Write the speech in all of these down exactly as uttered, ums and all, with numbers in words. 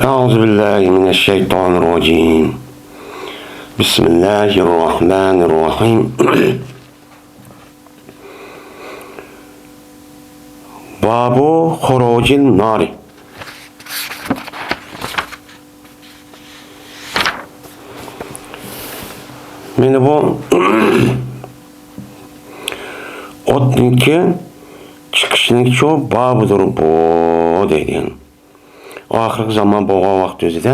أعوذ بالله من الشيطان الرجيم. بسم الله الرحمن الرحيم. باب خروج النار. مانا بۇ ئوتنىڭكى چىقىشنىڭكى شۇ بابىدۇر بۇ دەيدىغان. ئاخىرقى زامان بولغان ۋاقىت ئۆزىدە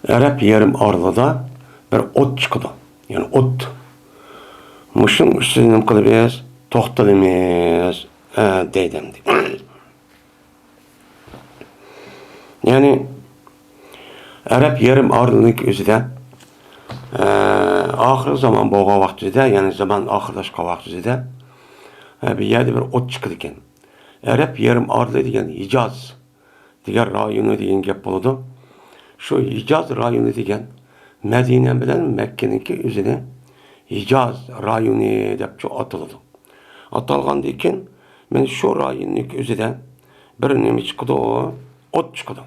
ئەرەب يېرىم ئارىلىدا بىر ئوت چىقىدۇ. يەنى ئوت. مۇشۇنىڭ ئۈستىدە نېمە قىلىمىز؟ توختىلىمىز، ئە، دەيدۇ ئەمدى. يەنى ئەرەب يېرىم ئارىلىنىڭ ئۆزىدە، ئە، ئاخىرقى زامان بولغان ۋاقىت ئۆزىدە، يەنى زامان ئاخىرلاشقان ۋاقىت ئۆزىدە، ئە، بىر يەردە بىر ئوت چىقىدىكەن. ئەرەب يېرىم ئارىلى دېگەن ھىجاز دېگەن رايونى دېگەن گەپ بولىدۇ. شۇ ھىجاز رايونى دېگەن مەدىنە بىلەن مەككىنىڭكى ئۆزىنى ھىجاز رايونى دەپچۇ ئاتىلىدۇ. ئاتالغاندىن كېيىن مانا شۇ رايوننىڭكى ئۆزىدە بىر نېمە چىقىدۇ؟ ئوت چىقىدۇ.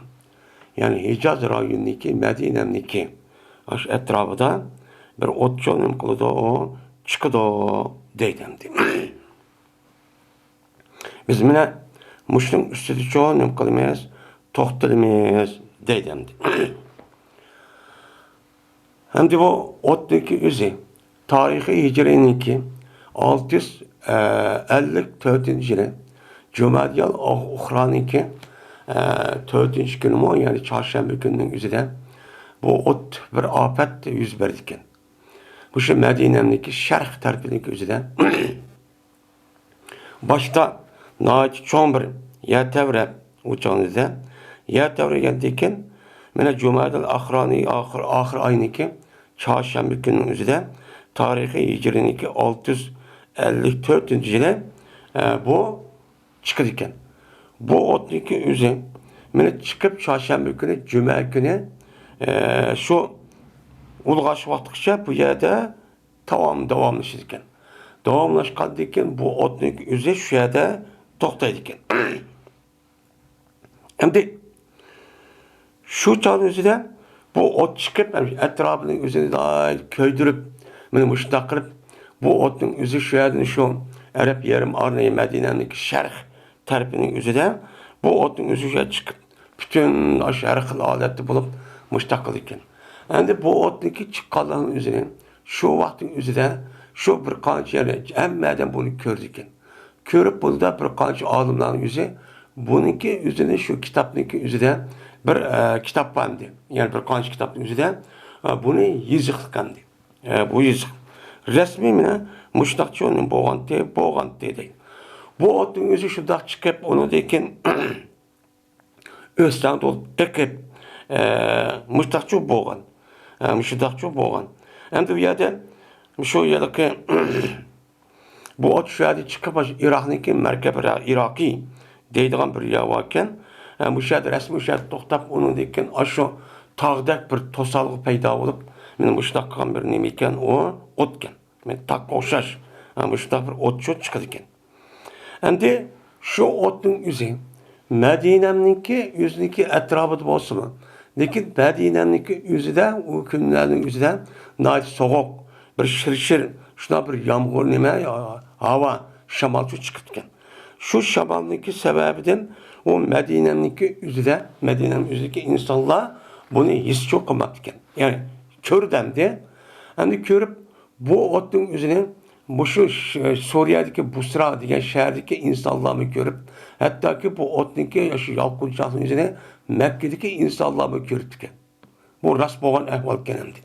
يەنى ھىجاز رايونىنىڭكى، مەدىنەنىڭكى ئاشۇ ئەتراپىدا بىر ئوتچۇ نېمە قىلىدۇ؟ ئۇ چىقىدۇ دەيدۇ ئەمدى. بىز مانا مۇشۇنىڭ ئۈستىدىچۇ نېمە قىلىمىز؟ توختىلىمىز دەيدۇ ئەمدى. ئەمدى بۇ ئوتنىڭكى ئۆزى تارىخىي ھىجرىينىڭكى ئالتە يۈز ئەللىك تۆتىنچى يىلى جۇمادىيال ئۇخرانىڭكى تۆتىنچى كۈنىمۇ، يەنى چارشەنبە كۈنىنىڭ ئۆزىدە بۇ ئوت بىر ئاپەت يۈز بېرىدىكەن. مۇشۇ مەدىنەنىڭكى شەرق تەرىپىنىڭكى ئۆزىدە باشتا ناھايىتى چوڭ بىر يەر تەۋرەپ، ئۇ چاغنىڭدا يەر تەۋرىگەندىن كېيىن، مانا جۇمادىل ئاخىرانى، ئاخىر، ئاخىر ئاينىڭكى چارشەنبە كۈنىنىڭ ئۆزىدە، تارىخىي ھىجرىينىڭكى ئالتە يۈز ئەللىك تۆتىنچى يىلى، ئە، بۇ چىقىدىكەن. بۇ ئوتنىڭكى ئۆزى، مانا چىقىپ چارشەنبە كۈنى، جۈمە كۈنى، ئە، شۇ ئۇلغاش ۋاقتىغىچە بۇ يەردە تاۋام داۋاملىشىدىكەن. داۋاملاشقاندىن كېيىن بۇ ئوتنىڭ ئۆزى شۇ يەردە توختايدىكەن. ئەمدى شۇ چاغنىڭ ئۆزىدە بۇ ئوت چىقىپ، ئەتراپىنىڭ ئۆزىنى ناھايىتى كۆيدۈرۈپ، مانا مۇشۇنداق قىلىپ، بۇ ئوتنىڭ ئۆزى شۇ يەردىن شۇ ئەرەب يېرىم ئارىلى مەدىنەنىڭكى شەرق تەرىپىنىڭ ئۆزىدە بۇ ئوتنىڭ ئۆزى شۇ يەردە چىقىپ، پۈتۈن ئاشۇ ھەر خىل ھالەتتە بولۇپ مۇشۇنداق قىلىدىكەن. ئەمدى بۇ ئوتنىڭكى چىققانلىقىنىڭ ئۆزىنى شۇ ۋاقىتنىڭ ئۆزىدە شۇ بىر قانچە يەر، ھەممە ئادەم بۇنى كۆرىدىكەن. كۆرۈپ بولدى، بىر قانچە ئالىملارنىڭ ئۆزى بۇنىڭكى ئۆزىنى شۇ كىتابنىڭكى ئۆزىدە بىر، ئە، كىتاب بار ئەمدى. يەنى بىر قانچە كىتابنىڭ ئۆزىدە، ئە، بۇنى يېزىقلىق ئەمدى. ئە، بۇ يېزىق. رەسمىي مانا مۇشۇنداقچە ئۇنى بولغانتى، بولغانتى دەيدۇ. بۇ ئوتنىڭ ئۆزى شۇنداق چىقىپ، ئۇنىڭدىن كېيىن ئۆستەڭ تولۇپ ئېقىپ، ئە، مۇشۇنداقچۇ بولغان. ئە، مۇشۇنداقچۇ بولغان. ئەمدى بۇ يەردە، شۇ ھېلىقى، بۇ ئوت شۇ يەردە چىقىپ، ئاشۇ ئىراقنىڭكى مەركەبى را-، ئىراقى دەيدىغان بىر يەر باركەن. ئە، مۇشۇ يەردە رەسمىي، شۇ يەردە توختاپ، ئۇنىڭدىن كېيىن ئاشۇ تاغدەك بىر توسالغۇ پەيدا بولۇپ، مانا مۇشۇنداق قىلغان بىر نېمە ئىكەن، ئۇ ئوتكەن. مانا تاغقا ئوخشاش، ئە، مۇشۇنداق بىر ئوتچۇ چىقىدىكەن. ئەمدى شۇ ئوتنىڭ ئۆزى مەدىنەمنىڭكى ئۆزىنىڭكى ئەتراپىدا بولسىمۇ، لېكىن مەدىنەمنىڭكى ئۆزىدە، ئۇ كۈنلەرنىڭ ئۆزىدە ناھايىتى سوغۇق، بىر شىر-شىر، شۇنداق بىر يامغۇر نېمە، ھاۋا، شامالچۇ چىقىپتىكەن. شۇ شامالنىڭكى سەۋەبىدىن ئۇ مەدىنەمنىڭكى ئۆزىدە، مەدىنەم ئۆزىدىكى ئىنسانلار بۇنى ھېسچۇ قىلماپتىكەن. يەنى كۆردى ئەمدى. ئەمدى كۆرۈپ، بۇ ئوتنىڭ ئۆزىنى مۇشۇ ش-، سۇرىيەدىكى بۇسرا دېگەن شەھەردىكى ئىنسانلارمۇ كۆرۈپ، ھەتتاكى بۇ ئوتنىڭكى شۇ يالقۇنچاقنىڭ ئۆزىنى مەككىدىكى ئىنسانلارمۇ كۆرۈپتىكەن. بۇ راست بولغان ئەھۋالكەن ئەمدى.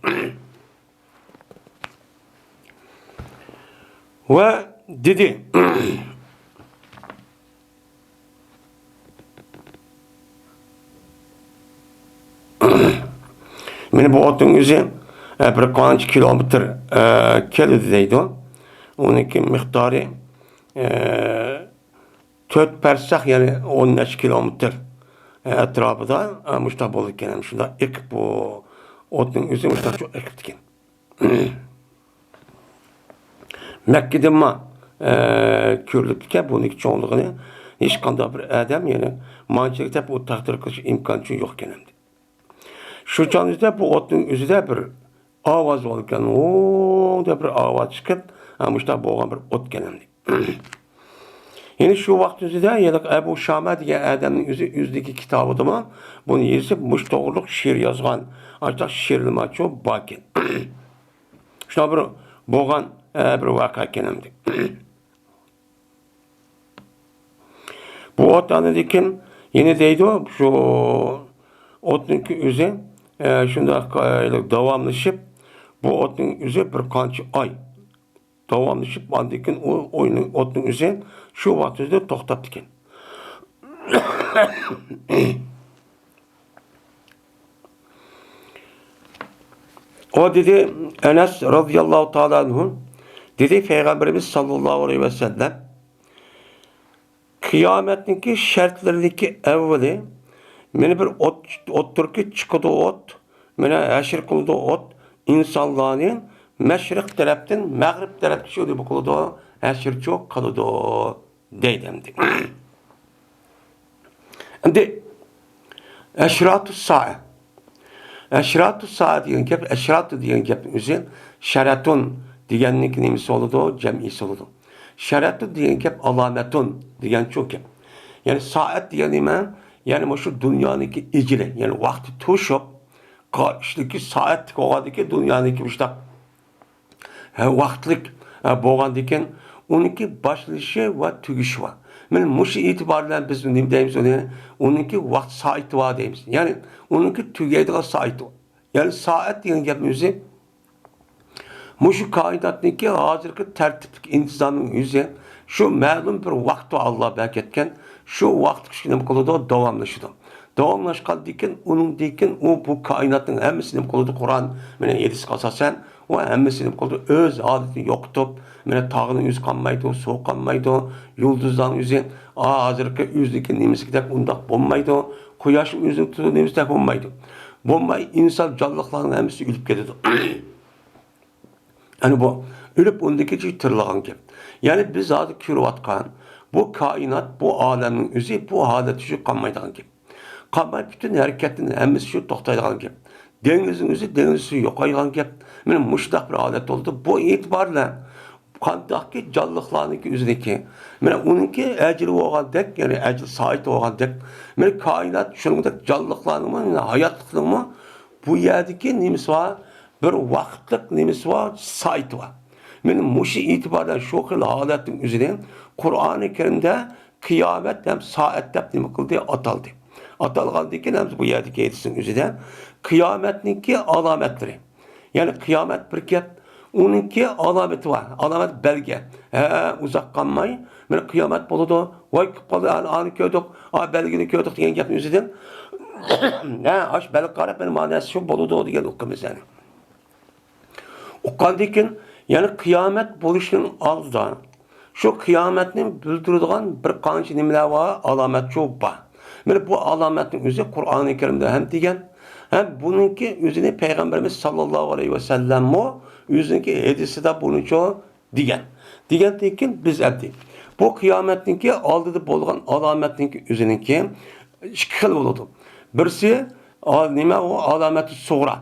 ۋە دېدى. مانا بۇ ئوتنىڭ ئۆزى، ئە، بىر قانچە كىلومېتىر، ئە، كېلىدۇ دەيدۇ. ئۇنىڭكى مىقدارى، ئە، تۆت پەرسەخ، يەنى ئون نەچچە كىلومېتىر، ئە، ئەتراپىدا، ئە، مۇشۇنداق بولىدىكەن. شۇنداق ئېقىپ، بۇ ئوتنىڭ ئۆزى مۇشۇنداق ئېقىپتىكەن. مەككىدىنمۇ، ئە، كۆرۈلۈپتىكەن، بۇنىڭكى چوڭلۇقىنى ھېچقانداق بىر ئادەم، يەنى مانچىلىك دەپ ئۇ تەقدىر قىلىش ئىمكانى يوقكەن ئەمدى. شۇ چاغنىڭ ئۆزىدە بۇ ئوتنىڭ ئۆزىدە بىر ئاۋاز بولىدىكەن. ھوڭ دەپ بىر ئاۋاز چىقىپ، ھە، مۇشۇنداق بولغان بىر ئوت ئىكەن ئەمدى. يەنە شۇ ۋاقىت ئۆزىدە يەنە ئەبۇ شامە دېگەن ئادەمنىڭ ئۆزى ئۆزىدىكى كىتابىدىمۇ بۇنى يېزىپ، مۇشۇ توغرۇلۇق شېئىر يازغان، ئاشۇنداق شېئىرلىرىمۇ باركەن. شۇنداق بىر بولغان، ئە، بىر ۋەقە ئىكەن ئەمدى. بۇ ئوت ئاندىن كېيىن يەنە دەيدۇ، شۇ ئوتنىڭكى ئۆزى، ئە، شۇنداق، ئە، داۋاملىشىپ، بۇ ئوتنىڭ ئۆزى بىر قانچە ئاي داۋاملىشىپ، ئاندىن كېيىن ئۇ ئوينىڭ، ئوتنىڭ ئۆزى شۇ ۋاقىت ئۆزىدە توختاپتىكەن. ئۇ دېدى، ئەنەس رازىياللاھۇ تائالا ئەنھۇ دېدى، پەيغەمبىرىمىز ساللاللاھۇ ئەلەيھى ۋەسەللەم، قىيامەتنىڭكى شەرتلىرىدىكى ئەۋۋىلى، مانا بىر ئوت، ئوتتۇرىكى چىقىدۇ ئوت، مانا ھەشر قىلىدۇ ئوت، ئىنسانلارنى مەشرىق تەرەپتىن مەغرىب تەرەپكىچە نېمە قىلىدۇ، ھەشرچۇ قىلىدۇ، دەيدۇ ئەمدى. ئەمدى ئەشراتۇ سائە. ئەشراتۇ سائە دېگەن گەپ، ئەشراتۇ دېگەن گەپنىڭ ئۆزى شەرەتۇن دېگەننىڭكى نېمىسى بولىدۇ؟ جەمئىيسى بولىدۇ. شەرەتۇن دېگەن گەپ ئالامەتۇن دېگەن شۇ گەپ. يەنى سائەت دېگەن نېمە؟ يەنى مۇشۇ دۇنيانىڭكى ئېجىلى، يەنى ۋاقتى توشۇپ، قا-، ئىشتىكى سائەتلىك بولغاندىكىن دۇنيانىڭكى مۇشۇنداق ھە، ۋاقىتلىق، ھە، بولغاندىكىن، ئۇنىڭكى باشلىنىشى ۋە تۈگىشى بار. مانا مۇشۇ ئېتىبار بىلەن بىز نېمە دەيمىز ئۇنى؟ ئۇنىڭكى ۋاقىت سائىتى بار دەيمىز. يەنى ئۇنىڭكى تۈگەيدىغان سائىتى بار. يەنى سائەت دېگەن گەپنىڭ ئۆزى مۇشۇ كائىناتنىڭكى ھازىرقى تەرتىپلىك ئىنتىزامنىڭ ئۆزى، شۇ مەلۇم بىر ۋاقىت بار، ئاللا بەركەتكەن، شۇ ۋاقىتلىق نېمە قىلىدۇ؟ داۋاملىشىدۇ. داۋاملاشقاندىكىن، ئۇنىڭدىن كېيىن ئۇ بۇ كائىناتنىڭ ھەممىسىنى نېمە قىلىدۇ؟ قۇرئان، مانا ھەدىسكە ئاساسەن، ئۇ ھەممىسىنى نېمە قىلىدۇ؟ ئۆز ھالىتىنى يوقىتىپ، مانا تاغنىڭ ئۆزى قالمايدۇ، سۇ قالمايدۇ، يۇلدۇزلارنىڭ ئۆزى، ئا، ھازىرقى ئۆزىدىكى نېمىسىدەك ئۇنداق بولمايدۇ، قۇياشنىڭ ئۆزىنىڭ تۇتۇش نېمىسىدەك بولمايدۇ. بولماي ئىنسان جانلىقلارنىڭ ھەممىسى ئۆلۈپ كېتىدۇ. يەنى بۇ ئۆلۈپ ئۇندىن كېيىن تىرىلغان گەپ. يەنى بىز ھازىر كۆرۈۋاتقان بۇ كائىنات، بۇ ئالەمنىڭ ئۆزى بۇ ھالەتتە شۇ قالمايدىغان گەپ. قالماي پۈتۈن ھەرىكەتتىن ھەممىسى شۇ توختايدىغان گەپ. دېڭىزنىڭ ئۆزى دېڭىز سۈيى يوقايدىغان گەپ. مانا مۇشۇنداق بىر ھالەت بولىدۇ. بۇ ئېتىبار بىلەن قانداقكى جانلىقلارنىڭكى ئۆزىنىڭكى، مانا ئۇنىڭكى ئەجىلى بولغاندەك، يەنى ئەجىل سائىتى بولغاندەك، مانا كائىنات شۇنىڭدەك جانلىقلارنىڭمۇ، يەنى ھاياتلىقنىڭمۇ بۇ يەردىكى نېمىسى بار؟ بىر ۋاقىتلىق نېمىسى بار؟ سائىتى بار. مانا مۇشۇ ئېتىبار بىلەن شۇ خىل ھالەتنىڭ ئۆزىنى قۇرئانى كەرىمدە قىيامەت ھەم سائەت دەپ نېمە قىلدى؟ ئاتالدى. ئاتالغاندىن كېيىن ھەم بۇ يەردىكى ھەدىسنىڭ ئۆزىدە قىيامەتنىڭكى ئالامەتلىرى. يەنى قىيامەت بىر گەپ، ئۇنىڭكى ئالامىتى بار. ئالامەت بەلگە. ھە، ئۇزاق قالماي، مانا قىيامەت بولىدۇ. ۋاي، كېلىپ قالدى، ئانى، ئانى كۆردۇق، ئا، بەلگىنى كۆردۇق دېگەن گەپنىڭ ئۆزىدىن. ھە، ئاش بەلگە قاراپ، مانا مەنىسى شۇ بولىدۇ دېگەن ئۇقۇم ئىزدەنى. ئۇققاندىن كېيىن، يەنى قىيامەت بولۇشنىڭ ئالدىدا شۇ قىيامەتنى بىلدۈرىدىغان بىر قانچە نېمىلەر بار، ئالامەت شۇ بار. مانا بۇ ئالامەتنىڭ ئۆزى قۇرئانى كەرىمدە ھەم دېگەن، ھەم بۇنىڭكى ئۆزىنى پەيغەمبىرىمىز ساللاللاھۇ ئەلەيھى ۋەسەللەممۇ ئۆزىنىڭكى ھەدىسىدە بۇنىچۇ دېگەن. دېگەندىن كېيىن بىز ئەمدى بۇ قىيامەتنىڭكى ئالدىدا بولغان ئالامەتنىڭكى ئۆزىنىڭكى ئىككى خىل بولىدۇ. بىرسى، ئا-، نېمە ئۇ؟ ئالامەتۇ سۇغرا.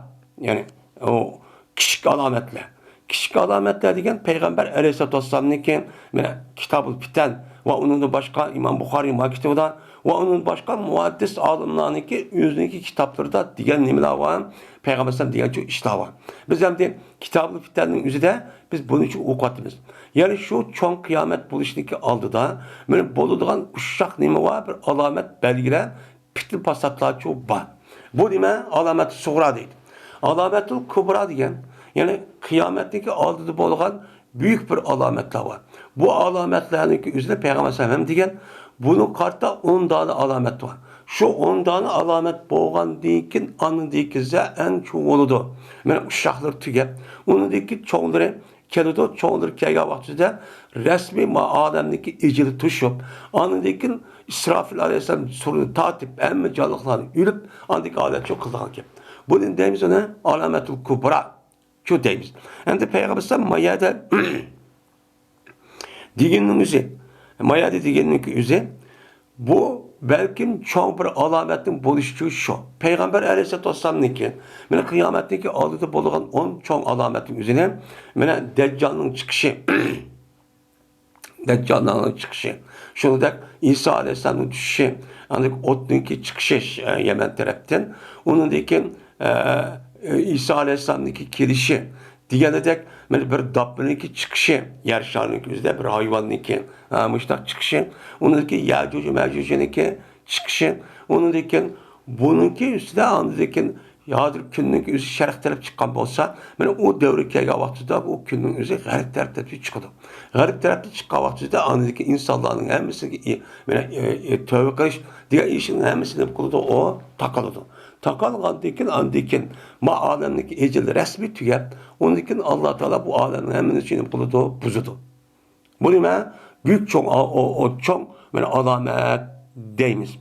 يەنى ئۇ كىچىك ئالامەتلەر. كىچىك ئالامەتلەر دېگەن پەيغەمبەر ئەلەيھىسسالاتۇ ۋەسسالامنىڭكى، مانا، كىتابۇل پىتەن ۋە ئۇنىڭدىن باشقا ئىمام بۇخارىي ما كىتابىدا ۋە ئۇنىڭدىن باشقا مۇھەددىس ئالىملارنىڭكى ئۆزىنىڭكى كىتابلىرىدا دېگەن نېمىلەر بار؟ پەيغەمبەر ئەلەيھىسسالام دېگەن شۇ ئىشلار بار. بىز ئەمدى كىتابۇل پىتەننىڭ ئۆزىدە بىز بۇنىچە ئوقۇۋاتىمىز. يەنى شۇ چوڭ قىيامەت بولۇشنىڭكى ئالدىدا، مانا، بولىدىغان ئۇششاق نېمە بار؟ بىر ئالامەت بەلگىلەر، پىتنە پاساتلارچۇ بار. بۇ نېمە؟ ئالامەت سۇغرا دەيدۇ. ئالامەتۇل كۇبرا دېگەن، يەنى قىيامەتنىڭكى ئالدىدا بولغان بۈيۈك بىر ئالامەتلەر بار. بۇ ئالامەتلەرنىڭكى ئۆزىدە پەيغەمبەر ئەلەيھىسسالام ھەم دېگەن، بۇنىڭ قارىتا ئون دانە ئالامەت بار. شۇ ئون دانە ئالامەت بولغاندىن كېيىن، ئاندىن كېيىن ئەڭ چوڭ بولىدۇ. مانا ئۇششاقلىرى تۈگەپ، ئۇنىڭدىن كېيىن چوڭلىرى كېلىدۇ، چوڭلىرى كەلگەن ۋاقتىدا رەسمىي ما ئادەمنىڭكى ئېجىلى توشۇپ، ئاندىن كېيىن ئىسرافىل ئەلەيھىسسالام سۇرنى تارتىپ، ھەممە جانلىقلارنى ئۆلۈپ، ئاندىن كېيىن ئادەت شۇ قىلىدىغان گەپ. بۇنى دەيمىز ئۇنى ئالامەتۇل كۇبرا، شۇ دەيمىز. ئەمدى پەيغەمبەر ئەلەيھىسسالام ما يەردە دېگىنىنىڭ ئۆزى، ما يەردە دېگىنىنىڭكى ئۆزى، بۇ بەلكىم چوڭ بىر ئالامەتنىڭ بولۇشى شۇ. پەيغەمبەر ئەلەيھىسسالاتۇ ۋەسسالامنىڭكى، مانا، قىيامەتنىڭكى ئالدىدا بولىدىغان ئون چوڭ ئالامەتنىڭ ئۆزىنى، مانا، دەججالنىڭ چىقىشى، دەججالنىڭ چىقىشى، شۇنىڭدەك ئىسا ئەلەيھىسسالامنىڭ چۈشۈشى، ئاندىن ئوتنىڭكى چىقىشى، ئە، يەمەن تەرەپتىن، ئۇنىڭدىن كېيىن، ئە، ئىسا ئەلەيھىسسالامنىڭكى كېلىشى، دېگەندەك، مانا، بىر داپپىنىڭكى چىقىشى، يەر شارىنىڭكى ئۆزىدە بىر ھايۋاننىڭكى، ھە، مۇشۇنداق چىقىشى، ئۇنىڭدىن كېيىن يەجۇج مەجۇجنىڭكى چىقىشى، ئۇنىڭدىن كېيىن بۇنىڭكى ئۈستىدە، ئاندىن كېيىن ھازىر كۈننىڭكى ئۆزى شەرق تەرەپ چىققان بولسا، مانا، ئۇ دەۋرگە كەلگەن ۋاقتىدا ئۇ كۈننىڭ ئۆزى غەرب تەرەپ تەرەپكە چىقىدۇ. غەرب تەرەپتىن چىققان ۋاقتىدا ئاندىن كېيىن ئىنسانلارنىڭ ھەممىسىگە ئى-، مانا، ئى-، ئى-، تۆۋە قىلىش دېگەن ئىشنىڭ ھەممىسىنى نېمە قىلىدۇ؟ ئۇ تاقىلىدۇ. تاقالغاندىن كېيىن، ئاندىن كېيىن ما ئالەمنىڭكى ئەجىلى رەسمىي تۈگەپ، ئۇندىن كېيىن ئاللا تائالا بۇ ئالەمنىڭ ھەممىسىنى نېمە قىلىدۇ؟ بۇزىدۇ. بۇنى مەن بۈيۈك چوڭ، ئا-، ئو-، ئو-، چوڭ، مانا، ئالامەت دەيمىز.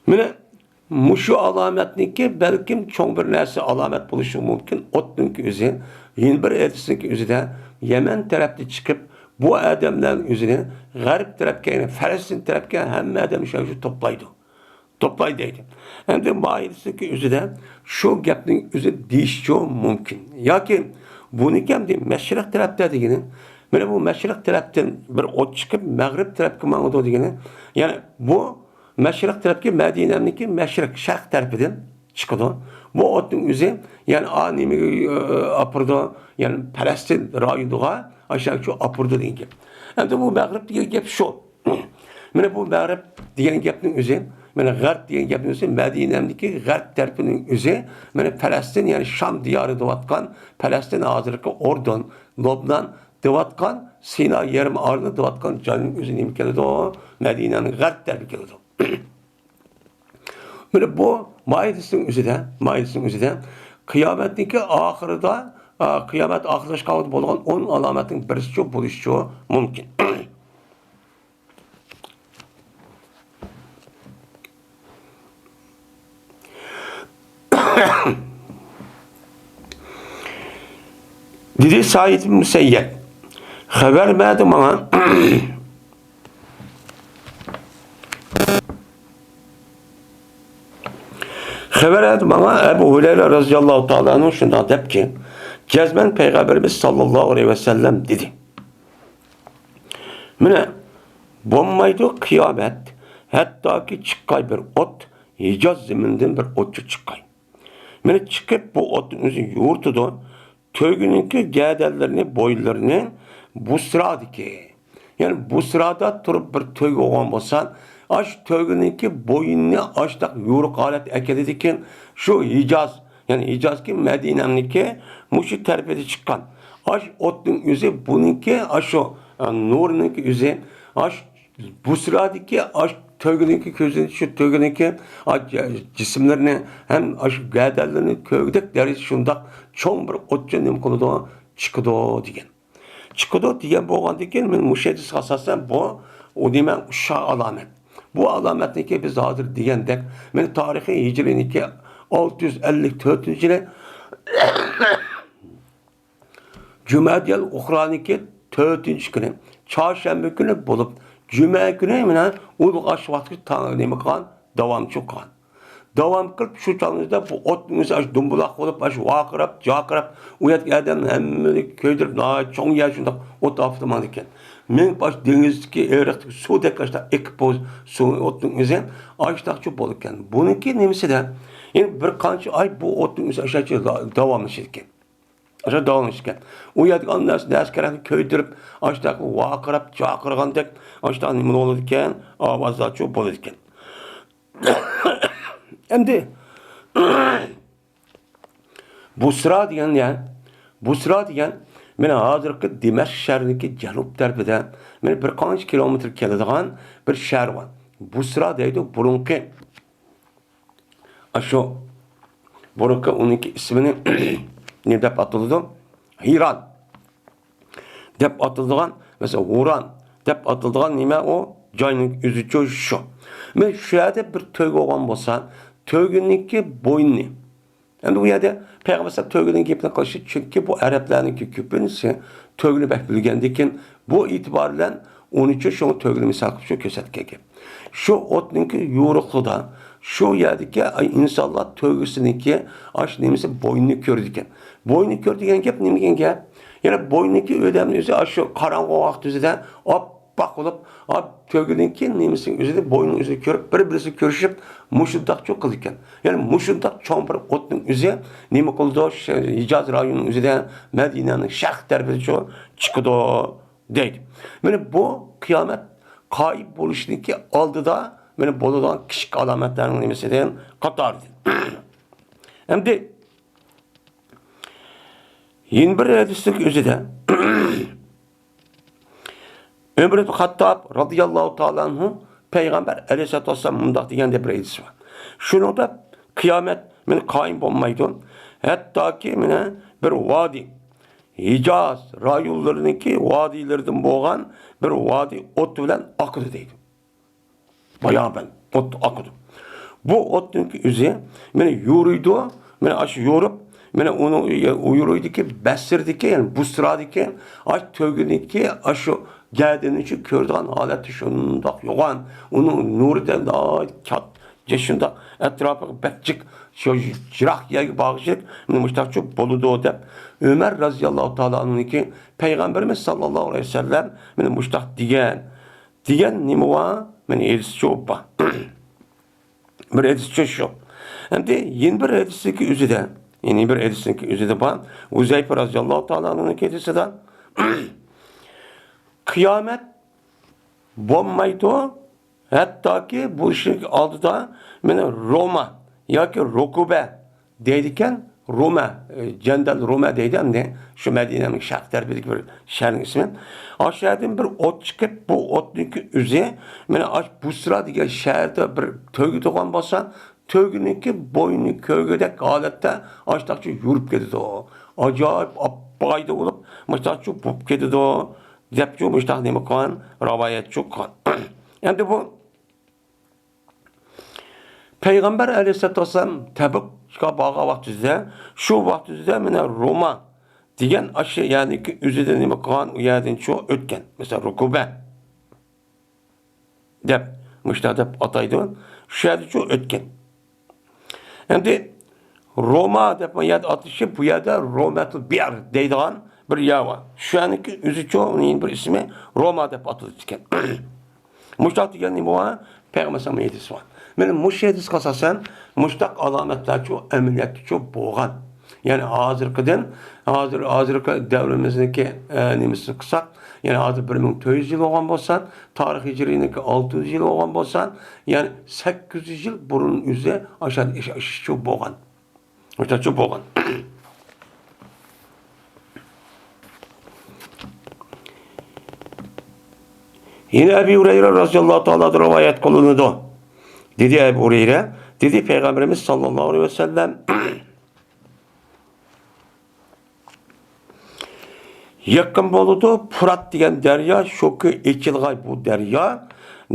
مانا، مۇشۇ ئالامەتنىڭكى بەلكىم چوڭ بىر نەرسە ئالامەت بولۇشى مۇمكىن. ئوتنىڭكى ئۆزى، يەنە بىر ھەدىسنىڭكى ئۆزىدە يەمەن تەرەپتە چىقىپ، بۇ ئادەملەرنىڭ ئۆزىنى غەرب تەرەپكە، يەنى فەلەستىن تەرەپكە ھەممە ئادەمنى شۇ توپلايدۇ. توپلاي دەيدۇ. ئەمدى مائىدىسىدىكى ئۆزىدە شۇ گەپنىڭ ئۆزى دېيىشچۇ مۇمكىن. ياكى بۇنىڭكى ئەمدى مەشرىق تەرەپتە دېگىنى، مانا بۇ مەشرىق تەرەپتىن بىر ئوت چىقىپ، مەغرىب تەرەپكە ماڭىدۇ دېگىنى. يەنى بۇ مەشرىق تەرەپكە مەدىنەنىڭكى مەشرىق، شەرق تەرىپىدىن چىقىدۇ. بۇ ئوتنىڭ ئۆزى، يەنى ئا نېمىگە، ئە، ئاپىرىدۇ؟ يەنى پەلەستىن رايونىغا ئاشۇ ئاپىرىدۇ دېگەن گەپ. ئەمدى بۇ مەغرىب دېگەن گەپ شۇ. مانا بۇ مەغرىب دېگەن گەپنىڭ ئۆزى، مانا غەرب دېگەن گەپنىڭ ئۆزى مەدىنەمدىكى غەرب تەرىپىنىڭ ئۆزى، مانا پەلەستىن، يەنى شام دىيارى دەۋاتقان، پەلەستىن ھازىرقى ئوردۇن، لوبنان دەۋاتقان، سىنا يېرىم ئارىلى دەۋاتقان جاينىڭ ئۆزى نېمە كېلىدۇ؟ مەدىنەنىڭ غەرب تەرىپى كېلىدۇ. مانا بۇ مائىدىسىنىڭ ئۆزىدە، مائىدىسىنىڭ ئۆزىدە قىيامەتنىڭكى ئاخىرىدا، ئا، قىيامەت ئاخىرلاشقان ۋاقىتتا بولغان ئون ئالامەتنىڭ بىرسىچۇ بولۇشىچۇ مۇمكىن. دېدى سەئىد ئىبن مۇسەييەب، خەۋەر بەردى ماڭا. خەۋەر بەردى ماڭا ئەبۇ ھۇرەيرە رەزىياللاھۇ تائالا ئەنھۇ شۇنداق دەپكى، جەزمەن پەيغەمبىرىمىز ساللاللاھۇ ئەلەيھى ۋەسەللەم دېدى. مانا، بولمايدۇ قىيامەت، ھەتتاكى چىققاي بىر ئوت، ھىجاز زېمىنىدىن بىر ئوتچۇ چىققاي. مانا چىقىپ بۇ ئوتنىڭ ئۆزى يورۇتىدۇ. تۆگىنىڭكى گەدەنلىرىنى، بويۇنلىرىنى بۇسرادىكى، يەنى بۇسرادا تۇرۇپ بىر تۆگە بولغان بولسا، ئاشۇ تۆگىنىڭكى بوينىنى ئاشتاق يورۇق ھالەتتە ئەكېلىدىكەن. شۇ ھىجاز، يەنى ھىجازكى مەدىنەمنىكى مۇشۇ تەرىپىدە چىققان. ئاشۇ ئوتنىڭ ئۆزى بۇنىڭكى، ئاشۇ، ئە، نۇرنىڭكى ئۆزى، ئاشۇ بۇسرادىكى، ئاشۇ تۆگىنىڭكى كۆزىنى، شۇ تۆگىنىڭكى، ئا، جە-، جىسىملىرىنى ھەم ئاشۇ گەدەنلىرىنى كۆرگۈدەك دەرىجىدە شۇنداق چوڭ بىر ئوتچۇ نېمە قىلىدۇ، چىقىدۇ دېگەن. چىقىدۇ دېگەن بولغاندىن كېيىن، مەن مۇشۇ ھەدىسكە ئاساسەن بۇ، ئۇ نېمە، شۇ ئالامەت. بۇ ئالامەتنىكى بىز ھازىر دېگەندەك، مەن تارىخىي ھىجرىينىكى ئالتە يۈز ئەللىك تۆتىنچى يىلى جۈمەدىيەل ئۇخرانىكى تۆتىنچى كۈنى، چارشەنبە كۈنى بولۇپ، جۈمە كۈنى مانا ئۇلۇغ ئاش ۋاقتىغا نېمە قىلغان؟ داۋامچى قىلغان. داۋام قىلىپ، شۇ چاغلىرىدا بۇ ئوتنىڭ ئۆزى ئاشۇ دۇمبىلاق بولۇپ، ئاشۇ ۋارقىراپ، جارقىراپ، ئۇ يەردىكى ئادەمنى ھەممىنى كۆيدۈرۈپ، ناھايىتى چوڭ يەر شۇنداق ئوت ئاپىتى ماڭىدىكەن. مېڭىپ، ئاشۇ دېڭىزدىكى ئېرىقتىكى سۇدەك ئاشۇنداق ئېقىپ، بۇ سۇ، ئوتنىڭ ئۆزى ئاشۇنداقچە بولىدىكەن. بۇنىڭكى نېمىسىدە، يەنە بىر قانچە ئاي بۇ ئوتنىڭ ئۆزى ئاشۇنداقچە داۋاملىشىدىكەن. ئاشۇ داۋاملىشىدىكەن. ئۇ يەردىكى ئانا نەرسە، نەرسە كەرەكنى كۆيدۈرۈپ، ئاشۇنداق ۋارقىراپ، جارقىرىغاندەك، ئاشۇنداق نېمە بولىدىكەن، ئاۋازلارچۇ بولىدىكەن. ئەمدى بۇسرا دېگەن يەر، بۇسرا دېگەن مانا ھازىرقى دىمەشق شەھىرىنىڭكى جەنۇب تەرىپىدە، مانا بىر قانچە كىلومېتىر كېلىدىغان بىر شەھەر بار. بۇسرا دەيدۇ، بۇرۇنقى ئاشۇ بۇرۇنقى ئۇنىڭكى ئىسمىنى نېمە دەپ ئاتىلىدۇ؟ ھىران دەپ ئاتىلىدىغان، مەسىلەن، ھۇران دەپ ئاتىلىدىغان نېمە ئۇ؟ جاينىڭ ئۆزىچۇ شۇ. مەن شۇ يەردە بىر تۆگە بولغان بولسا، تۆگىنىڭكى بوينى. ئەمدى بۇ يەردە پەيغەمبەر ئەلەيھىسسالام تۆگىنىڭ گېپىنى قىلىشى، چۈنكى بۇ ئەرەبلەرنىڭكى كۆپىنچىسى تۆگىنى بەك بىلگەندىكىن، بۇ ئېتىبار بىلەن ئۇنىڭ ئۈچۈن شۇڭا تۆگىنى مىسال قىلىپ شۇ كۆرسەتكەنكەن. شۇ ئوتنىڭكى يورۇقلۇقىدا، شۇ يەردىكى ئىنسانلار تۆگىسىنىڭكى ئاشۇ نېمىسى، بوينىنى كۆرىدىكەن. بوينى كۆر دېگەن گەپ نېمە دېگەن گەپ؟ يەنى بوينىكى ئۆدەمنى ئۆزى ئاشۇ قاراڭغۇ ۋاقىت ئۆزىدە ئاپئاق بولۇپ، ئاپ تۆگىنىڭكى نېمىسىنىڭ ئۆزىدە، بوينىنىڭ ئۆزىدە كۆرۈپ، بىر-بىرسى كۆرۈشۈپ، مۇشۇنداقچۇ قىلىدىكەن. يەنى مۇشۇنداق چوڭ بىر ئوتنىڭ ئۆزى نېمە قىلىدۇ؟ شۇ ھىجاز رايونىنىڭ ئۆزىدە، مەدىنەنىڭ شەرق تەرىپىدىچۇ چىقىدۇ دەيدۇ. مانا بۇ قىيامەت قايىم بولۇشنىڭكى ئالدىدا مانا بولىدىغان كىچىك ئالامەتلەرنىڭ نېمىسىدىن، قاتارىدىن. ئەمدى يەنە بىر ھەدىسنىڭ ئۆزىدە ئۆمەر ئىبن خاتتاب رازىياللاھۇ تائالا ئەنھۇ پەيغەمبەر ئەلەيھىسسالاتۇ ۋەسسالام مۇنداق دېگەن دەپ بىر ھەدىس بار. شۇنىڭدا قىيامەت مانا قايىم بولمايدۇ. ھەتتاكى مانا بىر ۋادى، ھىجاز رايونلىرىنىڭكى ۋادىلىرىدىن بولغان بىر ۋادى ئوت بىلەن ئاقىدۇ دەيدۇ. بايابان ئوت ئاقىدۇ. بۇ ئوتنىڭكى ئۆزى مانا يورۇيدۇ، مانا ئاشۇ يورۇپ، مانا ئۇنىڭ يورۇيدىكى بەسىردىكى، يەنى بۇسرادىكى، ئاشۇ تۆگىنىڭكى ئاشۇ گەدىنىچە كۆرىدىغان ھالەتتە شۇنداق يوغان، ئۇنىڭ نۇرىدا ناھايىتى كاتتا، شۇنداق ئەتراپىغا بەك جىق، شۇ يىراق يەرگە بارغۇچىلىك مانا مۇشتاقچۇ بولىدۇ دەپ، ئۆمەر رازىياللاھۇ تائالا ئەنھۇنىڭكى پەيغەمبىرىمىز ساللاللاھۇ ئەلەيھى ۋەسەللەم مانا مۇشتاق دېگەن، دېگەن نېمە بار؟ مانا ھەدىسچۇ بار. بىر ھەدىسچۇ شۇ. ئەمدى يەنە بىر ھەدىسنىڭكى ئۆزىدە، يەنە بىر ھەدىسنىڭكى ئۆزىدە بار. ھۇزەيپە رازىياللاھۇ تائالا ئەنھۇنىڭ ھەدىسىدە، قىيامەت بولمايدۇ، ھەتتاكى بۇ ئىشنىڭ ئالدىدا مانا روما ياكى رۇكۇبە دەيدىكەن، روما، ئە، جەندەل روما دەيدۇ ئەمدى. شۇ مەدىنەنىڭ شەرق تەرىپىدىكى بىر شەھەرنىڭ ئىسمى. ئاشۇ يەردىن بىر ئوت چىقىپ، بۇ ئوتنىڭكى ئۆزى مانا ئاشۇ بۇسرا دېگەن شەھەردە بىر تۆگە تۇغان بولسا، تۆگىنىڭكى بوينى كۆرگۈدەك ھالەتتە ئاشتاقچە يورۇپ كېتىدۇ. ئاجايىپ ئاپپايدا بولۇپ، مۇشتاقچە بولۇپ كېتىدۇ، دەپچۇ مۇشتاق نېمە قىلغان، رىۋايەتچۇ قىلغان. ئەمدى بۇ پەيغەمبەر ئەلەيھىسسالاتۇ ۋەسسالام تەبۇكقا بارغان ۋاقتىدا، شۇ ۋاقتىدا مانا روما دېگەن ئاشۇ يەرنىڭكى ئۆزىدە نېمە قىلغان، ئۇ يەردىن شۇ ئۆتكەن. مەسىلەن، رۇكۇبە دەپ، مۇشۇنداق دەپ ئاتايدۇ. شۇ يەردىن شۇ ئۆتكەن. ئەمدى روما دەپ يەردە ئاتىلىشى، بۇ يەردە رومەتۇل بىئەر دەيدىغان بىر يەر بار. شۇ يەرنىڭكى ئۆزىچۇ، ئۇنىڭ بىر ئىسمى روما دەپ ئاتىلىدىكەن. مۇشۇنداق دېگەن نېمە بار؟ پەيغەمبەر ئەلەيھىسسالام ھەدىسى بار. مانا مۇشۇ ھەدىسكە ئاساسەن مۇشۇنداق ئالامەتلەرچۇ ئەمەلىيەتتىچۇ بولغان. يەنى ھازىرقىدىن، ھازىر، ھازىرقى دەۋرىمىزنىڭكى، ئە، نېمىسىنى قىلساق، يەنى ھازىر بىر مىڭ تۆت يۈز يىل بولغان بولسا، تارىخ ھىجرىينىڭكى ئالتە يۈز يىل بولغان بولسا، يەنى سەككىز يۈز يىل بۇرۇن ئۆزى ئاشۇ ئىش، ئىشچۇ بولغان. ئاشۇنداقچۇ بولغان. يەنە ئەبۇ ھۇرەيرە رازىياللاھۇ تائالا رىۋايەت قىلىنىدۇ. دېدى ئەبۇ ھۇرەيرە، دېدى پەيغەمبىرىمىز ساللاللاھۇ ئەلەيھى ۋەسەللەم، يېقىن بولىدۇ پۇرات دېگەن دەريا، شۇكى ئېچىلغاي بۇ دەريا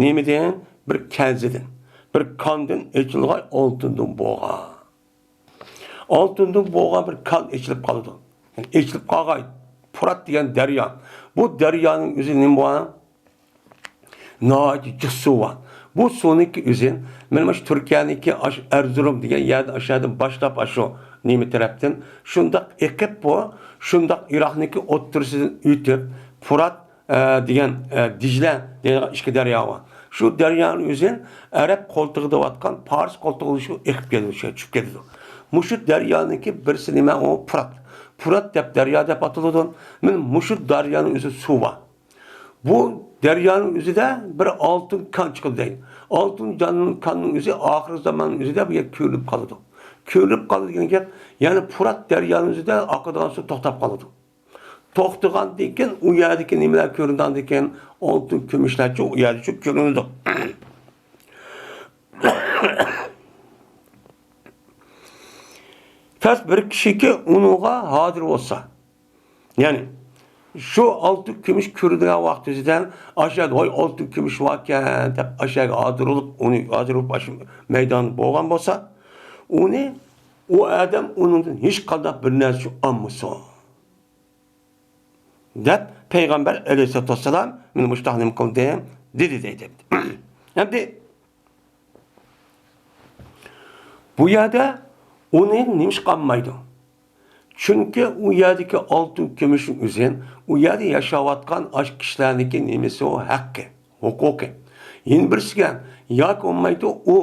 نېمىدىن؟ بىر كەنزىدىن، بىر كاندىن ئېچىلغاي ئالتۇندىن بولغان. ئالتۇندىن بولغان بىر كان ئېچىلىپ قالىدۇ. يەنى ئېچىلىپ قالغاي پۇرات دېگەن دەريا. بۇ دەريانىڭ ئۆزى نېمە بار؟ ناھايىتى جىق سۇ بار. بۇ سۇنىڭكى ئۆزى، مانا مۇشۇ تۈركىيەنىڭكى ئاشۇ ئەرزۇرۇم دېگەن يەردىن، ئاشۇ يەردىن باشلاپ، ئاشۇ نېمە تەرەپتىن شۇنداق ئېقىپ، بۇ شۇنداق ئىراقنىڭكى ئوتتۇرىسىدىن ئۆتۈپ، پۇرات، ئە، دېگەن، ئە، دىجلە دەيدىغان ئىككى دەريا بار. شۇ دەريانىڭ ئۆزى ئەرەب قولتۇقى دەۋاتقان پارس قولتۇقىغا شۇ ئېقىپ كېلىدۇ، شۇ چۈشۈپ كېتىدۇ. مۇشۇ دەريانىڭكى بىرسى نېمە؟ ئۇ پۇرات. پۇرات دەپ دەريا دەپ ئاتىلىدۇ. مانا مۇشۇ دەريانىڭ ئۆزى سۇ بار. بۇ دەريانىڭ ئۆزىدە بىر ئالتۇن كان چىقىدۇ دەيدۇ. ئالتۇن جاننىڭ، كاننىڭ ئۆزى ئاخىر زاماننىڭ ئۆزىدە بۇ يەر كۆرۈنۈپ قالىدۇ. كۆرۈنۈپ قالىدۇ دېگەن گەپ، يەنى پۇرات دەريانىڭ ئۆزىدە ئاقىدىغان سۇ توختاپ قالىدۇ. توختىغاندىن كېيىن، ئۇ يەردىكى نېمىلەر كۆرۈنىدىغاندىن كېيىن، ئالتۇن، كۈمۈشلەرچۇ ئۇ يەردىچۇ كۆرۈنىدۇ. پەس بىر كىشىكى ئۇنىڭغا ھازىر بولسا، يەنى شۇ ئالتۇن، كۈمۈش كۆرۈنگەن ۋاقتىدا ئاشۇ يەردە، ۋاي، ئالتۇن، كۈمۈش باركەن دەپ، ئاشۇ يەرگە ھازىر بولۇپ، ئۇنى ھازىر بولۇپ، ئاشۇ مەيداندا بولغان بولسا، ئۇنى، ئۇ ئادەم ئۇنىڭدىن ھېچقانداق بىر نەرسە ئالمىسۇن. دەپ، پەيغەمبەر ئەلەيھىسسالاتۇ ۋەسسالام مېنى مۇشۇنداق نېمە قىلدى، دېدى دەيدۇ. ئەمدى بۇ يەردە ئۇنى نېمىشقا ئالمايدۇ؟ چۈنكى ئۇ يەردىكى ئالتۇن كۈمۈشنىڭ ئۆزى ئۇ يەردە ياشاۋاتقان ئاشۇ كىشىلەرنىڭكى نېمىسى ئۇ؟ ھەققى، ھوقۇقى. يەنە بىرسىگە ياكى بولمايدۇ، ئۇ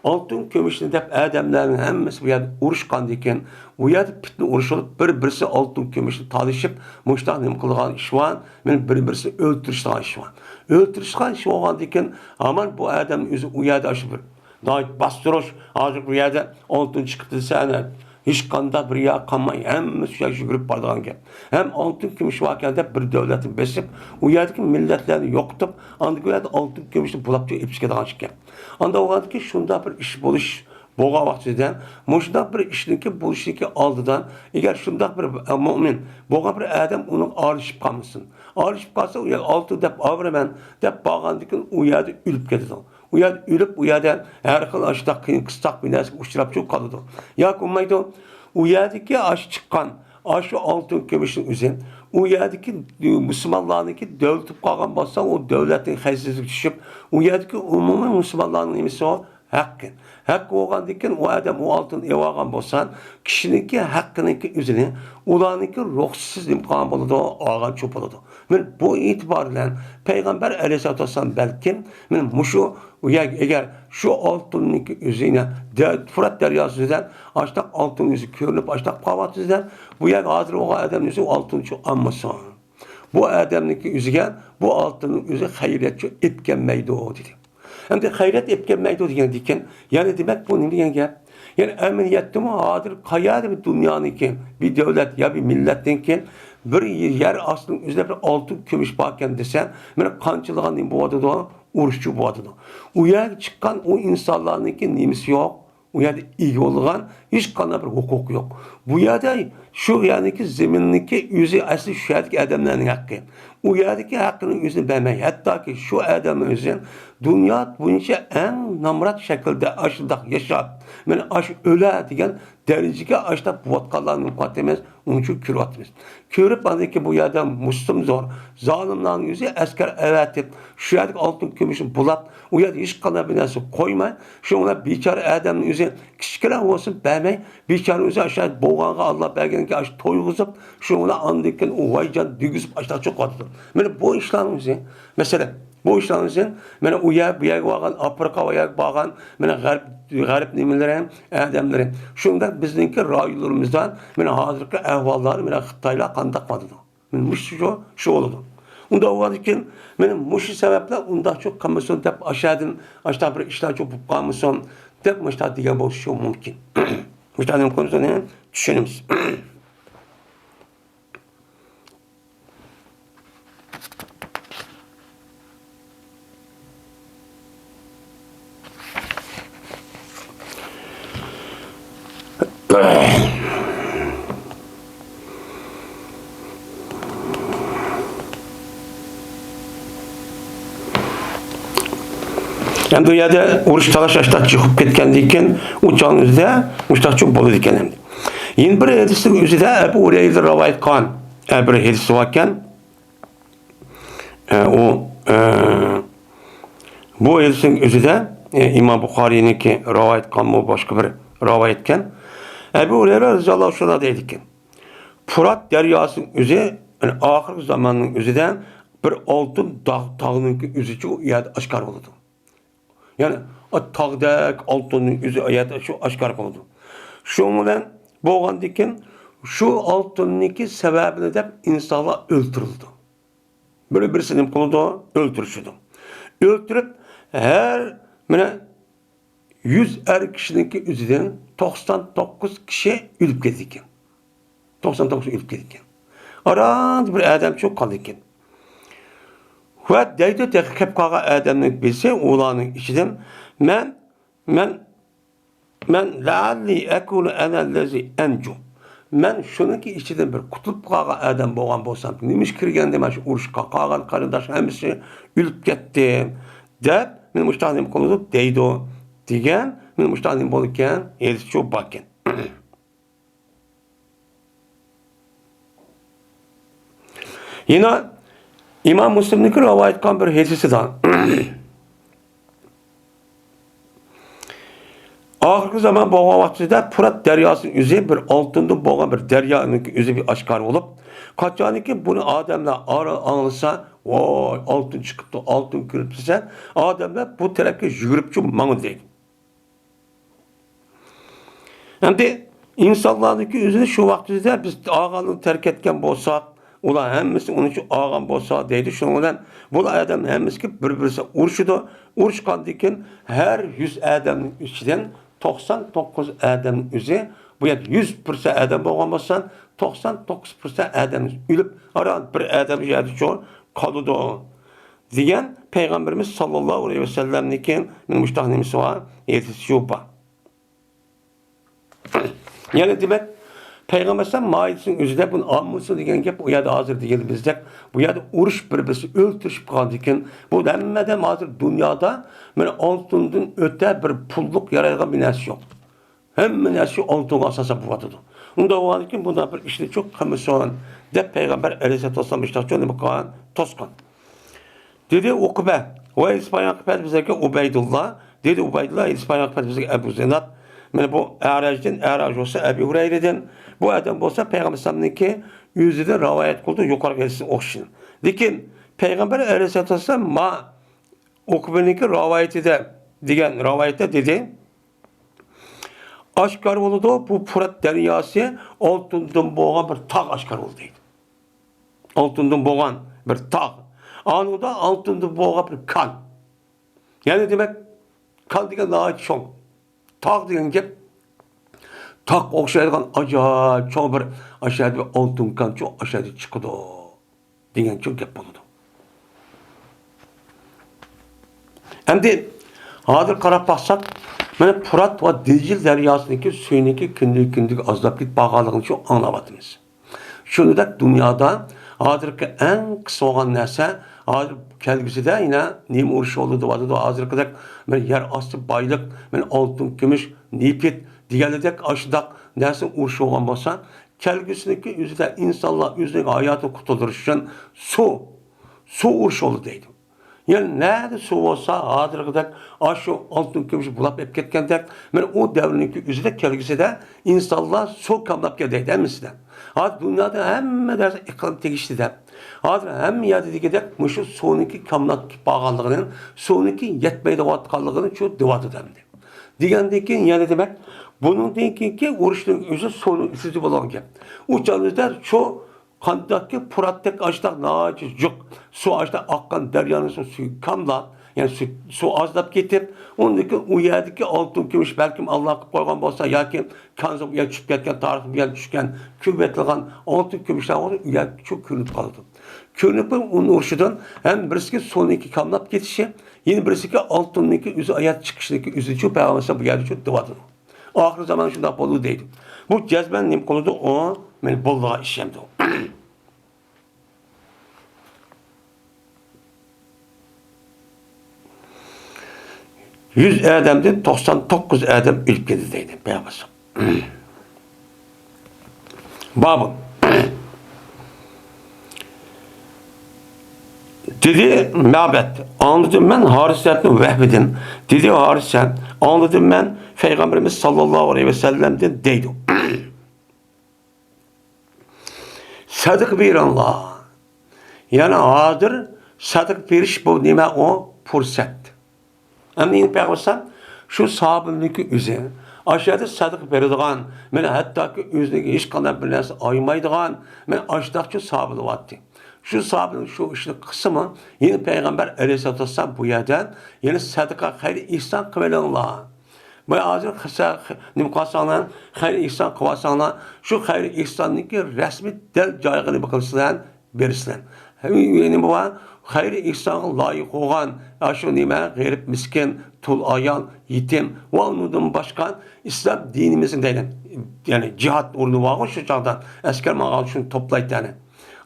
ئالتۇن كۈمۈشنى دەپ ئادەملەرنىڭ ھەممىسى بۇ يەردە ئۇرۇشقاندىكىن، ئۇ يەردە پىتنە ئۇرۇش بولۇپ، بىر بىرسى ئالتۇن كۈمۈشنى تالىشىپ، مۇشۇنداق نېمە قىلىدىغان ئىش بار، مېنى بىر بىرسىنى ئۆلتۈرۈشىدىغان ئىش بار. ئۆلتۈرۈشىدىغان ئىش بولغاندىكىن، ھامان بۇ ئادەم ئۆزى ئۇ يەردە ئاشۇ بىر ناھايىتى باستۇرۇش، ھازىر بۇ يەردە ئالتۇن چىقىپتۇ دېسە، ئەنە، ھېچقانداق بىر يەر قالماي، ھەممىسى شۇ يەرگە يۈگۈرۈپ بارىدىغان گەپ. ھەم ئالتۇن كۈمۈش باركەن دەپ بىر دۆلەتنى بېسىپ، ئۇ يەردىكى مىللەتلەرنى يوقىتىپ، ئاندىن ئۇ يەردە ئالتۇن كۈمۈشنى بۇلاپ چىقىپ كېتىدىغان ئىكەن. ئانداق بولغاندىكىن شۇنداق بىر ئىش بولۇش بولغان ۋاقتىدا، مۇشۇنداق بىر ئىشنىڭكى بولۇشىدىكى ئالدىدا، ئەگەر شۇنداق بىر، ئە، مۆمىن بولغان بىر ئادەم ئۇنىڭغا ئارىلىشىپ قالمىسۇن. ئارىلىشىپ قالسا، ئۇ يەر ئالتۇن دەپ ئاۋۇرىمەن دەپ بارغاندىكىن ئۇ يەردە ئۆلۈپ كېتىدۇ. ئۇ يەردە ئۆلۈپ، ئۇ يەردە ھەر خىل ئاشۇنداق قىيىن قىستاق بىر نەرسىگە ئۇچراپ چىقىپ قالىدۇ. ياكى بولمايدۇ، ئۇ يەردىكى ئاشۇ چىققان، ئاشۇ ئالتۇن كۈمۈشنىڭ ئۆزى، ئۇ يەردىكى مۇسۇلمانلارنىڭكى دۆلىتىپ قالغان بولسا، ئۇ دۆلەتنىڭ خەۋپسىزلىكى چۈشۈپ، ئۇ يەردىكى ئومۇمىي مۇسۇلمانلارنىڭ نېمىسى ئۇ؟ ھەققى. ھەققى بولغاندىكىن ئۇ ئادەم ئۇ ئالتۇننى ئېلىۋالغان بولسا، كىشىنىڭكى ھەققىنىڭكى ئۆزىنى ئۇلارنىڭكى رۇخسىتىسىز نېمە قىلغان بولىدۇ؟ ئالغان چوپ بولىدۇ. مانا بۇ ئېتىبار بىلەن پەيغەمبەر ئەلەيھىسسالاتۇ ۋەسسالام بەلكىم مانا مۇشۇ، ئەگەر شۇ ئالتۇننىڭكى ئۆزىنى دە-، پۇرات دەرياسى ئۆزىدىن ئاشۇنداق ئالتۇن ئۆزى كۆرۈنۈپ ئاشۇنداق قالىۋاتىدۇ دېسە، بۇ يەرگە ھازىر بولغان ئادەم ئۆزى ئالتۇن چوپ ئالمىسۇن. بۇ ئادەمنىڭكى ئۆزىگە بۇ ئالتۇننىڭ ئۆزى خەيرىيەت چوپ ئېلىپ كەلمەيدۇ دېدى. ئەمدى خەيرىيەت ئېلىپ كەلمەيدۇ دېگەندىكىن، يەنى دېمەك بۇ نېمە دېگەن گەپ؟ يەنى ئەمەلىيەتتىمۇ ھازىر قەيەردە بىر دۇنيانىڭكى، بىر دەۋلەت يا بىر مىللەتنىڭكى بىر يەر ئاستىنىڭ ئۆزىدە بىر ئالتۇن كۈمۈش باركەن دېسە، مانا قانچىلىغان نېمە بولۇۋاتىدۇ؟ ئۇرۇشچۇ بولۇۋاتىدۇ. ئۇ يەرگە چىققان ئۇ ئىنسانلارنىڭكى نېمىسى يوق؟ ئۇ يەردە ئىگە بولىدىغان ھېچقانداق بىر ھوقۇق يوق. بۇ يەردە شۇ يەردىكى زېمىننىڭكى ئۆزى ئەسلى شۇ يەردىكى ئادەملەرنىڭ ھەققى. ئۇ يەردىكى ھەققىنىڭ ئۆزىنى بەرمەي، ھەتتاكى شۇ ئادەمنىڭ ئۆزى دۇنيا بويىچە ئەڭ نامرات شەكىلدە ئاشۇنداق ياشاپ، مانا ئاشۇ ئۆلە دېگەن دەرىجىگە ئاشۇنداق بولۇۋاتقانلارنى قاتىمىز ئۇنچە كۆرۈۋاتىمىز. كۆرۈپ، ئاندىن كېيىن بۇ يەردە مۇستۇم زور زالىملارنىڭ ئۆزى ئەسكەر ئەۋەتىپ، شۇ يەردىكى ئالتۇن كۈمۈشنى بۇلاپ، ئۇ يەردە ھېچقانداق بىر نەرسە قويماي، شۇنىڭ بىلەن بىچارە ئادەمنىڭ ئۆزى كىچىككىنە بولسۇن بەرمەي، بىچارە ئۆزى ئاشۇ بولغانغا، ئاللا بەرگەنگە ئاشۇ تويغۇزۇپ، شۇنىڭ بىلەن ئاندىن كېيىن ئۇ ۋايجان دېگۈزۈپ ئاشۇنداق چوقۇۋاتىدۇ. مانا بۇ ئىشلارنىڭ ئۆزى، مەسىلەن، بۇ ئىشلارنىڭ ئۆزى، مانا ئۇ يەر، بۇ يەرگە بارغان، ئافرىقا، ئۇ يەرگە بارغان، مانا غەرب، غەرب نېمىلىرى، ئادەملىرى. شۇنداق بىزنىڭكى رايونلىرىمىزدا، مانا ھازىرقى ئەھۋاللار، مانا خىتايلار قانداق قىلىدۇ؟ مانا مۇشۇ شۇ، شۇ بولىدۇ. ئۇنداق بولغاندىكىن، مانا مۇشۇ سەۋەبلەر ئۇنداق چوق قىلمىسۇن دەپ، ئاشادىن، ئاشۇنداق بىر ئىشلار چوق بولۇپ قالمىسۇن دەپ، مۇشۇنداق دېگەن بولۇشى مۇمكىن. مۇشۇنداق نېمە قىلمىسۇن، چۈشىنىمىز. ئەمدى ئۇ يەردە ئۇرۇش تالاش ئاشتاق چىقىپ كەتكەندىن كېيىن، ئۇ چاغنىڭ ئۆزىدە مۇشتاق چوق بولىدىكەن ئەمدى. يەنە بىر ھەدىسنىڭ ئۆزىدە ئەبۇ ھۇرەيرە رىۋايەت قىلغان، ئە، بىر ھەدىس باركەن. ئە، ئۇ، ئە، بۇ ھەدىسنىڭ ئۆزىدە، ئە، ئىمام بۇخارىينىڭكى رىۋايەت قىلغان بۇ باشقا بىر رىۋايەتكەن. ئەبۇ ھۇرەيرە رەزىياللاھۇ ئەنھۇ دەيدىكەن، پۇرات دەرياسىنىڭ ئۆزى، يەنى ئاخىرقى زاماننىڭ ئۆزىدە بىر ئالتۇن داغ، تاغنىڭكى ئۆزىچۇ ئۇ يەردە ئاشكارا بولىدۇ. يەنى، ئا، تاغدەك ئالتۇننىڭ ئۆزى ئايەت شۇ ئاشكارا قىلىدۇ. شۇنىڭ بىلەن بولغاندىكىن، شۇ ئالتۇننىڭكى سەۋەبىنى دەپ ئىنسانلار ئۆلتۈرۈلىدۇ. بىر-، بىرسىنى نېمە قىلىدۇ؟ ئۆلتۈرۈشىدۇ. ئۆلتۈرۈپ، ھەر، مانا، يۈز ئەر كىشىنىڭكى ئۆزىدىن توقسان توققۇز كىشى ئۆلۈپ كېتىدىكەن. توقسان توققۇز ئۆلۈپ كېتىدىكەن. ئاراندا بىر ئادەمچۇ قالىدىكەن. ۋە دەيدۇ، تېخى كەپ قالغان ئادەمنىڭ بىرسى ئۇلارنىڭ ئىچىدىن، مەن، مەن، مەن لەئەللى ئەكۇنۇ ئەنەللەزى ئەنجۇ. مەن شۇنىڭكى ئىچىدىن بىر قۇتۇلۇپ قالغان ئادەم بولغان بولسام، نېمە ئىش كىرگەندە مانا شۇ ئۇرۇشقا قالغان قېرىنداش ھەممىسى ئۆلۈپ كەتتى، دەپ، مېنى مۇشۇنداق نېمە قىلىدۇ دەيدۇ، دېگەن، مېنى مۇشۇنداق نېمە بولىدىكەن، ھېلىچۇ باركەن. يەنە ئىمام مۇسلىمنىڭكى رىۋايەت قىلغان بىر ھەدىسىدە، ئاخىرقى زامان بولغان ۋاقتىدا پۇرات دەرياسىنىڭ ئۆزى بىر ئالتۇندىن بولغان بىر دەريانىڭ ئۆزى بىر ئاشكارا بولۇپ، قاچانكى بۇنى ئادەملەر ئاران ئاڭلىسا، ۋاي، ئالتۇن چىقىپتۇ، ئالتۇن كۆرۈپتۇ دېسە، ئادەملەر بۇ تەرەپكە يۈگۈرۈپچۇ ماڭىدۇ دەيدۇ. ئەمدى ئىنسانلارنىڭكى ئۆزىنى شۇ ۋاقتىدا بىز ئاغانلىقنى تەرك ئەتكەن بولساق، ئۇلار ھەممىسى ئۇنىڭ ئۈچۈن ئاغان بولسا دەيدۇ. شۇنىڭ بىلەن بۇ ئادەم ھەممىسىگە بىر-بىرسى ئۇرۇشىدۇ. ئۇرۇشقاندىن كېيىن ھەر يۈز ئادەمنىڭ ئىچىدىن توقسان توققۇز ئادەمنىڭ ئۆزى، بۇ يەردە يۈز پىرسەنت ئادەم بولغان بولسا، توقسان توققۇز پىرسەنت ئادەم ئۆلۈپ، ئاران بىر ئادەم شۇ يەردە چوڭ قالىدۇ دېگەن پەيغەمبىرىمىز ساللاللاھۇ ئەلەيھى ۋەسەللەمنىڭكى مانا مۇشۇنداق نېمىسى بار، ھەدىسى شۇ بار. يەنى دېمەك، پەيغەمبەر ئەلەيھىسسالام مائىدىسىنىڭ ئۆزىدە بۇنى ئالمىسۇن دېگەن گەپ ئۇ يەردە ھازىر دېگىنىمىزدەك، بۇ يەردە ئۇرۇش بىر-بىرسى ئۆلتۈرۈشۈپ قالغاندىكىن، بۇ ھەممە ئادەم ھازىر دۇنيادا مانا ئالتۇندىن ئۆتە بىر پۇللۇق يارايدىغان بىر نەرسە يوق. ھەممە نەرسە شۇ ئالتۇنغا ئاساسەن بولۇۋاتىدۇ. ئۇنداق بولغاندىكىن بۇنداق بىر ئىشنى چوق قىلمىسۇن دەپ پەيغەمبەر ئەلەيھىسسالام مۇشۇنداق نېمە قىلغان، توسقان. دېدى ئۇقبە، ۋاي ئىسپاياق پەت بىزگە ئۇبەيدۇللا، دېدى ئۇبەيدۇللا، ئىسپاياق پەت بىزگە ئەبۇ زىناد، مانا بۇ ئەرەجدىن، ئەرەج بولسا ئەبى ھۇرەيرىدىن، بۇ ئادەم بولسا پەيغەمبەر ئەلەيھىسسالامنىڭكى ئۆزىدىن رىۋايەت قىلىدۇ، يۇقىرىقى ھەدىسنى ئوخشىشىدىن. لېكىن پەيغەمبەر ئەلەيھىسسالاتۇ ۋەسسالام ما ئۇقبىنىڭكى رىۋايىتىدە دېگەن رىۋايەتتە دېدى، ئاشكارا بولىدۇ، بۇ پۇرات دەرياسى ئالتۇندىن بولغان بىر تاغ ئاشكارا بولىدۇ دەيدۇ. ئالتۇندىن بولغان بىر تاغ. ئانىڭدا ئالتۇندىن بولغان بىر كان. يەنى دېمەك، كان دېگەن ناھايىتى چوڭ. تاغ دېگەن گەپ، تاغقا ئوخشايدىغان ئاجايىپ چوڭ بىر ئاشۇ يەردە بىر ئالتۇن كان چوڭ ئاشۇ يەردە چىقىدۇ دېگەن چوڭ گەپ بولىدۇ. ئەمدى ھازىر قاراپ باقساق، مانا پۇرات ۋە دىجىل دەرياسىنىڭكى سۈيىنىڭكى كۈندىن كۈندىگە ئازلاپ كېتىپ بارغانلىقىنى شۇ ئاڭلاۋاتىمىز. شۇنىڭدەك دۇنيادا ھازىرقى ئەڭ قىس بولغان نەرسە، ھازىر كەلگۈسىدە يەنە نېمە ئۇرۇش بولىدۇ دەۋاتىدۇ، ھازىرقىدەك بىر يەر ئاستى بايلىق، مانا ئالتۇن، كۈمۈش، نېفىت دېگەنلىدەك ئاشۇنداق نەرسە ئۇرۇش بولغان بولسا، كەلگۈسىدىكى ئۆزىدە ئىنسانلار ئۆزىنىڭ ھاياتىنى قۇتۇلدۇرۇش ئۈچۈن سۇ، سۇ ئۇرۇش بولىدۇ دەيدۇ. يەنى نەدە سۇ بولسا، ھازىرقىدەك ئاشۇ ئالتۇن كۈمۈش بۇلاپ ئېلىپ كەتكەندەك، مانا ئۇ دەۋرنىڭكى ئۆزىدە كەلگۈسىدە ئىنسانلار سۇ كاملاپ كەلدى دەيدۇ ھەممىسىدە. ھازىر دۇنيادا ھەممە نەرسە ئىقلىم تېگىشلىك دەپ. ھازىر ھەممە يەردە دېگۈدەك مۇشۇ سۇنىڭكى كاملاپ كېتىپ قالغانلىقىنى، سۇنىڭكى يەتمەيدىغانلىقىنى شۇ دەۋاتىدۇ ئەمدى. دېگەندىن كېيىن يەنە دېمەك، بۇنىڭدىن كېيىنكى ئۇرۇشنىڭ ئۆزى سۇنىڭ ئۈستىدە بولغان گەپ. ئۇ چاغدا شۇ قانداقكى پۇراتتەك ئاشتاق ناھايىتى جۇق سۇ، ئاشتاق ئاققان دەريانىڭ سۇ، سۈيى كاملا، يەنى سۇ، سۇ ئازلاپ كېتىپ، ئۇندىن كېيىن ئۇ يەردىكى ئالتۇن، كۈمۈش بەلكىم ئاللا قىلىپ قويغان بولسا ياكى كانزا بۇ يەر چۈشۈپ كەتكەن، تارىخ بۇ يەر چۈشكەن، كۆيۈۋېتىلغان ئالتۇن، كۈمۈشلەر بولسا ئۇ يەر شۇ كۆرۈنۈپ قالىدۇ. كۆرۈنۈپ، ئۇنىڭ ئۇرۇشىدىن ھەم بىرسىكى سۇنىڭكى كاملاپ كېتىشى، يەنە بىرسىكى ئالتۇننىڭكى ئۆزى ئايات چىقىشىنىڭكى ئۆزىچۇ پەيغەمبەر بۇ يەردىچۇ دەۋاتىدۇ. ئاخىرى زامان شۇنداق بولىدۇ دەيدۇ. بۇ جەزمەن نېمە قىلىدۇ؟ ئۇ مانا بولىدىغان ئىش ئەمدى ئۇ. يۈز ئادەمدىن توقسان توققۇز ئادەم ئۆلۈپ كېتىدۇ دەيدۇ پەيغەمبەر. بابۇن. دېدى مەبەد، ئاڭلىدىم مەن ھارىسەتنى ۋەھبىدىن. دېدى ھارىسە، ئاڭلىدىم مەن پەيغەمبىرىمىز ساللاللاھۇ ئەلەيھى ۋەسەللەمدىن دەيدۇ. سەدىقە بېرىڭلار. يەنى ھازىر سەدىقە بېرىش بۇ نېمە ئۇ؟ پۇرسەت. ئەمدى يەنە پەيغەمبەر شۇ ساھابىنىڭكى ئۆزى ئاشۇ يەردە سەدىقە بېرىدىغان، مانا ھەتتاكى ئۆزىنىڭ ھېچقانداق بىر نەرسە ئايىمايدىغان، مانا ئاشۇنداقچۇ ساھابىلار بارتى. شۇ ساھابىنىڭ شۇ ئىشنى قىلسىمۇ، يەنە پەيغەمبەر ئەلەيھىسسالاتۇ ۋەسسالام بۇ يەردە يەنە سەدىقە، خەير ئېھسان قىلىۋېلىڭلار. بۇ ھازىر خىسا-، نېمە قىلساڭلار، خەير ئېھسان قىلىۋالساڭلار، شۇ خەير ئېھساننىڭكى رەسمى دەل جايىغا نېمە قىلىسىلەر؟ بېرىسىلەر. نېمە بار؟ خەير ئېھسانغا لايىق بولغان، ئاشۇ نېمە، غېرىب، مىسكىن، تۇل ئايال، يېتىم ۋە ئۇنىڭدىن باشقا ئىسلام دىنىمىزنىڭ دەيدۇ، يەنى جىھاد ئورنى بارغۇ شۇ چاغدا، ئەسكەر ماڭغان شۇنى توپلايتتى ئەنە.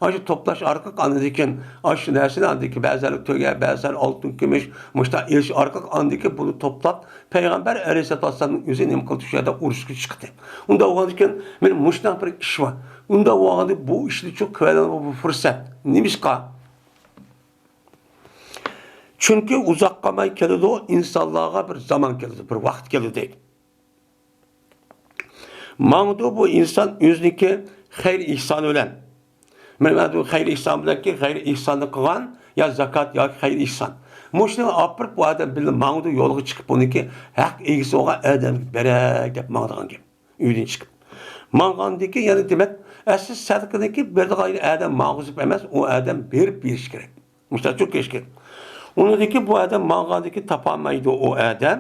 ئاشۇ توپلاش ئارقىلىق ئاندىن كېيىن، ئاشۇ نەرسىنى ئاندىن كېيىن بەزىلەر تۆگە، بەزىلەر ئالتۇن، كۈمۈش، مۇشۇنداق ئېلىش ئارقىلىق ئاندىن كېيىن بۇنى توپلاپ، پەيغەمبەر ئەلەيھىسسالاتۇ ۋەسسالامنىڭ ئۆزى نېمە قىلدى؟ شۇ يەردە ئۇرۇشقا چىقتى. ئۇنداق بولغاندىكىن، مانا مۇشۇنداق بىر ئىش بار. ئۇنداق بولغاندا بۇ ئىشنى چوق قىلىۋېلىڭلار، بۇ پۇرسەت. نېمىشقا؟ چۈنكى ئۇزاق قالماي كېلىدۇ، ئىنسانلارغا بىر زامان كېلىدۇ، بىر ۋاقىت كېلىدۇ دەيدۇ. ماڭىدۇ بۇ ئىنسان ئۆزىنىڭكى خەير ئېھسانى بىلەن. مانا بۇ خەير ئېھسان بىلەنكى، خەير ئېھساننى قىلغان يا زاكات ياكى خەير ئېھسان. مۇشۇنى ئاپىرىپ بۇ ئادەم بىللە ماڭىدۇ، يولغا چىقىپ بۇنىڭكى ھەق ئىگىسى بولغان ئادەمگە بېرەي دەپ ماڭىدىغان گەپ. ئۆيدىن چىقىپ ماڭغاندىن كېيىن يەنە دېمەك، ئەسلى سەدىقىنىكى بېرىدىغان ئادەم ماڭغۇزۇپ ئەمەس، ئۇ ئادەم بېرىپ بېرىشى كېرەك. مۇشۇنداق چوڭ كېلىشى كېرەك. ئۇنىڭدىن كېيىن بۇ ئادەم ماڭغاندىن كېيىن تاپالمايدۇ ئۇ ئادەم.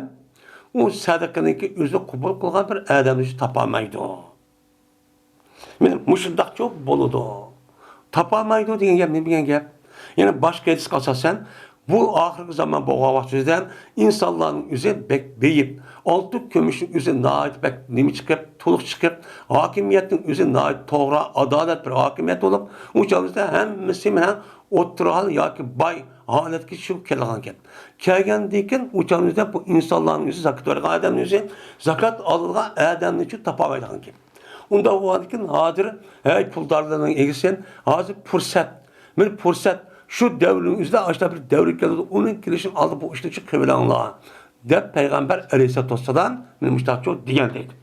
ئۇ سەدىقىنىكى ئۆزى قوبۇل قىلغان بىر ئادەمنى تاپالمايدۇ. مانا مۇشۇنداقچۇ بولىدۇ. تاپالمايدۇ دېگەن گەپ نېمە دېگەن گەپ؟ يەنە باشقا ھەدىسكە ئاساسەن، بۇ ئاخىرقى زامان بولغان ۋاقتىدا ئىنسانلارنىڭ ئۆزى بەك بېيىپ، ئالتۇن كۈمۈشنىڭ ئۆزى ناھايىتى بەك نېمە چىقىپ، تولۇق چىقىپ، ھاكىمىيەتنىڭ ئۆزى ناھايىتى توغرا، ئادالەت بىر ھاكىمىيەت بولۇپ، ئۇ چاغدا ھەممىسى مانا ئوتتۇرا ھال ياكى باي ھالەتكە چۈشۈپ كېلىدىغان گەپ. كەلگەندىن كېيىن ئۇ چاغدا بۇ ئىنسانلارنىڭ ئۆزى، زاكات بېرىدىغان ئادەمنىڭ ئۆزى، زاكات ئالىدىغان ئادەمنىچۇ تاپالمايدىغان گەپ. ئۇنداق بولغاندىكىن ھازىر، ھەي، پۇلدارلارنىڭ ئىگىسى، ھازىر پۇرسەت، مانا پۇرسەت، شۇ دەۋرنىڭ ئۆزىدە ئاشۇنداق بىر دەۋر كېلىدۇ، ئۇنىڭ كېلىشىنىڭ ئالدىدا بۇ ئىشنى قىلىۋېلىڭلار، دەپ پەيغەمبەر ئەلەيھىسسالاتۇ ۋەسسالام مانا مۇشۇنداقچۇ دېگەن دەيدۇ.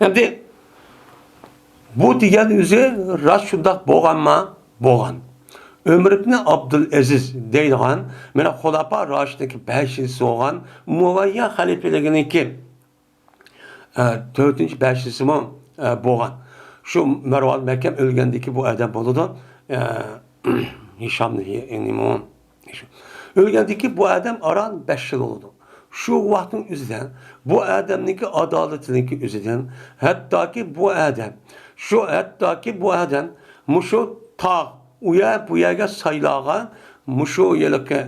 ئەمدى بۇ دېگەن ئۆزى راست شۇنداق بولغانما؟ بولغان. ئۆمەر ئىبنى ئابدۇلئەزىز دەيدىغان، مانا خۇلەپا راشىدىنكى بەشىنچىسى بولغان ئۇمەييە خەلىپىلىكىنىڭكى، ئە، تۆتىنچى، بەشىنچىسىمۇ، ئە، بولغان. شۇ مەرۋان مەھكەم ئۆلگەندىكى بۇ ئادەم بولىدۇ. ئە، ھىشامنى، نېمە ئۇ؟ ئۆلگەندىكى بۇ ئادەم ئاران بەش يىل بولىدۇ. شۇ ۋاقىتنىڭ ئۆزىدە بۇ ئادەمنىڭكى ئادالىتىنىڭكى ئۆزىدىن، ھەتتاكى بۇ ئادەم، شۇ ھەتتاكى بۇ ئادەم مۇشۇ تاغ، ئۇ يەر، بۇ يەرگە سايلارغا مۇشۇ ھېلىقى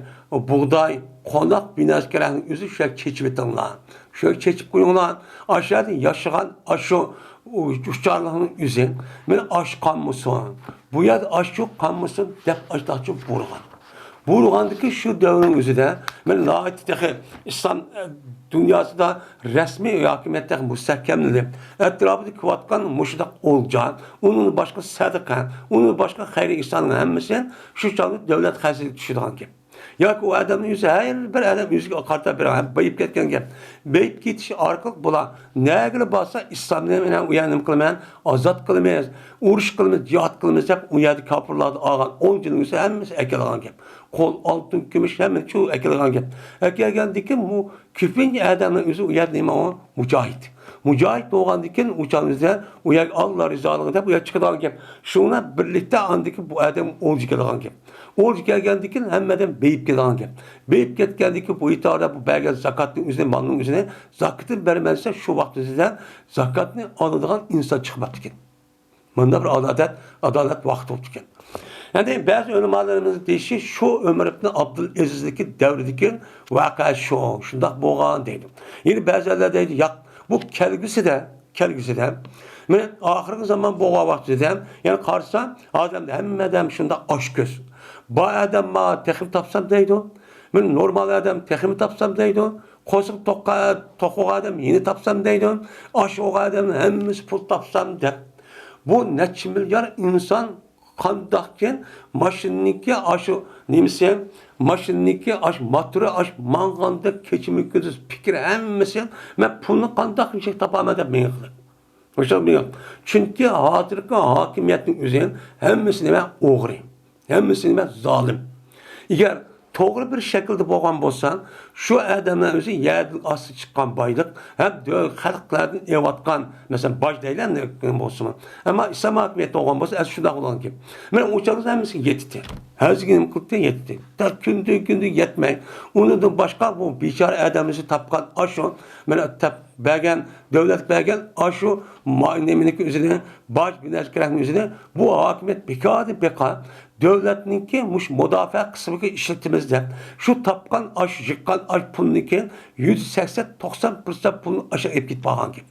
بۇغداي، قونداق بىناسكەرەكنىڭ ئۆزى شۇ يەرگە چېچىۋېتىڭلار. شۇ يەرگە چېچىپ قويۇڭلار. ئاشۇ يەردە ياشىغان ئاشۇ ئۇچارلىقنىڭ ئۆزى مانا ئاش قالمىسۇن، بۇ يەردە ئاش يوق قالمىسۇن دەپ ئاشۇنداقچە بۇيرۇغان. بۇيرۇغاندىكى شۇ دەۋرنىڭ ئۆزىدە مانا ناھايىتى تېخى ئىسلام، ئە، دۇنياسىدا رەسمىي ھاكىمىيەت تېخى مۇستەھكەملىنىپ، ئەتراپىدا كېلىۋاتقان مۇشۇنداق ئولجا، ئۇنىڭدىن باشقا سەدىقە، ئۇنىڭدىن باشقا خەير ئېھساننىڭ ھەممىسى شۇ چاغدا دۆلەت خەزىنىسىگە چۈشىدىغان گەپ. ياكى ئۇ ئادەمنىڭ ئۆزى ھەر بىر ئادەم ئۆزىگە قارىتا بېرىدىغان، بېيىپ كەتكەن گەپ. بېيىپ كېتىش ئارقىلىق بۇلار نەگىلا بارسا ئىسلامنى مەن ئۇ يەردە نېمە قىلىمەن، ئازاد قىلىمىز، ئۇرۇش قىلىمىز، جىھاد قىلىمىز دەپ ئۇ يەردە كاپىرلاردىن ئالغان ئولجىنىڭ ئۆزى ھەممىسى ئەكېلىدىغان گەپ. قول ئالتۇن، كۈمۈش ھەممىسى شۇ ئەكېلىدىغان گەپ. ئەكەلگەندىن كېيىن بۇ كۆپىنچە ئادەمنىڭ ئۆزى ئۇ يەردە نېمە ئۇ؟ مۇجاھىد. مۇجاھىد بولغاندىن كېيىن ئۇ چاغنىڭ ئۆزىدە ئۇ يەرگە ئاللا رىزالىقى دەپ ئۇ يەرگە چىقىدىغان گەپ. شۇنىڭ بىلەن بىرلىكتە ئاندىن كېيىن بۇ ئادەم ئولجا كېلىدىغان گەپ. ئولجا كەلگەندىن كېيىن ھەممە ئادەم بېيىپ كېلىدىغان گەپ. بېيىپ كەتكەندىن كېيىن بۇ ئىتارە بۇ بەرگەن زاكاتنىڭ ئۆزىنى، مالنىڭ ئۆزىنى، زاكىتىنى بەرمەن دېسە شۇ ۋاقىت ئۆزىدە زاكاتنى ئالىدىغان ئىنسان چىقماپتىكەن. مۇنداق بىر ئادالەت، ئادالەت ۋاقتى بوپتىكەن. يەنى بەزى ئۆلىمالىرىمىزنىڭ دېيىشى شۇ ئۆمەر ئىبن ئابدۇلئەزىزنىڭكى دەۋرىدىكى ۋەقە شۇ، شۇنداق بولغان دەيدۇ. يەنە بەزىلەر دەيدۇ، ياق، بۇ كەلگۈسىدە، كەلگۈسىدە، مانا ئاخىرقى زامان بولغان ۋاقتىدا، يەنە قارىسا، ئادەمدە ھەممە ئادەم شۇنداق ئاچكۆز. بار ئادەم بار، تېخىمۇ تاپسام دەيدۇ. مانا نورمال ئادەم تېخىمۇ تاپسام دەيدۇ. قورسىقى توق، توق بولغان ئادەم يەنە تاپسام دەيدۇ. ئاش بولغان ئادەم ھەممىسى پۇل تاپسام دەپ. بۇ نەچچە مىليار ئىنسان قانداقكىن ماشىنىنىڭكى ئاشۇ نېمىسى، ماشىنىنىڭكى ئاشۇ موتورى، ئاشۇ ماڭغاندا كېچىمۇ كۈندۈز پىكرى ھەممىسى، مەن پۇلنى قانداق نېچە تاپىمەن دەپ مېڭە قىلىدۇ. مۇشۇ مېڭە. چۈنكى ھازىرقى ھاكىمىيەتنىڭ ئۆزى ھەممىسى نېمە؟ ئوغرى. ھەممىسى نېمە؟ زالىم. ئەگەر توغرا بىر شەكىلدە بولغان بولسا، شۇ ئادەملەر ئۆزى يەردىن ئاستى چىققان بايلىق ھەم دۆ-، خەلقلەردىن ئېلىۋاتقان، مەسىلەن، باج دەيلى، نېمە بولسىمۇ. ئەمما ئىسلام ھاكىمىيەتتە بولغان بولسا، ئەسلى شۇنداق بولغان گەپ. مانا ئۇ چاغدا ھەممىسىگە يەتتى. ھەزىگە نېمە قىلدى؟ يەتتى. تا كۈندە، كۈندە يەتمەي. ئۇنىڭدىن باشقا بۇ بىچارە ئادەملىرى تاپقان ئاشۇ، مانا تاپ-، بەرگەن، دۆلەت بەرگەن ئاشۇ ما-، نېمىنىڭكى ئۆزىنى، باج بىنەسى كېرەكنىڭ ئۆزىنى بۇ ھاكىمىيەت بىكاردىن بىكار دۆلەتنىڭكى مۇشۇ مۇداپىئە قىسمىغا ئىشلىتىمىز دەپ، شۇ تاپقان ئاش، يىغقان ئاش پۇلنىڭكى يۈزدە سەكسەن، توقسان پىرسەنت پۇلنى ئاشۇ ئېلىپ كېتىپ قالغان گەپ.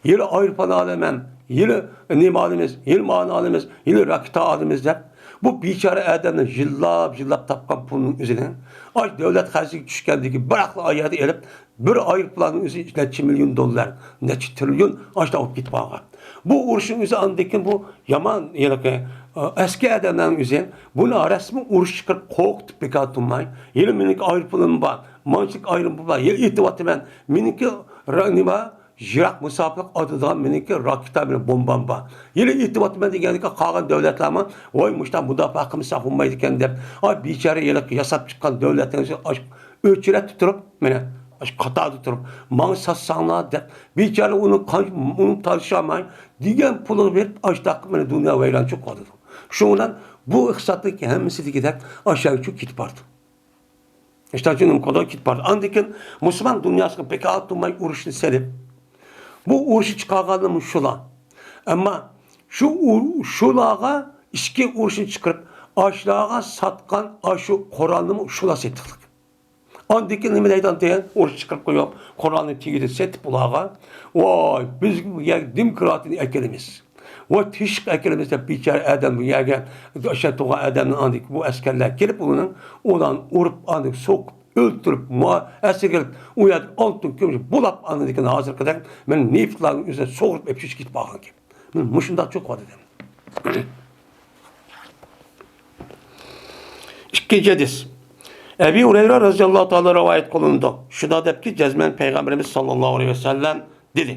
يىلى ئايروپىلان ئالىمەن، يىلى نېمە ئالىمىز، يىلى مانى ئالىمىز، يىلى راكېتا ئالىمىز دەپ، بۇ بىچارە ئادەمنىڭ يىللاپ، يىللاپ تاپقان پۇلنىڭ ئۆزىنى ئاش دۆلەت خەزىنىگە چۈشكەندىكى بىراقلا ئايەردە ئېلىپ، بىر ئايروپىلاننىڭ ئۆزى نەچچە مىليون دوللار، نەچچە تىرىليون ئاشۇنداق بولۇپ كېتىپ قالغان. بۇ ئۇرۇشنىڭ ئۆزى ئاندىن كېيىن بۇ يامان ھېلىقى ئەسكى ئادەملەرنىڭ ئۆزى بۇنى رەسمىي ئۇرۇش چىقىرىپ قورقۇتۇپ بىكار تۇرماي، ھېلى مېنىڭكى ئايروپىلانىم بار، مانچىلىك ئايروپىلان بار، ھېلى ئېتىۋاتىمەن، مېنىڭكى را-، نېمە، يىراق مۇساپىلىق ئاتىدىغان مېنىڭكى راكېتا بىلەن بومبام بار. ھېلى ئېتىۋاتىمەن دېگەندىكىن قالغان دۆلەتلەرمۇ، ۋاي، مۇشۇنداق مۇداپىئە قىلمىساق بولمايدىكەن دەپ، ئاي، بىچارە ھېلىقى ياساپ چىققان دۆلەتلەرنى ئاش-، ئۆچرەتتە تۇرۇپ، مانا، ئاشۇ قاتاردا تۇرۇپ، ماڭا ساتساڭلار دەپ، بىچارە ئۇنى قان-، ئۇنى تالىشالماي، دېگەن پۇلىغا بېرىپ، ئاشتاققا مانا دۇنيا ۋەيرانچۇق قىلىدۇ. شۇنىڭ بىلەن بۇ ئىقتىسادنىڭكى ھەممىسى دېگۈدەك ئاشۇ يەرگىچۇ كېتىپ بارىدۇ. ئىشتانچۇ نېمە قىلىدۇ؟ كېتىپ بارىدۇ. ئاندىن كېيىن مۇسۇلمان دۇنياسىغا بىكار تۇرماي ئۇرۇشنى سېلىپ، بۇ ئۇرۇشنى چىقارغانلىرىمۇ شۇلار. ئەمما شۇ ئۇ-، شۇلارغا ئىچكى ئۇرۇشنى چىقىرىپ، ئاشۇلارغا ساتقان ئاشۇ قورالنىمۇ شۇلار سېتىقلىق. ئاندىن كېيىن نېمە دەيدىغان تېگەن؟ ئۇرۇش چىقىرىپ قويۇپ، قورالنى تېگىدە سېتىپ ئۇلارغا، ۋاي، بىز بۇ يەرگە دېموكراتىيىنى ئەكېلىمىز. ۋاي، تىنچلىق ئەكېلىمىز دەپ بىچارە ئادەم بۇ يەرگە، ئاشۇ تۇغان ئادەمنى ئاندىن بۇ ئەسكەرلەر كېلىپ ئۇنىڭ، ئۇلارنى ئۇرۇپ، ئاندىن سوقۇپ، ئۆلتۈرۈپ، مۇ-، ئەسىرگە ئېلىپ، ئۇ يەردە ئالتۇن كۈمۈش بۇلاپ، ئاندىن كېيىن ھازىرقىدەك مانا نېفىتلارنى ئۆزىنى سۇغۇرۇپ ئېلىپ چۈشۈپ كېتىپ قالغان گەپ. مانا مۇشۇنداق چوقۇ دېدىم. ئىككىنچى ھەدىس. ئەبى ھۇرەيرە رەزىياللاھۇ تائالا رىۋايەت قىلىنىدۇ. شۇنداق دەپكى، جەزمەن پەيغەمبىرىمىز ساللاللاھۇ ئەلەيھى ۋەسەللەم دېدى: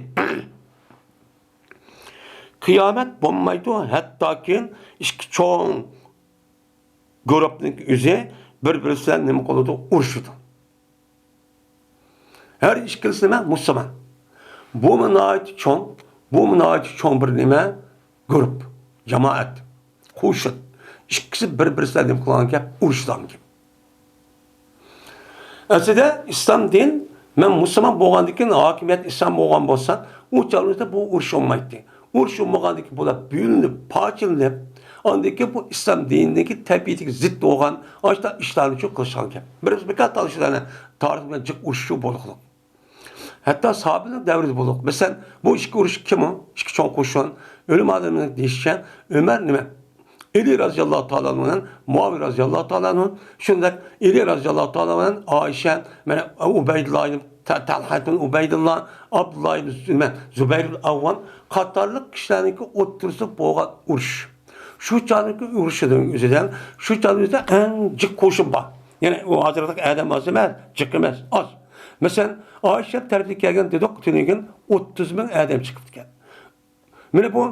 قىيامەت بولمايدۇ، ھەتتاكى ئىككى چوڭ گۇرۇپنىڭ ئۆزى بىر-بىرسى بىلەن نېمە قىلىدۇ؟ ئۇرۇشىدۇ. ھەر ئىككىلىسى نېمە؟ مۇسۇلمان. بۇمۇ ناھايىتى چوڭ، بۇمۇ ناھايىتى چوڭ بىر نېمە؟ گۇرۇپ، جامائەت، قوشۇن. ئىككىسى بىر-بىرسى بىلەن نېمە قىلغان گەپ؟ ئۇرۇشىدىغان گەپ. ئەسلىدە ئىسلام دىن، مەن مۇسۇلمان بولغاندىن كېيىن، ھاكىمىيەت ئىسلام بولغان بولسا، ئۇ چاغلىرىمىزدا بۇ ئۇرۇش بولمايتتى. ئۇرۇش بولمىغاندىن كېيىن بۇلار بۆلۈنۈپ، پارچىلىنىپ، ئاندىن كېيىن بۇ ئىسلام دىنىدىكى تەبىئىتىگە زىت بولغان ئاشۇنداق ئىشلارنى شۇ قىلىشقان گەپ. بىر بىكار تالىشىدۇ، تارىخ بىلەن جىق ئۇرۇشۇش بولۇقلۇق. ھەتتا ساھابىنىڭ دەۋرىدە بولۇق. مەسىلەن، بۇ ئىككى ئۇرۇش كىم ئۇ؟ ئىككى چوڭ قوشۇن. ئۆلىمالىرىمىزنىڭ دېيىشىچە، ئۆمەر نېمە؟ ئەلى رازىياللاھۇ تائالا ئانھۇ بىلەن مۇئاۋىيە رازىياللاھۇ تائالا ئانھۇ، شۇنداق ئەلى رازىياللاھۇ تائالا ئانھۇ بىلەن ئائىشە، مانا ئۇبەيدۇللا ئىبن تا-، تالھا ئىبن ئۇبەيدۇللا، ئابدۇللا ئىبن زۇ-، نېمە، زۇبەير ئىبن ئاۋۋام قاتارلىق كىشىلەرنىڭكى ئوتتۇرىسىدا بولغان ئۇرۇش. شۇ چاغدىكى ئۇرۇشنىڭ ئۆزىدە، شۇ چاغدا ئۆزىدە ئەڭ جىق قوشۇن بار. يەنى ئۇ ھازىرقىدەك ئادەم ئاز ئەمەس، جىق ئەمەس، ئاز. مەسىلەن، ئائىشە تەرىپىگە كەلگەن دېدۇق، تۈنۈگۈن ئوتتۇز مىڭ ئادەم چىقىپتىكەن. مانا بۇ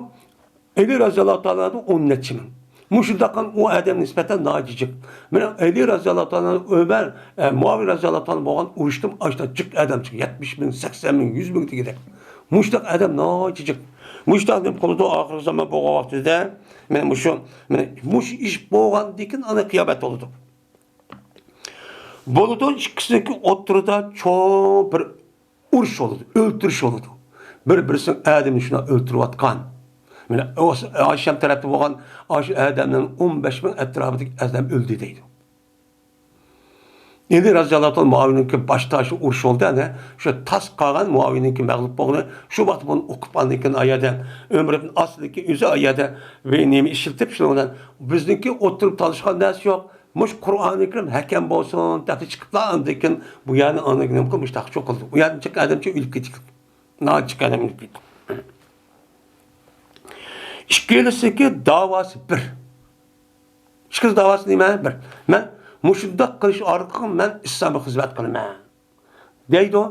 ئەلى رازىياللاھۇ تائالا ئانھۇ ئون نەچچە مىڭ. مۇشۇنداق ئۇ ئادەم نىسبەتەن ناھايىتى جىق. مانا ئەلى رازىياللاھۇ تائالا ئانھۇ، ئۆمەر، ئە، مۇئاۋىيە رازىياللاھۇ تائالا بولغان ئۇرۇشتىن ئاشتا جىق ئادەم چىق، يەتمىش مىڭ، سەكسەن مىڭ، يۈز مىڭ دېگۈدەك. مۇشۇنداق ئادەم ناھايىتى جىق. مۇشۇنداق نېمە قىلىدۇ، ئاخىرقى زامان بولغان ۋاقتىدا، مانا مۇشۇ، مانا مۇشۇ ئىش بولغاندىن كېيىن ئانا قىيامەت بولىدۇ. بولىدۇ، ئىككىسىنىڭكى ئوتتۇرىدا چوڭ بىر ئۇرۇش بولىدۇ، ئۆلتۈرۈش بولىدۇ. بىر-بىرسىنىڭ ئادىمىنى شۇنداق ئۆلتۈرۈۋاتقان. مانا ئائىشەم تەرەپتە بولغان ئاشۇ ئادەمنىڭ ئون بەش مىڭ ئەتراپىدىكى ئادەم ئۆلدى دەيدۇ. ئەلى رازىياللاھۇ تائالا مۇئاۋىيەنىڭكى باشتا شۇ ئۇرۇش بولدى، ئەنە شۇ تاس قالغان مۇئاۋىيەنىڭكى مەغلۇپ بولغىنى، شۇ ۋاقىت بۇنى ئوقۇپ ئاندىن كېيىن ئايەدە ئۆمەر ئىبن ئاسنىڭكى ئۆزى ئايەدە بىر نېمە ئىشلىتىپ، شۇنىڭ بىلەن بىزنىڭكى ئوتتۇرىغا تالىشقان نەرسە يوق. مۇشۇ قۇرئانى كەرىم ھەكەم بولسۇن دەپ چىقىپلا ئاندىن كېيىن بۇ يەرنى ئاندىن كېيىن نېمە قىلىپ مۇشتاق چوقۇلدى. ئۇ يەردىن جىق ئادەمچە ئۆلۈپ كېتىپتۇ. ناھايىتى جىق ئادەم ئۆلۈپ كېتىپتۇ. ئىككىلىسىنىڭكى داۋاسى بىر. ئىككىلىسى داۋاسى نېمە؟ بىر. مەن مۇشۇنداق قىلىش ئارقىلىق مەن ئىسلامغا خىزمەت قىلىمەن دەيدۇ.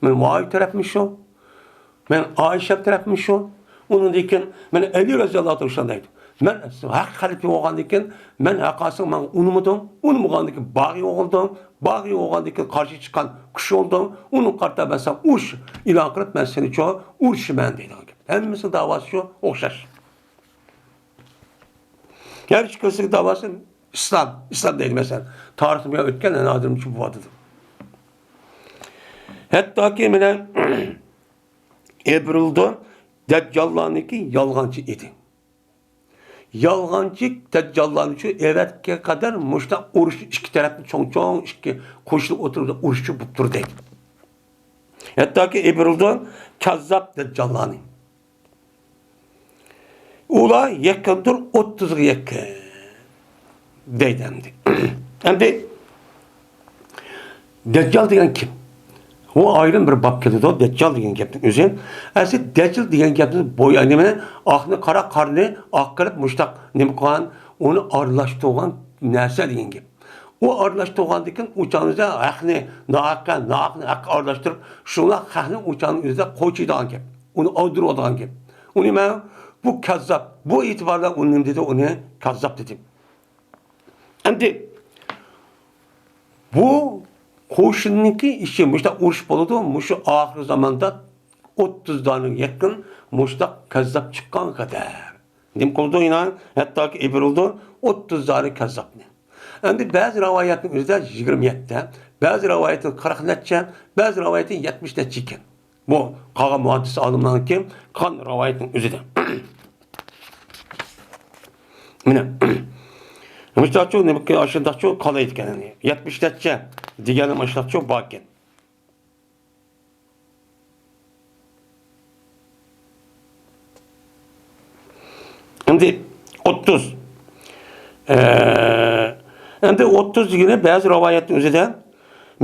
مەن مۇئاۋىيە تەرەپمۇ شۇ. مەن ئائىشە تەرەپمۇ شۇ. ئۇنىڭدىن كېيىن مەن ئەلى رەزىياللاھۇ تائالا شۇنداق دەيدۇ. مەن ھەق خەلىپە بولغاندىن كېيىن مەن ھەق ئالساڭ ماڭا ئۇنىمىدىڭ. ئۇنىمىغاندىن كېيىن باغىي بولدۇڭ. باغىي بولغاندىن كېيىن قارشى چىققان كۈچ بولدۇڭ. ئۇنىڭغا قارىتا مەن ساڭا ئۇرۇش ئېلان قىلىپ مەن سېنى چۇ ئۇرۇشىمەن دەيدىغان گەپ. ھەممىسىنىڭ داۋاسى شۇ ئوخشاش. يەنى ئىككىلىسىنىڭ داۋاسى ئىسلام، ئىسلام دەيدۇ مەسىلەن. تارىختا بۇ يەر ئۆتكەن، ھازىرمۇ شۇ بولۇۋاتىدۇ. ھەتتاكى مانا ئېبرىلدا دەججاللارنىڭكى يالغانچى ئىدى. يالغانچى دەججاللارنى شۇ ئەۋەتكە قەدەر مۇشۇنداق ئۇرۇشنى ئىككى تەرەپنى چوڭ-چوڭ ئىككى قوشۇلۇپ ئولتۇرۇپ ئۇرۇشچى بولۇپ تۇردى. ھەتتاكى ئېبرىلدا كاززاپ دەججاللارنى. ئۇلار يېقىندۇر ئوتتۇزغا يېقىن دەيدۇ ئەمدى. ئەمدى دەججال دېگەن كىم؟ بۇ ئايرىم بىر باب كېلىدۇ، دەججال دېگەن گەپنىڭ ئۆزى. ئەسلى دەججال دېگەن گەپنىڭ بويى نېمە؟ ئاقنى قارا، قارنى ئاق قىلىپ، مۇشتاق نېمە قىلغان، ئۇنى ئارىلاشتۇرغان نەرسە دېگەن گەپ. ئۇ ئارىلاشتۇرغاندىن كېيىن ئۇ چاغنىڭدا ھەقنى ناھەققە، ناھەقنى ھەققە ئارىلاشتۇرۇپ، شۇڭا خەقنى ئۇ چاغنىڭ ئۆزىدە قوچىدىغان گەپ. ئۇنى ئالدۇرۇۋالىدىغان گەپ. ئۇنى مەن بۇ كاززاپ، بۇ ئېتىبار بىلەن ئۇنى نېمە دېدى؟ ئۇنى كاززاپ دېدىم. ئەمدى بۇ قوشۇننىڭكى ئىچى، مۇشۇنداق ئۇرۇش بولىدۇ، مۇشۇ ئاخىر زاماندا ئوتتۇز دانىگە يېقىن مۇشۇنداق كاززاپ چىققان قەدەر. نېمە قىلىدۇ يەنە؟ ھەتتاكى ئېبىرىلدۇ ئوتتۇز دانە كاززاپنى. ئەمدى بەزى رىۋايەتنىڭ ئۆزىدە يىگىرمە يەتتە، بەزى رىۋايەتتە قىرىق نەچچە، بەزى رىۋايەتتە يەتمىش نەچچە ئىكەن. بۇ قالغان مۇھەددىس ئالىملارنىڭكى قالغان رىۋايەتنىڭ ئۆزىدە. مانا. مۇشۇنداقچۇ، نېمىكى، ئاشۇنداقچۇ قالايدىكەن، يەنى يەتمىش نەچچە دېگەننى مۇشۇنداقچۇ باركەن. ئەمدى ئوتتۇز. ئە، ئەمدى ئوتتۇز دېگىنى بەزى رىۋايەتنىڭ ئۆزىدە،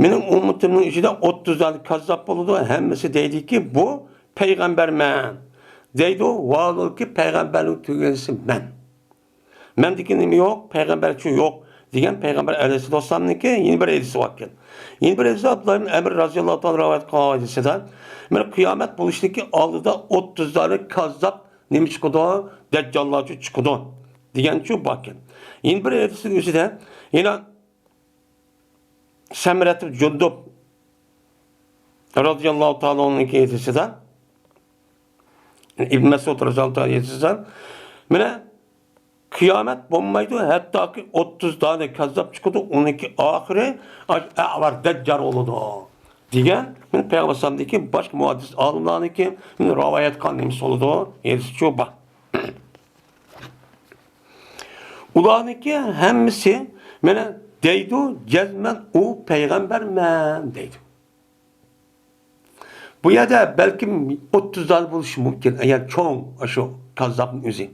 مېنىڭ ئۈممىتىمنىڭ ئىچىدە ئوتتۇز دانە كاززاپ بولىدۇ، ھەممىسى دەيدىكى، بۇ پەيغەمبەرمەن دەيدۇ، ۋاھالەنكى پەيغەمبەرنىڭ تۈگىنىسى مەن. مەندىكى نېمە يوق؟ پەيغەمبەرچۇ يوق دېگەن پەيغەمبەر ئەلەيھىسسالامنىڭكى يەنە بىر ھەدىسى باركەن. يەنە بىر ھەدىسى ئابدۇللا ئىبن ئەمر رەزىياللاھۇ تائالا رىۋايەت قىلغان ھەدىسىدە، مانا قىيامەت بولۇشتىكى ئالدىدا ئوتتۇز دانە كاززاپ نېمە چىقىدۇ؟ دەججاللارچۇ چىقىدۇ دېگەنچۇ باركەن. يەنە بىر ھەدىسنىڭ ئۆزىدە يەنە سەمرەتۇ جۇندۇب رەزىياللاھۇ تائالا ئەنھۇنىڭكى ھەدىسىدە، ئىبن مەسئۇد رەزىياللاھۇ تائالا ھەدىسىدە، مانا، قىيامەت بولمايدۇ، ھەتتاكى ئوتتۇز دانە كاززاپ چىقىدۇ، ئۇنىڭكى ئاخىرى ئەۋەر دەججال بولىدۇ دېگەن، مانا، پەيغەمبەر ئەلەيھىسسالامدىكى باشقا مۇھەددىس ئالىملارنىڭكى، مانا، رىۋايەت قىلغان نېمىسى بولىدۇ، ھەدىسىچۇ بار. ئۇلارنىڭكى ھەممىسى، مانا، دەيدۇ، جەزمەن ئۇ پەيغەمبەرمەن دەيدۇ. بۇ يەردە بەلكىم ئوتتۇز دانە بولۇشى مۇمكىن، ئەگەر چوڭ ئاشۇ كاززاپنىڭ ئۆزى.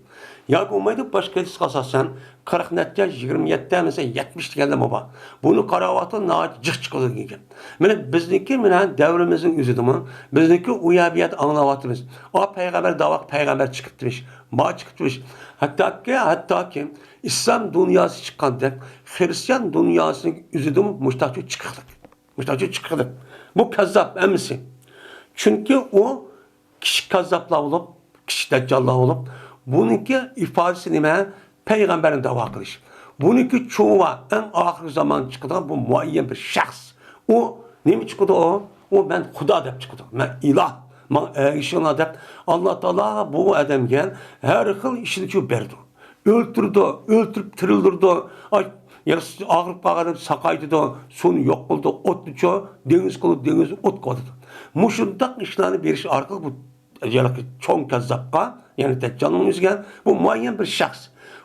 ياكى بولمايدۇ، باشقا ھەدىسكە ئاساسەن، قىرىق نەچچە، يىگىرمە يەتتە، مەسىلەن، يەتمىش دېگەنلەرمۇ بار. بۇنى قاراۋاتقان ناھايىتى جىق چىقىدۇ دېگەن گەپ. مانا بىزنىڭكى، مانا دەۋرىمىزنىڭ ئۆزىدىمۇ، بىزنىڭكى ئۇ يەر بۇ يەردە ئاڭلاۋاتىمىز. ئا، پەيغەمبەر داۋا، پەيغەمبەر چىقىپتىمىش، ما چىقىپتىمىش. ھەتتاكى، ھەتتاكى ئىسلام دۇنياسى چىققاندەك، خىرىستىيان دۇنياسىنىڭ ئۆزىدىمۇ مۇشتاقچۇ چىقىقلىق. مۇشتاقچۇ چىقىقلىق. بۇ كاززاپ ھەممىسى. چۈنكى ئۇ كىچىك كاززاپلار بولۇپ، كىچىك دەججاللار بولۇپ، بۇنىڭكى ئىپادىسى نېمە؟ پەيغەمبەرنى داۋا قىلىش. بۇنىڭكى چوڭى بار، ئەڭ ئاخىرقى زامان چىقىدىغان بۇ مۇئەييەن بىر شەخس. ئۇ نېمە چىقىدۇ ئۇ؟ ئۇ مەن خۇدا دەپ چىقىدۇ. مەن ئىلاھ، ماڭا ئەگىشىڭلار دەپ ئاللا تائالا بۇ ئادەمگە ھەر خىل ئىشنى چۈ بېرىدۇ. ئۆلتۈرىدۇ، ئۆلتۈرۈپ تىرىلدۈرىدۇ. ئاي، يارىسى ئاغرىپ قالغان ئادەم ساقايتىدۇ، سۇنى يوق قىلىدۇ، ئوتنى چۇ، دېڭىز قىلىدۇ، دېڭىزنى ئوتقا ئاتىدۇ. مۇشۇنداق ئىشلارنى بېرىش ئارقىلىق بۇ ھېلىقى چوڭ كاززاپقا، يەنى دەججالنىڭ ئۆزىگە، بۇ مۇئەييەن بىر شەخس.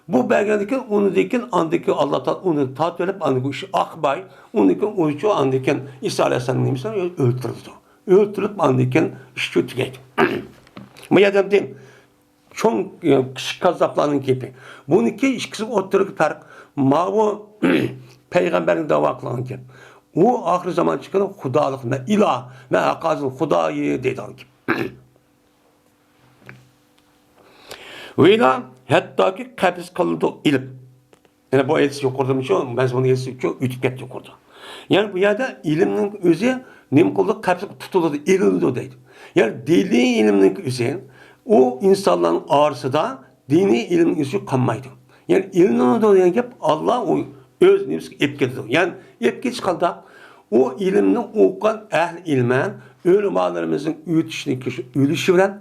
بۇ بەرگەندىن كېيىن، ئۇنىڭدىن كېيىن، ئاندىن كېيىن ئاللا تائالا ئۇنى تارتىۋېلىپ، ئاندىن كېيىن ئىش ئاقماي، ئۇنىڭدىن كېيىن ئۇنىچۇ، ئاندىن كېيىن ئىسا ئەلەيھىسسالامنىڭ نېمىسىنى ئۆلتۈرىدۇ. ئۆلتۈرۈپ، ئاندىن كېيىن ئىشچۇ تۈگەيدۇ. بۇ يەردە چوڭ، ئە، كىچىك كاززاپلارنىڭ گېپى. بۇنىڭكى ئىككىسى ئوتتۇرىدىكى پەرق. ماۋۇ پەيغەمبەرنىڭ داۋا قىلغان گەپ. ئۇ ئاخىر زامان چىقىدۇ، خۇدالىق، مەن ئىلاھ، مەن ھەققانىي خۇدايى دەيدىغان گەپ. ۋىلا ھەتتاكى قەبز قىلىدۇ ئىلىم. يەنە بۇ ھەدىس يۇقىرىدىمۇ شۇ، مەزمۇن ھەدىس شۇ ئۆتۈپ كەتتى يۇقىرىدا. يەنى بۇ يەردە ئىلىمنىڭ ئۆزى نېمە قىلىدۇ؟ قەبز تۇتۇلىدۇ، ئېلىنىدۇ دەيدۇ. يەنى دىنىي ئىلىمنىڭ ئۆزى ئۇ ئىنسانلارنىڭ ئارىسىدا دىنىي ئىلىم ئۆزى قالمايدۇ. يەنى ئېلىنىدۇ دېگەن گەپ ئاللا ئۇ ئۆز نېمىسىگە ئېلىپ كېتىدۇ. يەنى ئېلىپ كېتىش قانداق؟ ئۇ ئىلىمنى ئوقۇغان ئەھلى ئىلمەن ئۆلىمالىرىمىزنىڭ ئۆتۈشىنىڭ ئۆلۈشى بىلەن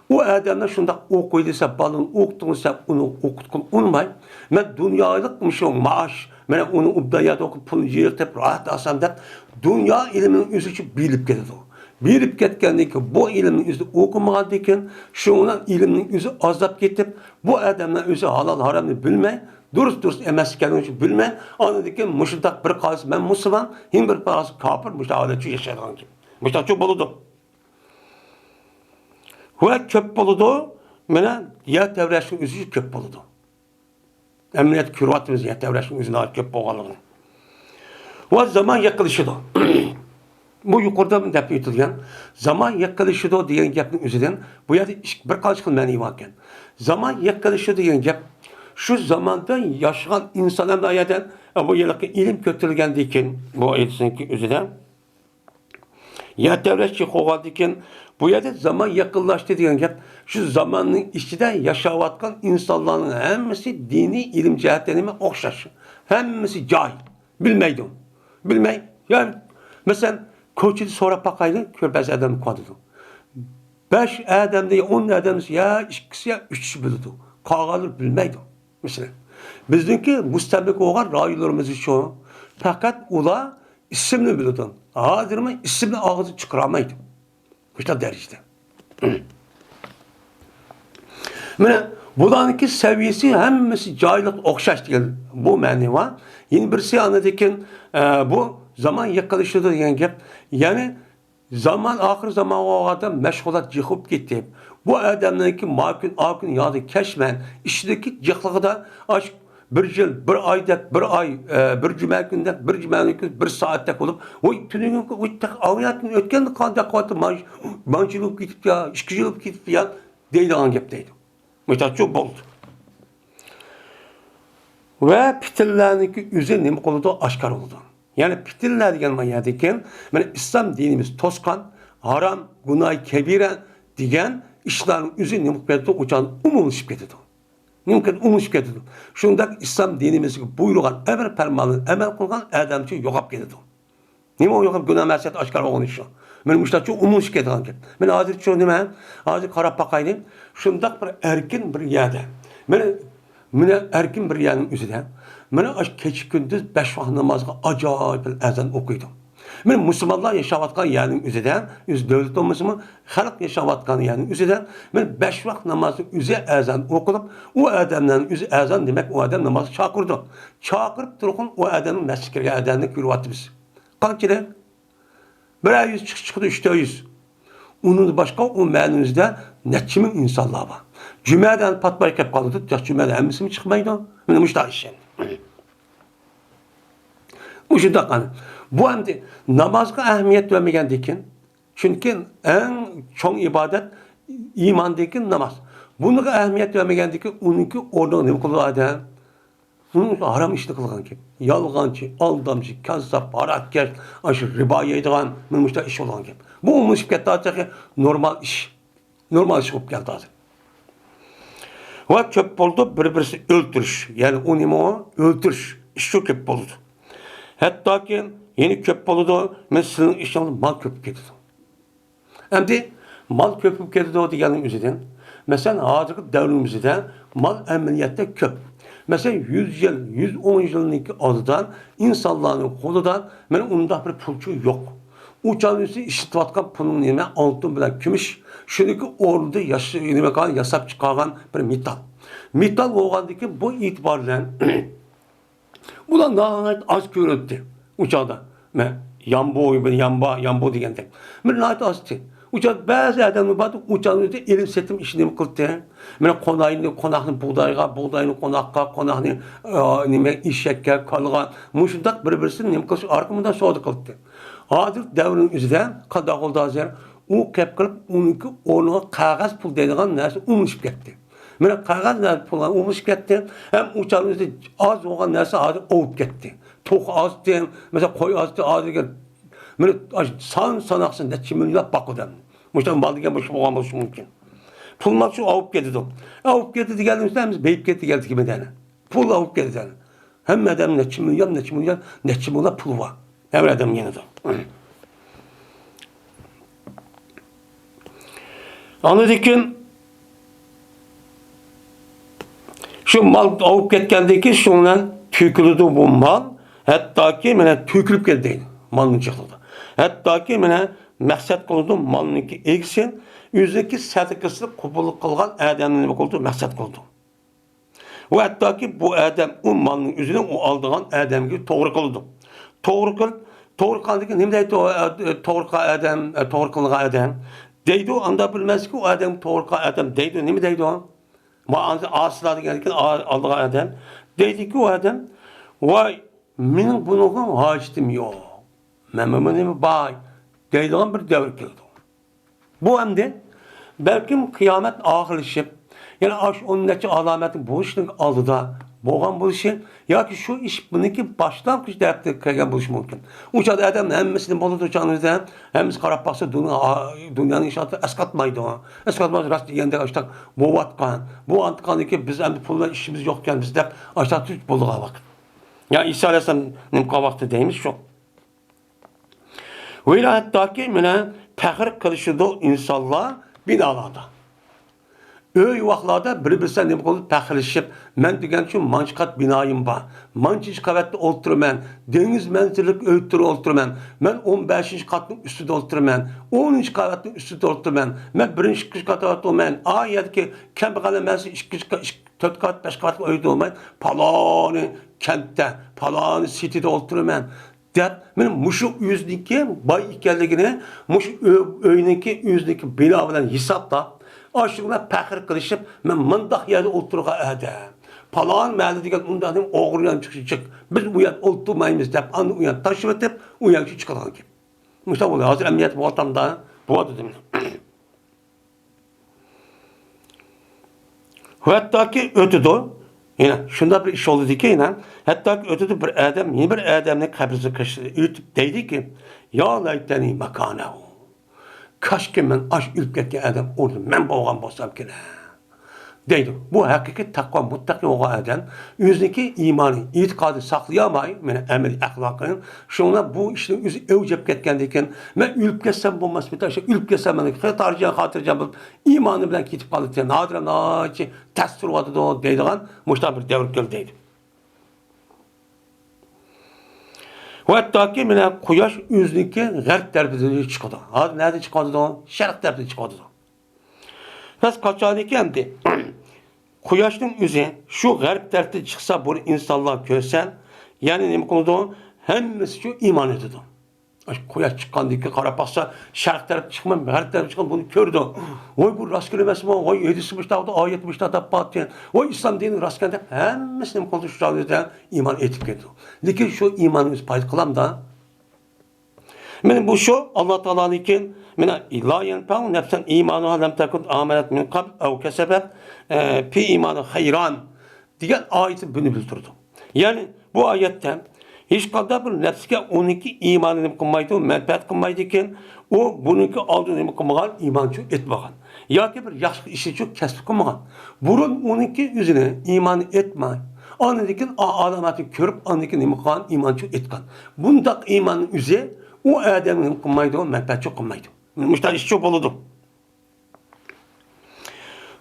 ئۇ ئادەملەر شۇنداق ئوقۇي دېسە، بالىنى ئوقۇتۇڭ دېسە، ئۇنى ئوقۇتقىلى ئۇنىماي. مەن دۇنيالىق مۇشۇ مائاش، مەن ئۇنى ئوبدان يەردە ئوقۇپ، پۇل يىغىپ، راھەت ئالسام دەپ، دۇنيا ئىلمىنىڭ ئۆزىچۇ بېرىپ كېتىدۇ. بېرىپ كەتكەندىن كېيىن، بۇ ئىلىمنىڭ ئۆزىدە ئوقۇمىغاندىن كېيىن، شۇنىڭ ئىلمىنىڭ ئۆزى ئازلاپ كېتىپ، بۇ ئادەملەر ئۆزى ھالال ھارامنى بىلمەي، دۇرۇس دۇرۇس ئەمەس ئىكەنلىكىنى بىلمەي، ئاندىن كېيىن مۇشۇنداق بىر قارىسى مەن مۇسۇلمان، يەنە بىر قارىسى كاپىر، مۇشۇنداق ھالەتتە ياشايدىغان گەپ. مۇشۇنداقچۇ بولىدۇ. ۋە كۆپ بولىدۇ. مانا يەر تەۋرەشنىڭ ئۆزى كۆپ بولىدۇ. ئەمەلىيەتتە كۆرۈۋاتىمىز يەر تەۋرەشنىڭ ئۆزى ناھايىتى كۆپ بولغانلىقىنى. ۋە زامان يېقىنلىشىدۇ. بۇ يۇقىرىدا دەپ ئۆتۈلگەن زامان يېقىنلىشىدۇ دېگەن گەپنىڭ ئۆزىدىن بۇ يەردە ئىككى، بىر قانچە خىل مەنىۋى باركەن. زامان يېقىنلىشىدۇ دېگەن گەپ شۇ زاماندا ياشىغان ئىنسان ھەم ئۇ يەردە، ئە، بۇ ھېلىقى ئىلىم كۆتۈرۈلگەندىن كېيىن، بۇ ئېيتسىنكى ئۆزىدە يەر تەۋرەش چىقىۋالغاندىن كېيىن، بۇ يەردە زامان يېقىنلاشتى دېگەن گەپ شۇ زاماننىڭ ئىچىدە ياشاۋاتقان ئىنسانلارنىڭ ھەممىسى دىنىي ئىلىم جەھەتتە نېمە ئوخشاش. ھەممىسى جاھىل. بىلمەيدۇ. بىلمەي، يا، مەسىلەن، كوچىدا سوراپ باقايلى، كۆپ بەزى ئادەم قالىدۇ. بەش ئادەمدە يا ئون ئادەم يا ئىككىسى يا ئۈچى بىلىدۇ. قالغانلىرى بىلمەيدۇ. مەسىلەن، بىزنىڭكى مۇستەملىكە بولغان رايونلىرىمىزدا شۇ. پەقەت ئۇلار ئىسىمنى بىلىدۇ. ھازىرمۇ ئىسىمنى ئاغزىدىن چىقىرالمايدۇ. مۇشۇنداق دەرىجىدە. مانا بۇلارنىڭكى سەۋىيەسى ھەممىسى جاھىللىققا ئوخشاش دېگەن بۇ مەنى بار. يەنە بىرسى ئاندىن كېيىن، ئە، بۇ زامان يېقىنلىشىدۇ دېگەن گەپ. يەنى زامان، ئاخىر زامان بولغاندا مەشغۇلات جىق بولۇپ كېتىپ، بۇ ئادەمنىڭكى ما كۈن، ئا كۈن يادا كەچمەن ئىشىدىكى جىقلىقىدا ئاش بىر يىل، بىر ئايدەك، بىر ئاي، ئە، بىر جۈمە كۈندەك، بىر جۈمە كۈن، بىر سائەتتەك بولۇپ، ۋاي، تۈنۈگۈنكى، ۋاي، تېخى ئاۋۇ يەردىن ئۆتكەندە قانداق قىلىۋاتىدۇ؟ مانچە، مانچە يىل بولۇپ كېتىپتۇ يا، ئىككى يىل بولۇپ كېتىپتۇ يا، دەيدىغان گەپ دەيدۇ. مۇشۇنداقچۇ بولدى. ۋە پىتىنىلەرنىڭكى ئۆزى نېمە قىلىدۇ؟ ئاشكارا بولىدۇ. يەنى پىتىنىلەر دېگەن ما يەردىكى، مانا ئىسلام دىنىمىز توسقان، ھارام، گۇناھى كەبىرە دېگەن ئىشلارنىڭ ئۆزى نېمە قىلىپ كېتىدۇ؟ ئۇچان ئومۇملىشىپ كېتىدۇ. نېمە قىلىپ ئومۇملىشىپ كېتىدۇ؟ شۇنداق ئىسلام دىنىمىزگە بۇيرۇغان ئەمر پەرمانلىرىنى ئەمەل قىلغان ئادەمچۇ يوقاپ كېتىدۇ. نېمە ئۇ يوقاپ گۇناھ مەسىيەت ئاشكارا بولغىنى شۇ. مانا مۇشۇنداقچۇ ئومۇملىشىپ كېتىدىغان گەپ. مانا ھازىر چۈشەندىم ھە. ھازىر قاراپ باقايلى. شۇنداق بىر ئەركىن بىر يەردە. مانا مانا ئەركىن بىر يەرنىڭ ئۆزىدە، مانا ئاشۇ كېچە كۈندۈز بەش ۋاق نامازغا ئاجايىپ بىر ئەزان ئوقۇيدۇ. مانا مۇسۇلمانلار ياشاۋاتقان يەرنىڭ ئۆزىدە، ئۆزى دۆلەت بولمىسىمۇ، خەلق ياشاۋاتقان يەرنىڭ ئۆزىدە، مانا بەش ۋاق نامازنىڭ ئۆزى ئەزان ئوقۇلۇپ، ئۇ ئادەملەرنىڭ ئۆزى ئەزان دېمەك، ئۇ ئادەم نامازغا چاقىرىدۇ. چاقىرىپ تۇرغىن ئۇ ئادەمنىڭ مەسچىتكە كىرگەن ئادەمنى كۆرۈۋاتىمىز. قانچىلىك؟ بىرەر يۈز چىقىپ چىقىدۇ، ئۈچ تۆت يۈز. ئۇنىڭدىن باشقا ئۇ مەھەللىمىزدە نەچچە مىڭ ئىنسانلار بار. جۈمەدە پاتماي قېلىپ قالىدۇ. تېخى جۈمەدە ھەممىسىمۇ چىقمايدۇ. مانا مۇشۇنداق ئىش. مۇشۇنداق قىلىدۇ. بۇ ئەمدى نامازغا ئەھمىيەت بەرمىگەندىكىن، چۈنكى ئەڭ چوڭ ئىبادەت ئىماندىكى ناماز. بۇنىڭغا ئەھمىيەت بەرمىگەندىكىن، ئۇنىڭكى ئورنىغا نېمە قىلىدۇ ئادەم؟ ئۇنىڭ ھارام ئىشنى قىلغان گەپ. يالغانچى، ئالدامچى، كاززاپ، ھاراقكەش، ئاشۇ رىبا يەيدىغان، مانا مۇشۇنداق ئىش بولغان گەپ. بۇ ئومۇملىشىپ كەتتى، تېخى نورمال ئىش. نورمال ئىش بولۇپ كەلدى ھازىر. ۋە كۆپ بولىدۇ بىر-بىرسى ئۆلتۈرۈش. يەنى ئۇ نېمە ئۇ؟ ئۆلتۈرۈش. ئىشۇ كۆپ بولىدۇ. ھەتتاكى يەنە كۆپ بولىدۇ، مەن سىزنىڭ ئىشىڭىز مال كۆپۈپ كېتىدۇ. ئەمدى مال كۆپۈپ كېتىدۇ دېگەننىڭ ئۆزىدىن، مەسىلەن، ھازىرقى دەۋرىمىزدە مال ئەمەلىيەتتە كۆپ. مەسىلەن، يۈز يىل، يۈز ئون يىلنىڭكى ئالدىدا ئىنسانلارنىڭ قولىدا مانا ئۇنداق بىر پۇلچۇ يوق. ئۇ چاغدا ئىشلىتىۋاتقان پۇلنىڭ نېمە، ئالتۇن بىلەن كۈمۈش، شۇنىڭكى ئورنىدا ياش-، نېمە قىلغان، ياساپ چىقارغان بىر مېتال. مېتال بولغاندىكىن بۇ ئېتىبار بىلەن بۇلار ناھايىتى ئاز كۆرۈلدى ئۇ چاغدا. مە، يامبۇ، يامبا، يامبۇ دېگەندەك. مەن ناھايىتى ئاز ئىدى. ئۇ چاغدا بەزى ئادەملەر بار، ئۇ چاغدا ئېلىم سېتىم ئىشى نېمە قىلدى؟ مەن قوناينى، قوناقنى بۇغدايغا، بۇغداينى قوناققا، قوناقنى، ئا، نېمە، ئېشەككە، كالىغا، مۇشۇنداق بىر-بىرسىنى نېمە قىلىش ئارقىلىق مۇنداق سودا قىلدى. ھازىر دەۋرنىڭ ئۆزىدە قانداق بولدى ھازىر؟ ئۇ قېپ قىلىپ، ئۇنىڭكى ئورنىغا قەغەز پۇل دەيدىغان نەرسە ئومۇملىشىپ كەتتى. مانا قەغەز بىلەن پۇللار ئومۇشۇپ كەتتى. ھەم ئۇ چاغدا ئۆزى ئاز بولغان نەرسە ھازىر ئاۋۇپ كەتتى. توخۇ ئازدى، مەسىلەن، قوي ئازدى، ھازىرگە مانا سان ساناقسىز نەچچە مىليونلاپ باقىدۇ. مۇشۇ مال دېگەن مۇشۇ بولغان بولۇشى مۇمكىن. پۇل مال شۇ ئاۋۇپ كېتىدۇ. ئاۋۇپ كەتتى دېگەننىڭ ئۈستىدە ھەممىسى بېيىپ كەتتى دېگەن تۈگىمىدى يەنە. پۇل ئاۋۇپ كەتتى يەنە. ھەممە ئادەم نەچچە مىليون، نەچچە مىليون، نەچچە مىليون پۇلى بار. ھەممە ئادەم يېنىدا. ئاندىن كېيىن شۇ مال ئاۋۇپ كەتكەندىن كېيىن شۇنىڭ بىلەن تۆكۈلىدۇ بۇ مال. ھەتتاكى مانا تۆكۈلۈپ كەتتى دەيدۇ. مالنىڭ جىقلىقىدا. ھەتتاكى مانا مەقسەت قىلىدۇ مالنىڭكى ئىگىسى، ئۆزىنىڭكى سەدىقىسىنى قوبۇل قىلغان ئادەمنى نېمە قىلىدۇ؟ مەقسەت قىلىدۇ. ۋە ھەتتاكى بۇ ئادەم ئۇ مالنىڭ ئۆزىنى ئۇ ئالىدىغان ئادەمگە توغرا قىلىدۇ. توغرا قىل-، توغرا قىلغاندىن كېيىن نېمە دەيدۇ؟ ئۇ، ئۇ، توغرا قىلغان ئادەم، ئۇ، توغرا قىلغان ئادەم دەيدۇ. ئاندا بىلمەسكى ئۇ ئادەم توغرا قىلغان ئادەم دەيدۇ. نېمە دەيدۇ؟ ما ئاندا ئاسىلا دېگەندىن كېيىن ئا-، ئالىدىغان ئادەم دەيدۇكى ئۇ ئادەم، ۋاي، مېنىڭ بۇنىڭغا ھاجىتىم يوق. مەن بۇنى نېمە باي، دەيدىغان بىر دەۋر كېلىدۇ. بۇ ئەمدى بەلكىم قىيامەت ئاخىرلىشىپ، يەنە ئاشۇ ئون نەچچە ئالامەتنىڭ بولۇشىنىڭ ئالدىدا بولغان بولۇشى ياكى شۇ ئىش بۇنىڭكى باشلانغۇچ دەرىجىدە كەلگەن بولۇشى مۇمكىن. ئۇ چاغدا ئادەم ھەممىسىنى بولىدۇ، چاغىمىزدا ھەممىسى قاراپ باقسا، دۇنيا، دۇنيانىڭ ئىشلىرى ئەسقاتمايدۇ. ئەسقاتمايدۇ، راست دېگەندەك ئاشتاق بولۇۋاتقان. بۇ ئانتىقاندىكى بىز ئەمدى پۇل بىلەن ئىشىمىز يوقكەن بىز دەپ ئاشتاق تۇتۇپ بولىدىغان ۋاقىت. يا ئىسا ئەلەيھىسسالام نېمە قىلغان ۋاقتى دەيمىز شۇ. ۋەلا ھەتتاكى مانا پەخىر قىلىشىدۇ ئىنسانلار بىنالاردا. ئۆي-يۈۋاقلاردا بىر-بىرسىدە نېمە قىلىدۇ؟ پەخىرلىشىپ، مەن دېگەن شۇ مانچە قات بىنايىم بار، مانچىنچى قەۋەتتە ئولتۇرىمەن، دېڭىز مەنزىرىلىك ئۆيدە ئولتۇرىمەن، مەن ئون بەشىنچى قاتنىڭ ئۈستىدە ئولتۇرىمەن، ئونىنچى قەۋەتنىڭ ئۈستىدە ئولتۇرىمەن، مەن بىرىنچى، ئىككىنچى قەۋەتتە ئولتۇرىمەن، ئا يەردىكى كەمبەغەللەر مەنزىلى ئىككىنچى قا-، ئىككى، تۆت قەۋەت، بەش قەۋەتلىك ئۆيدە بولماي، پالانى كەنتتە، پالانى سىتىدە ئولتۇرىمەن. دەپ، مانا مۇشۇ ئۆزىنىڭكى باي ئىكەنلىكىنى، مۇشۇ ئۆ-، ئۆينىڭكى ئۆزىنىڭكى بىنا بىلەن ھېسابلاپ، ئاشۇ بىلەن پەخىر قىلىشىپ، مەن مۇنداق يەردە ئولتۇرغان ئادەم. پالان مەھەللە دېگەن ئۇنداق نېمە ئوغرى يانچۇقى جىق. بىز ئۇ يەردە ئولتۇرمايمىز دەپ، ئاندىن ئۇ يەردىن تاشلىۋېتىپ، ئۇ يەرگە چىقىدىغان گەپ. مۇشۇنداق بولدى. ھازىر ئەمەلىيەتتە بولغاندا بولۇۋاتىدۇ مانا. ھەتتاكى ئۆتىدۇ. يەنە شۇنداق بىر ئىش بولدىكى، يەنە ھەتتاكى ئۆتىدۇ، بىر ئادەم يەنە بىر ئادەمنى قەبرىسىگە ئۆتۈپ دەيدىكى، يا لەيتەنى ماكانەھۇ. كاشكى مەن ئاشۇ ئۆلۈپ كەتكەن ئادەم ئورنىدا مەن بولغان بولسام كېرەك. دەيدۇ. بۇ ھەقىقىي تەقۋا مۇتتەقى بولغان ئادەم ئۆزىنىڭكى ئىمانى، ئېتىقادى ساقلىيالماي، مانا ئەمەلىي ئەخلاقى. شۇڭا بۇ ئىشنىڭ ئۆزى ئەۋج ئېلىپ كەتكەندىن كېيىن، مەن ئۆلۈپ كەتسەم بولماسمىكىن، ئاشۇ ئۆلۈپ كەتسەم مانا خاتىرجەم، خاتىرجەم بولۇپ، ئىمانى بىلەن كېتىپ قالىدىكەن. ھازىر ناھايىتى تەس تۇرۇۋاتىدۇ دەيدىغان مۇشۇنداق بىر دەۋر كەلدى دەيدۇ. ۋە ھەتتاكى مانا قۇياش ئۆزىنىڭكى غەرب تەرىپىدىن چىقىدۇ. ھازىر نەدىن چىقىۋاتىدۇ؟ شەرق تەرىپىدىن چىقىۋاتىدۇ. بەس قاچانكى ئەمدى قۇياشنىڭ ئۆزى شۇ غەرب تەرەپتىن چىقسا، بۇنى ئىنسانلار كۆرسە، يەنى نېمە قىلىدۇ؟ ھەممىسى شۇ ئىمان ئېتىدۇ. ئاشۇ قۇياش چىققاندىن كېيىن قاراپ باقسا، شەرق تەرەپتىن چىقماي، غەرب تەرەپتىن چىققان بۇنى كۆرىدۇ. ۋاي، بۇ راست ئەمەسمۇ؟ ۋاي، ھەدىسى مۇشۇنداق، ئايەت مۇشۇنداق دەپ قالدى. ۋاي، ئىسلام دىنى راستكەن دەپ ھەممىسى نېمە قىلىدۇ؟ شۇ چاغدا ئىمان ئېتىپ كېتىدۇ. لېكىن شۇ ئىماننىڭ ئۆزى پايدا قىلامدا؟ مانا بۇ شۇ ئاللا تائالانىڭكى، مانا، لا يەنفەئۇ نەفسەن ئىمانۇھا لەم تەكۇن ئامەنەت مىن قەبل ئەۋ كەسەبەت، ئە، فى ئىمانىھا خەيران دېگەن ئايىتى بۇنى بىلدۈرىدۇ. يەنى بۇ ئايەتتە ھېچقانداق بىر نەپسكە ئۇنىڭكى ئىمانى نېمە قىلمايدۇ، مەنپەئەت قىلمايدىكەن، ئۇ بۇنىڭكى ئالدىدا نېمە قىلمىغان، ئىمانچۇ ئېتمىغان ياكى بىر ياخشى ئىشىچۇ كەسىپ قىلمىغان. بۇرۇن ئۇنىڭكى ئۆزىنى ئىمانى ئېتماي، ئاندىن كېيىن ئا-، ئالامەتنى كۆرۈپ، ئاندىن كېيىن نېمە قىلغان؟ ئىمانچۇ ئېتقان. بۇنداق ئىماننىڭ ئۆزى ئۇ ئادەمگە نېمە قىلمايدۇ؟ مەنپەئەتچۇ قىلمايدۇ. مۇشۇنداق ئىشچۇ بولىدۇ.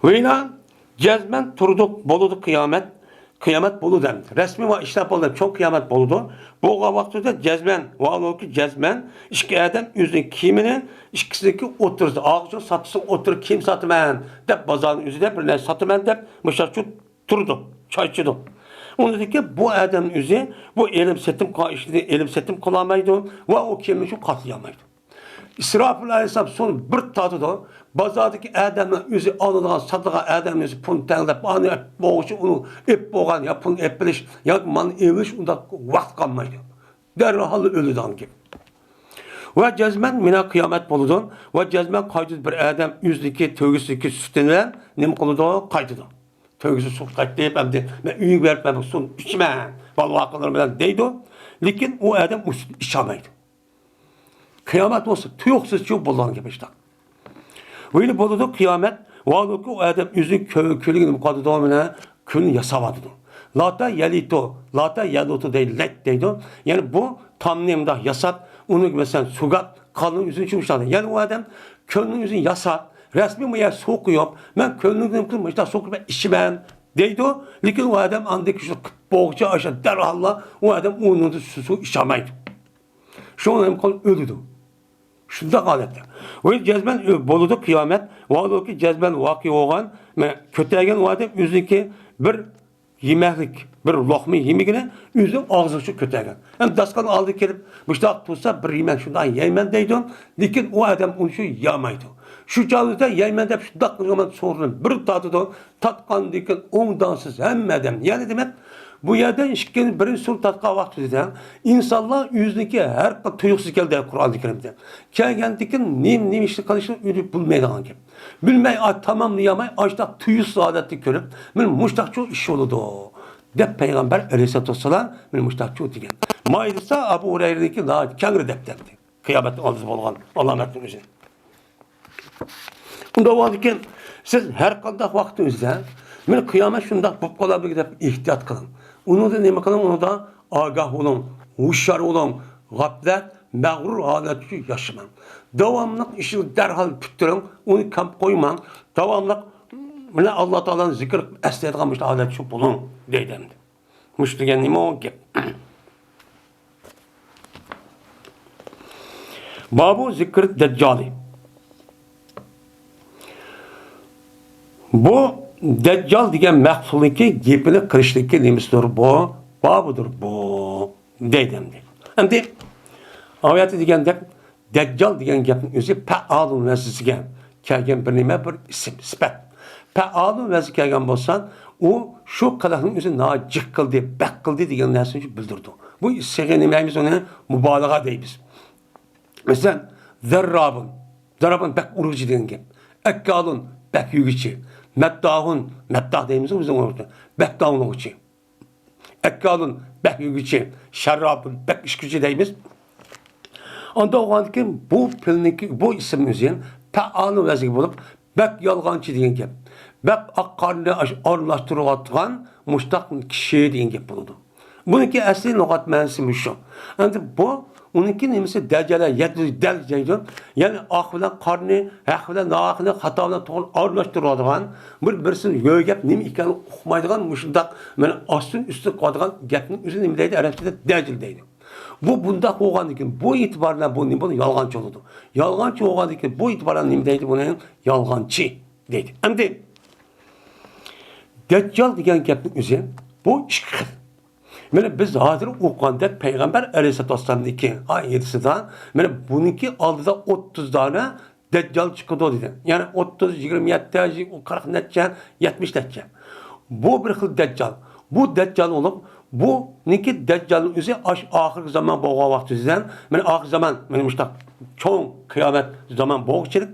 ۋەلا جەزمەن تۇردۇق بولىدۇ قىيامەت. قىيامەت بولىدۇ ئەمدى. رەسمىي ۋە ئىشلەپ بولدى، چوڭ قىيامەت بولىدۇ. بولغان ۋاقتىدا جەزمەن، ۋاھالەنكى جەزمەن ئىككى ئادەم ئۆزىنىڭ كىيىمىنى ئىككىسىنىڭكى ئوتتۇرىسىدا، ئاغزىنى ساتسا ئوتتۇرا كىيىم ساتىمەن دەپ بازارنىڭ ئۆزىدە بىر نەرسە ساتىمەن دەپ مۇشۇنداق تۇرىدۇ، چاي ئىچىدۇ. ئۇنىڭدىن كېيىن بۇ ئادەمنىڭ ئۆزى بۇ ئېلىم سېتىم قىلغان ئىشىنى ئېلىم سېتىم قىلالمايدۇ ۋە ئۇ كىيىمنى شۇ قاتلىيالمايدۇ. ئىسراپىل ئەلەيھىسسالام سۇنى بىر تارتىدۇ. بازاردىكى ئادەمنىڭ ئۆزى ئالىدىغان، ساتىدىغان ئادەمنىڭ ئۆزى پۇلنى تەڭلەپ، ئانى ئەپ بولغۇچە ئۇنى ئېپ بولغان، يا پۇلنى ئېپ بېرىش، ياكى مالنى ئېلىش، ئۇنداق ۋاقىت قالمايدۇ. دەرھال ئۆلىدىغان گەپ. ۋە جەزمەن مىنا قىيامەت بولىدۇ. ۋە جەزمەن قايتىدۇ بىر ئادەم ئۆزىنىڭكى تۆگىسىدىكى سۈتى بىلەن نېمە قىلىدۇ؟ قايتىدۇ. تۆگىسى سۇ قايتىپ، ئەمدى مەن ئۆيگە بېرىپ، مەن بۇ سۇنى ئىچىمەن، بالا-ۋاقىلىرىم بىلەن دەيدۇ. لېكىن ئۇ ئادەم ئۇ سۈتنى ئىچالمايدۇ. قىيامەت بولسا تۇيۇقسىزچۇ بولىدىغان گەپ ئىشتاق. ۋەلا بولىدۇ قىيامەت، ۋاھالەنكى ئۇ ئادەم ئۆزىنىڭ كۆ-، كۆيلىكىنى نېمە قىلىۋاتىدۇ، مانا كۆيلىكىنى ياساۋاتىدۇ. لاتا يەلىتۇ، لاتا يەلۇتۇ دەيدۇ، لەت دەيدۇ. يەنى بۇ تامنى مۇنداق ياساپ، ئۇنى مەسىلەن سوغات، قالنىڭ ئۆزىنى چۈمۈشتۈرگەن. يەنى ئۇ ئادەم كۆلنىڭ ئۆزىنى ياساپ، رەسمىي بۇ يەر سۇ قۇيۇپ، مەن كۆلنىڭ نېمە قىلىپ مۇشۇنداق سۇ قۇيۇپ ئىچىمەن دەيدۇ. لېكىن ئۇ ئادەم ئاندىن كېيىن شۇ قىپ بولغۇچە ئاشۇ دەرھاللا ئۇ ئادەم ئۇنىڭدىن سۇ، سۇ ئىچالمايدۇ. شۇڭا نېمە قىلىدۇ؟ ئۆلىدۇ. شۇنداق ھالەتتە. ۋە جەزمەن ئۆ-، بولىدۇ قىيامەت. ۋاھالەنكى جەزمەن ۋەقە بولغان، مەن كۆتەرگەن ئۇ ئادەم ئۆزىنىڭكى بىر يېمەكلىك، بىر لوقما يېمىكىنى ئۆزىنىڭ ئاغزىغىچە كۆتەرگەن. ھەم داستىخان ئالدىغا كېلىپ، مۇشۇنداق تۇرسا بىر يېمەن شۇنداق يەيمەن دەيدۇ. لېكىن ئۇ ئادەم ئۇنى شۇ يېمەيدۇ. شۇ چاغدا يەيمەن دەپ شۇنداق قىلغان سورۇنى بىر تارتىدۇ. تارتقاندىن كېيىن ئوڭدانسىز ھەممە ئادەم. يەنى دېمەك، بۇ يەردە ئىككىنچى، بىرىنچى سۈرە تارتقان ۋاقتىدا ئىنسانلار ئۆزىنىڭكى ھەر قېتىم تۇيۇقسىز كەلدى قۇرئان كەرىمدە. كەلگەندىن كېيىن نېمە، نېمە ئىشنى قىلىشنى ئۆزى بىلمەيدىغان گەپ. بىلمەي، ئا، تاماملىيالماي، ئاشتاق تۇيۇقسىز ھالەتتە كۆرۈپ، مانا مۇشتاقچۇ ئىش بولىدۇ، دەپ پەيغەمبەر ئەلەيھىسسالاتۇ ۋەسسالام مانا مۇشتاقچۇ دېگەن. مائىدىسى ئەبۇ ھۇرەيرىنىڭكى ناھايىتى كەڭرى دەپتەردە. قىيامەتنىڭ ئالدىدا بولغان ئالامەتنىڭ ئۆزى. ئۇنداق بولغاندىكىن، سىز ھەر قانداق ۋاقىتنىڭ ئۆزىدە، مانا قىيامەت شۇنداق بولۇپ قالامدىكىن دەپ ئېھتىيات قىلىڭ. ئۇنىڭدا نېمە قىلىڭ؟ ئۇنىڭدا ئاگاھ بولۇڭ، ھوشيار بولۇڭ، غەپلەت، مەغرۇر ھالەتتە ياشىماڭ. داۋاملىق ئىشنى دەرھال پۈتتۈرۈڭ، ئۇنى كەم قويماڭ. داۋاملىق مانا ئاللا تائالانى زىكىر قىلىپ ئەسلەيدىغان مۇشۇ ھالەتتە بولۇڭ، دەيدۇ ئەمدى. مۇشۇ دېگەن نېمە ئۇ گەپ؟ بابۇ زىكرى دەججالى. بۇ دەججال دېگەن مەخلۇقنىڭكى گېپىنى قىلىشتىكى نېمىسىدۇر بۇ؟ بابىدۇر بۇ، دەيدۇ ئەمدى. ئەمدى ئايەتتە دېگەندەك، دەججال دېگەن گەپنىڭ ئۆزى پەئالۇن ۋەزنىگە كەلگەن بىر نېمە، بىر ئىسىم، سۈپەت. پەئالۇن ۋەزنىگە كەلگەن بولسا، ئۇ شۇ قىلىقنىڭ ئۆزى ناھايىتى جىق قىلدى، بەك قىلدى دېگەن نەرسىنى بىلدۈرىدۇ. بۇ سىغە نېمە دەيمىز ئۇنى؟ مۇبالىغە دەيمىز. مەسىلەن، زەررابۇن. زەررابۇن بەك ئۇرغۇچى دېگەن گەپ. ئەككالۇن بەك يېگۈچى. مەدداھۇن، مەدداھ دەيمىز بىز ئۇنى. بەك داۋان ئۇرغۇچى. ئەككالۇن بەك يېگۈچى، شەررابۇن بەك ئىچكۈچى دەيمىز. ئانداق بولغاندىكىن بۇ پېئىلنىڭكى، بۇ ئىسىم ئۆزى پەئالۇن ۋەزنىگە بولۇپ، بەك يالغانچى دېگەن گەپ. بەك ئاق قارنى ئاش-، ئارىلاشتۇرۇۋاتقان مۇشتاق كىشى دېگەن گەپ بولىدۇ. بۇنىڭكى ئەسلى لۇغەت مەنىسى مۇشۇ. ئەمدى بۇ ئۇنىڭكى نېمىسى دەججال، يەتمىش دەل دەيدۇ. يەنى ئاق بىلەن قارنى، ھەق بىلەن ناھەقنى، خاتا بىلەن توغرىنى ئارىلاشتۇرۇۋاتىدىغان، بىر-، بىرسىنى يۆگەپ نېمە ئىكەنلىكىنى ئۇقمايدىغان مۇشۇنداق مانا ئاستىن ئۈستىگە قىلىدىغان گەپنىڭ ئۆزى نېمە دەيدۇ؟ ئەرەبچىدە دەجىل دەيدۇ. بۇ بۇنداق بولغاندىن كېيىن، بۇ ئېتىبار بىلەن بۇ نېمە بولىدۇ؟ يالغانچى بولىدۇ. يالغانچى بولغاندىن كېيىن، بۇ ئېتىبار بىلەن نېمە دەيدۇ بۇنى؟ يالغانچى دەيدۇ. ئەمدى دەججال دېگەن گەپنىڭ ئۆزى بۇ ئىككى خىل. مانا بىز ھازىر ئوقۇغاندەك پەيغەمبەر ئەلەيھىسسالاتۇ ۋەسسالامنىڭكى ھەدىسىدا، مانا بۇنىڭكى ئالدىدا ئوتتۇز دانە دەججال چىقىدۇ دېدى. يەنى ئوتتۇز، يىگىرمە يەتتە، قىرىق نەچچە، يەتمىش نەچچە. بۇ بىر خىل دەججال. بۇ دەججال بولۇپ، بۇنىڭكى دەججالنىڭ ئۆزى ئاشۇ ئاخىرقى زامان بولغان ۋاقتى ئۆزىدىن، مانا ئاخىرقى زامان، مانا مۇشۇنداق چوڭ قىيامەت زامان بولغۇچىلىك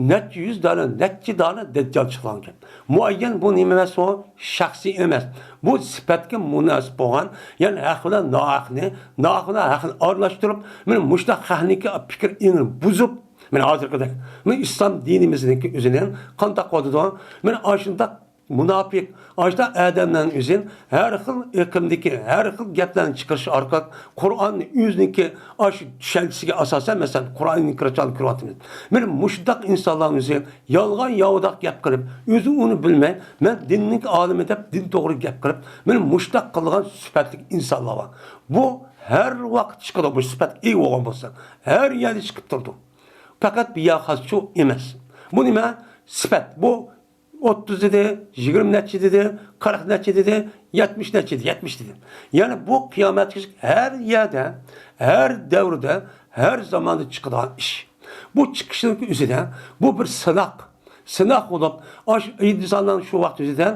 نەچچە يۈز دانە، نەچچە دانە دەججال چىقىدىغان ئىكەن. مۇئەييەن بۇ نېمە ئەمەس ئۇ؟ شەخسىي ئەمەس. بۇ سۈپەتكە مۇناسىپ بولغان، يەنى ھەق بىلەن ناھەقنى، ناھەق بىلەن ھەقنى ئارىلاشتۇرۇپ، مانا مۇشۇنداق خەقنىڭكى پىكىر ئېڭىنى بۇزۇپ، مانا ھازىرقىدەك، مانا ئىسلام دىنىمىزنىڭكى ئۆزىنى قانداق قىلىۋاتىدۇ؟ مانا ئاشۇنداق مۇناپىق، ئاشۇنداق ئادەملەرنىڭ ئۆزى ھەر خىل ئېقىمدىكى، ھەر خىل گەپلەرنى چىقىرىش ئارقىلىق قۇرئاننى ئۆزىنىڭكى ئاشۇ چۈشەنچىسىگە ئاساسەن، مەسىلەن، قۇرئاننى ئىنكارچىلىق كۆرۈۋاتىمىز. مانا مۇشۇنداق ئىنسانلارنىڭ ئۆزى يالغان ياۋىداق گەپ قىلىپ، ئۆزى ئۇنى بىلمەي، مەن دىننىڭ ئالىمى دەپ دىن توغرا گەپ قىلىپ، مانا مۇشۇنداق قىلغان سۈپەتلىك ئىنسانلار بار. بۇ ھەر ۋاقىت چىقىدۇ، بۇ سۈپەت ئىگە بولغان بولسا. ھەر يەردە چىقىپ تۇرىدۇ. پەقەت بۇ يەر خاسچۇ ئەمەس. بۇ نېمە؟ سۈپەت. بۇ ئوتتۇز دېدى، يىگىرمە نەچچە دېدى، قىرىق نەچچە دېدى، يەتمىش نەچچە دېدى، يەتمىش دېدى. يەنى بۇ قىيامەتكىچە ھەر يەردە، ھەر دەۋردە، ھەر زاماندا چىقىدىغان ئىش. بۇ چىقىشنىڭ ئۆزىدە بۇ بىر سىناق. سىناق بولۇپ، ئاشۇ ئىنسانلارنىڭ شۇ ۋاقىت ئۆزىدە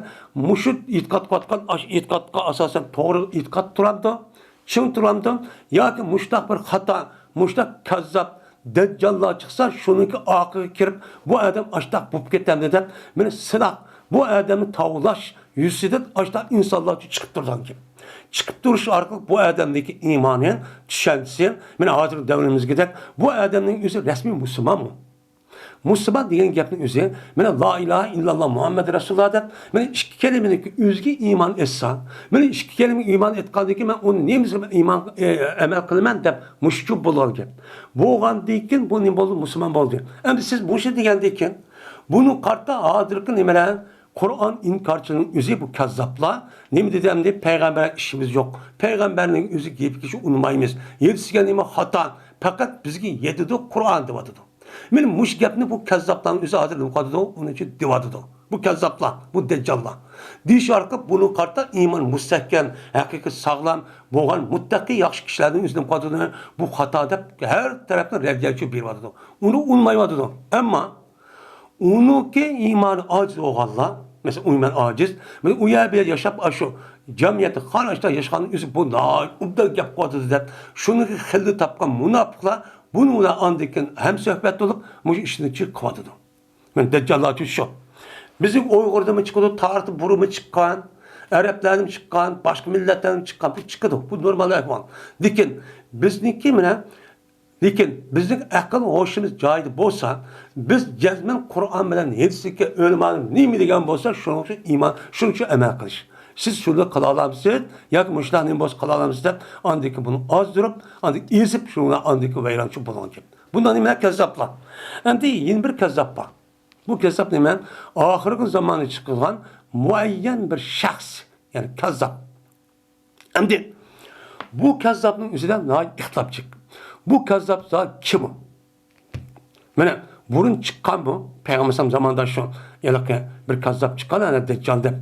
مۇشۇ ئېتىقاد قىلىۋاتقان، ئاشۇ ئېتىقادقا ئاساسەن توغرا ئېتىقاد تۇرامدۇ؟ چىڭ تۇرامدۇ؟ ياكى مۇشۇنداق بىر خاتا، مۇشۇنداق كاززاپ، دەججاللار چىقسا، شۇنىڭكى ئارقىغا كىرىپ، بۇ ئادەم ئاشتاق بولۇپ كېتەمدۇ دەپ، مانا سىناق، بۇ ئادەمنى تاۋلاش يۈزىسىدىن ئاشتاق ئىنسانلار چىقىپ تۇرىدىغان گەپ. چىقىپ تۇرۇش ئارقىلىق بۇ ئادەمدىكى ئىمانى، چۈشەنچىسى، مانا ھازىرقى دەۋرىمىزدىكىدەك، بۇ ئادەمنىڭ ئۆزى رەسمىي مۇسۇلمانمۇ؟ مۇسۇلمان دېگەن گەپنىڭ ئۆزى، مانا، لا ئىلاھە ئىللاللا مۇھەممەد رەسۇلۇللا دەپ، مانا، ئىككى كەلىمىنىڭ ئۆزىگە ئىمان ئېيتسا، مانا، ئىككى كەلىمىگە ئىمان ئېيتقاندىن كېيىن، مەن ئۇنى نېمىسىگە ئىمان، ئە، ئەمەل قىلىمەن دەپ مۇشۇ بولغان گەپ. بولغاندىن كېيىن بۇ نېمە بولدى؟ مۇسۇلمان بولدى. ئەمدى سىز مۇشۇ دېگەندىن كېيىن، بۇنى قارىتا ھازىرقى نېمىلەر، قۇرئان ئىنكارچىلىرىنىڭ ئۆزى بۇ كەززاپلار. نېمە دېدى ئەمدى؟ پەيغەمبەر ئىشىمىز يوق. پەيغەمبەرنىڭ ئۆزى گېپىگە ئۇنىمايمىز. ھېچ دېگەن نېمە خاتا. پەقەت بىزگە يېتىدۇ قۇرئان دېۋاتىدۇ. مانا مۇشۇ گەپنى بۇ كەززاپلارنىڭ ئۆزى ھازىر نېمە قىلىۋاتىدۇ؟ ئۇنىڭ ئۈچۈن دېۋاتىدۇ. بۇ كەززاپلار، بۇ دەججاللار. دېيىش ئارقىلىق بۇنىڭغا قارىتا ئىمان مۇستەھكەم، ھەقىقىي ساغلام بولغان مۇتتەقىي ياخشى كىشىلەرنىڭ ئۆزى نېمە قىلىۋاتىدۇ؟ بۇ خاتا دەپ ھەر تەرەپتىن رەددىيە بېرىۋاتىدۇ. ئۇنى ئۇنىمايۋاتىدۇ. ئەمما ئۇنىڭكى ئىمانى ئاجىز بولغانلار، مەسىلەن، ئۇ مەن ئاجىز. مەن ئۇ يەر بۇ يەر ياشاپ، ئاشۇ جەمئىيەتتە قاراشتا ياشىغاننىڭ ئۆزى بۇ ناھايىتى ئوبدان گەپ قىلىۋاتىدۇ دەپ، شۇنىڭغا خىلىنى تاپقان مۇناپىقلار بۇنىڭ بىلەن ئاندىن كېيىن ھەمسۆھبەت بولۇپ، مۇشۇ ئىشنى چىقىۋاتىدۇ. مەن دەججاللار ئۈچۈن شۇ. بىزنىڭ ئۇيغۇردىنمۇ چىقىدۇ، تارىختا بۇرۇنمۇ چىققان، ئەرەبلەردىنمۇ چىققان، باشقا مىللەتلەردىنمۇ چىققان، بۇ چىقىدۇ. بۇ نورمال ئەھۋال. لېكىن بىزنىڭكى مانا لېكىن بىزنىڭ ئەقىل ھوشىمىز جايىدا بولسا، بىز جەزمەن قۇرئان بىلەن ھەدىستىكى ئۆلىمالار نېمە دېگەن بولسا، شۇنىڭ ئۈچۈن ئىمان، شۇنىڭ ئۈچۈن ئەمەل قىلىش. سىز شۇنى قىلالامسىز ياكى مۇشۇنداق نېمە بولسا قىلالامسىز دەپ، ئاندىكى بۇنى ئازدۇرۇپ، ئاندىكى ئېزىپ، شۇنىڭ بىلەن ئاندىكى ۋەيرانچى بولغان گەپ. بۇنداق نېمە؟ كەززاپلار. ئەمدى يەنە بىر كەززاپ بار. بۇ كەززاپ نېمە؟ ئاخىرقى زاماندا چىقىدىغان مۇئەييەن بىر شەخس، يەنى كەززاپ. ئەمدى بۇ كەززاپنىڭ ئۆزىدە ناھايىتى ئىختىلاپ چىق. بۇ كەززاپ زادى كىم ئۇ؟ مانا بۇرۇن چىققانمۇ؟ پەيغەمبەر ئەلەيھىسسالام زامانىدا شۇ ھېلىقى بىر كەززاپ چىققان، ئەنە دەججال دەپ.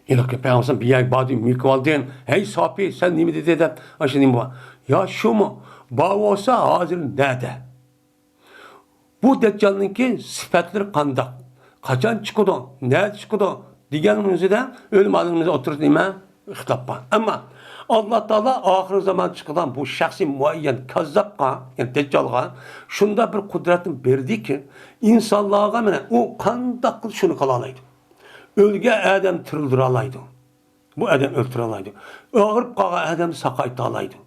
ھېلىقى پەيغەمبەر ئەلەيھىسسالام بىر يەرگە باردى، مۆكۈپ ئالدىم. ھەي ساپى، سەن نېمە دېدى دەپ، ئاشۇ نېمە بار؟ يا شۇمۇ؟ بار بولسا ھازىر نەدە؟ بۇ دەججالنىڭكى سۈپەتلىرى قانداق؟ قاچان چىقىدۇ؟ نەدە چىقىدۇ؟ دېگەننىڭ ئۆزىدە ئۆلىمالىرىمىز ئوتتۇرىسىدا نېمە؟ ئىختىلاپ بار. ئەمما ئاللا تائالا ئاخىرقى زامان چىقىدىغان بۇ شەخسىي مۇئەييەن كەززاپقا، يەنى دەججالغا شۇنداق بىر قۇدرەتنى بېرىدىكى، ئىنسانلارغا مانا ئۇ قانداق قىلىپ شۇنى قىلالايدۇ. ئۆلگەن ئادەم تىرىلدۈرەلايدۇ. بۇ ئادەم ئۆلتۈرەلايدۇ. ئاغرىپ قالغان ئادەمنى ساقايتالايدۇ.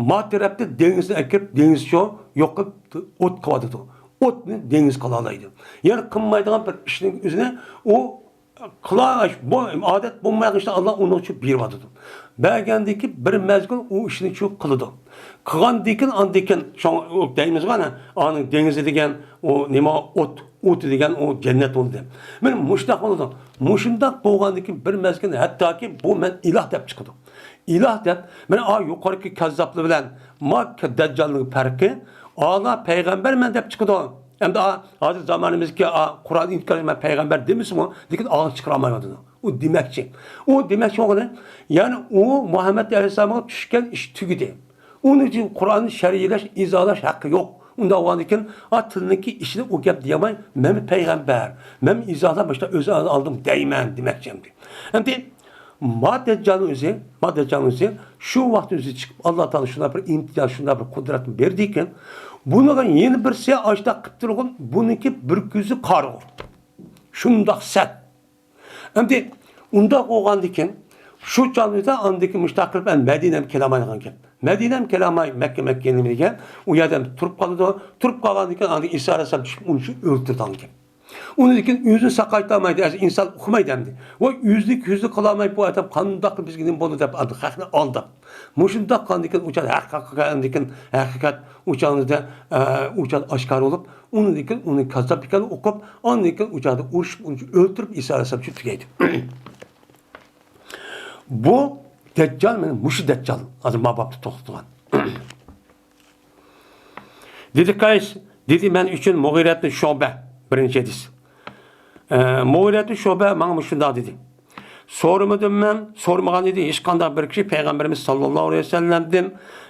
ما تەرەپتە دېڭىزنى ئەكىرىپ، دېڭىز شۇ يوق قىلىپ، ئوت قىلىۋاتىدۇ. ئوتنى دېڭىز قىلالايدۇ. يەنى قىلمايدىغان بىر ئىشنىڭ ئۆزىنى ئۇ قىلا-، بۇ ئادەت بولمايدىغان ئىشنى ئاللا ئۇنىڭ ئۈچۈن بېرىۋاتىدۇ. بەرگەندىن كېيىن بىر مەزگىل ئۇ ئىشنى شۇ قىلىدۇ. قىلغاندىن كېيىن، ئاندىن كېيىن شۇڭا ئۇ دەيمىزغۇ، ئانا، ئانىڭ دېڭىزى دېگەن ئۇ نېمە، ئوت، ئوتى دېگەن ئۇ جەننەت بولدى. مانا مۇشۇنداق بولىدۇ. مۇشۇنداق بولغاندىن كېيىن بىر مەزگىل ھەتتاكى بۇ مەن ئىلاھ دەپ چىقىدۇ. ئىلاھ دەپ، مانا ئا يۇقىرىقى كەززاپلار بىلەن ما دەججالنىڭ پەرقى، ئالا پەيغەمبەرمەن دەپ چىقىدۇ. ئەمدى ئا، ھازىر زامانىمىزدىكى ئا، قۇرئان ئىنكار، مەن پەيغەمبەر دېمىسىمۇ، لېكىن ئاغزىنى چىقىرالمايۋاتىدۇ. ئۇ دېمەكچى. ئۇ دېمەكچى بولغىنى، يەنى ئۇ مۇھەممەد ئەلەيھىسسالامغا چۈشكەن ئىش تۈگىدى. ئۇنىڭ ئۈچۈن قۇرئاننى شەرھلەش، ئىزاھلاش ھەققى يوق. ئۇنداق بولغاندىن كېيىن، ئا، تىلنىڭكى ئىچىدە ئۇ گەپ دېيەلمەي، مەن پەيغەمبەر، مەن ئىزاھلاپ مۇشۇنداق ئۆز ئالدىم دەيمەن دېمەكچى ئەمدى. ئەمدى ما دەججالنىڭ ئۆزى، ما دەججالنىڭ ئۆزى شۇ ۋاقىتنىڭ ئۆزىدە چىقىپ، ئاللا تائالا شۇنداق بىر ئىمتىياز، شۇنداق بىر قۇدرەتنى بەردىكىن، بۇنىڭغا يەنە بىرسى ئاشتاق قىپ تۇرغۇن، بۇنىڭكى بىر كۆزى قارىغۇ. شۇنداق سەت. ئەمدى ئۇنداق بولغاندىكىن، شۇ چاغدا ئاندىكىن مۇشتاق قىلىپ، ئەمدى مەدىنەمگە كېلەلمەيدىغان گەپ. مەدىنەمگە كېلەلمەي، مەككە، مەككە نېمە دېگەن، ئۇ يەردە تۇرۇپ قالىدۇ. تۇرۇپ قالغاندىن كېيىن ئاندىن ئىسا ئەلەيھىسسالام چۈشۈپ، ئۇنى شۇ ئۆلتۈرىدىغان گەپ. ئۇنىڭدىن كېيىن ئۆزىنى ساقايتالمايدۇ، ئەزى ئىنسان ئۇقمايدۇ ئەمدى. ۋاي، ئۆزىنى كۆزىنى قىلالماي، بۇ ئادەم قانداق بىزگە نېمە بولدى دەپ، خەقنى ئالداپ. مۇشۇنداق قىلغاندىن كېيىن، ئۇ چاغدا ھەقىقەت، ئاندىن كېيىن ھەقىقەت، ئۇ چاغدا، ئە، ئۇ چاغدا ئاشكارا بولۇپ، ئۇنىڭدىن كېيىن ئۇنى كاززاپ ئىكەنلىكىنى ئۇقۇپ، ئاندىن كېيىن ئۇ چاغدا ئۇرۇشۇپ، ئۇنى ئۆلتۈرۈپ، ئىسا ئەلەيھىسسالام شۇ تۈگەيدۇ. بۇ دەججال، مانا مۇشۇ دەججال، ھازىر ما بابتا توختىغان. دېدى قەيس، دېدى، مەن ئۈچۈن مۇغىرەتنى شۇبە، بىرىنچى ھەدىس. ئە، مۇغىرەتنى شۇبە ماڭا مۇشۇنداق دېدى. سورىمىدىم مەن، سورىمىغان ئىدى ھېچقانداق بىر كىشى پەيغەمبىرىمىز ساللاللاھۇ ئەلەيھى ۋەسەللەمدىن،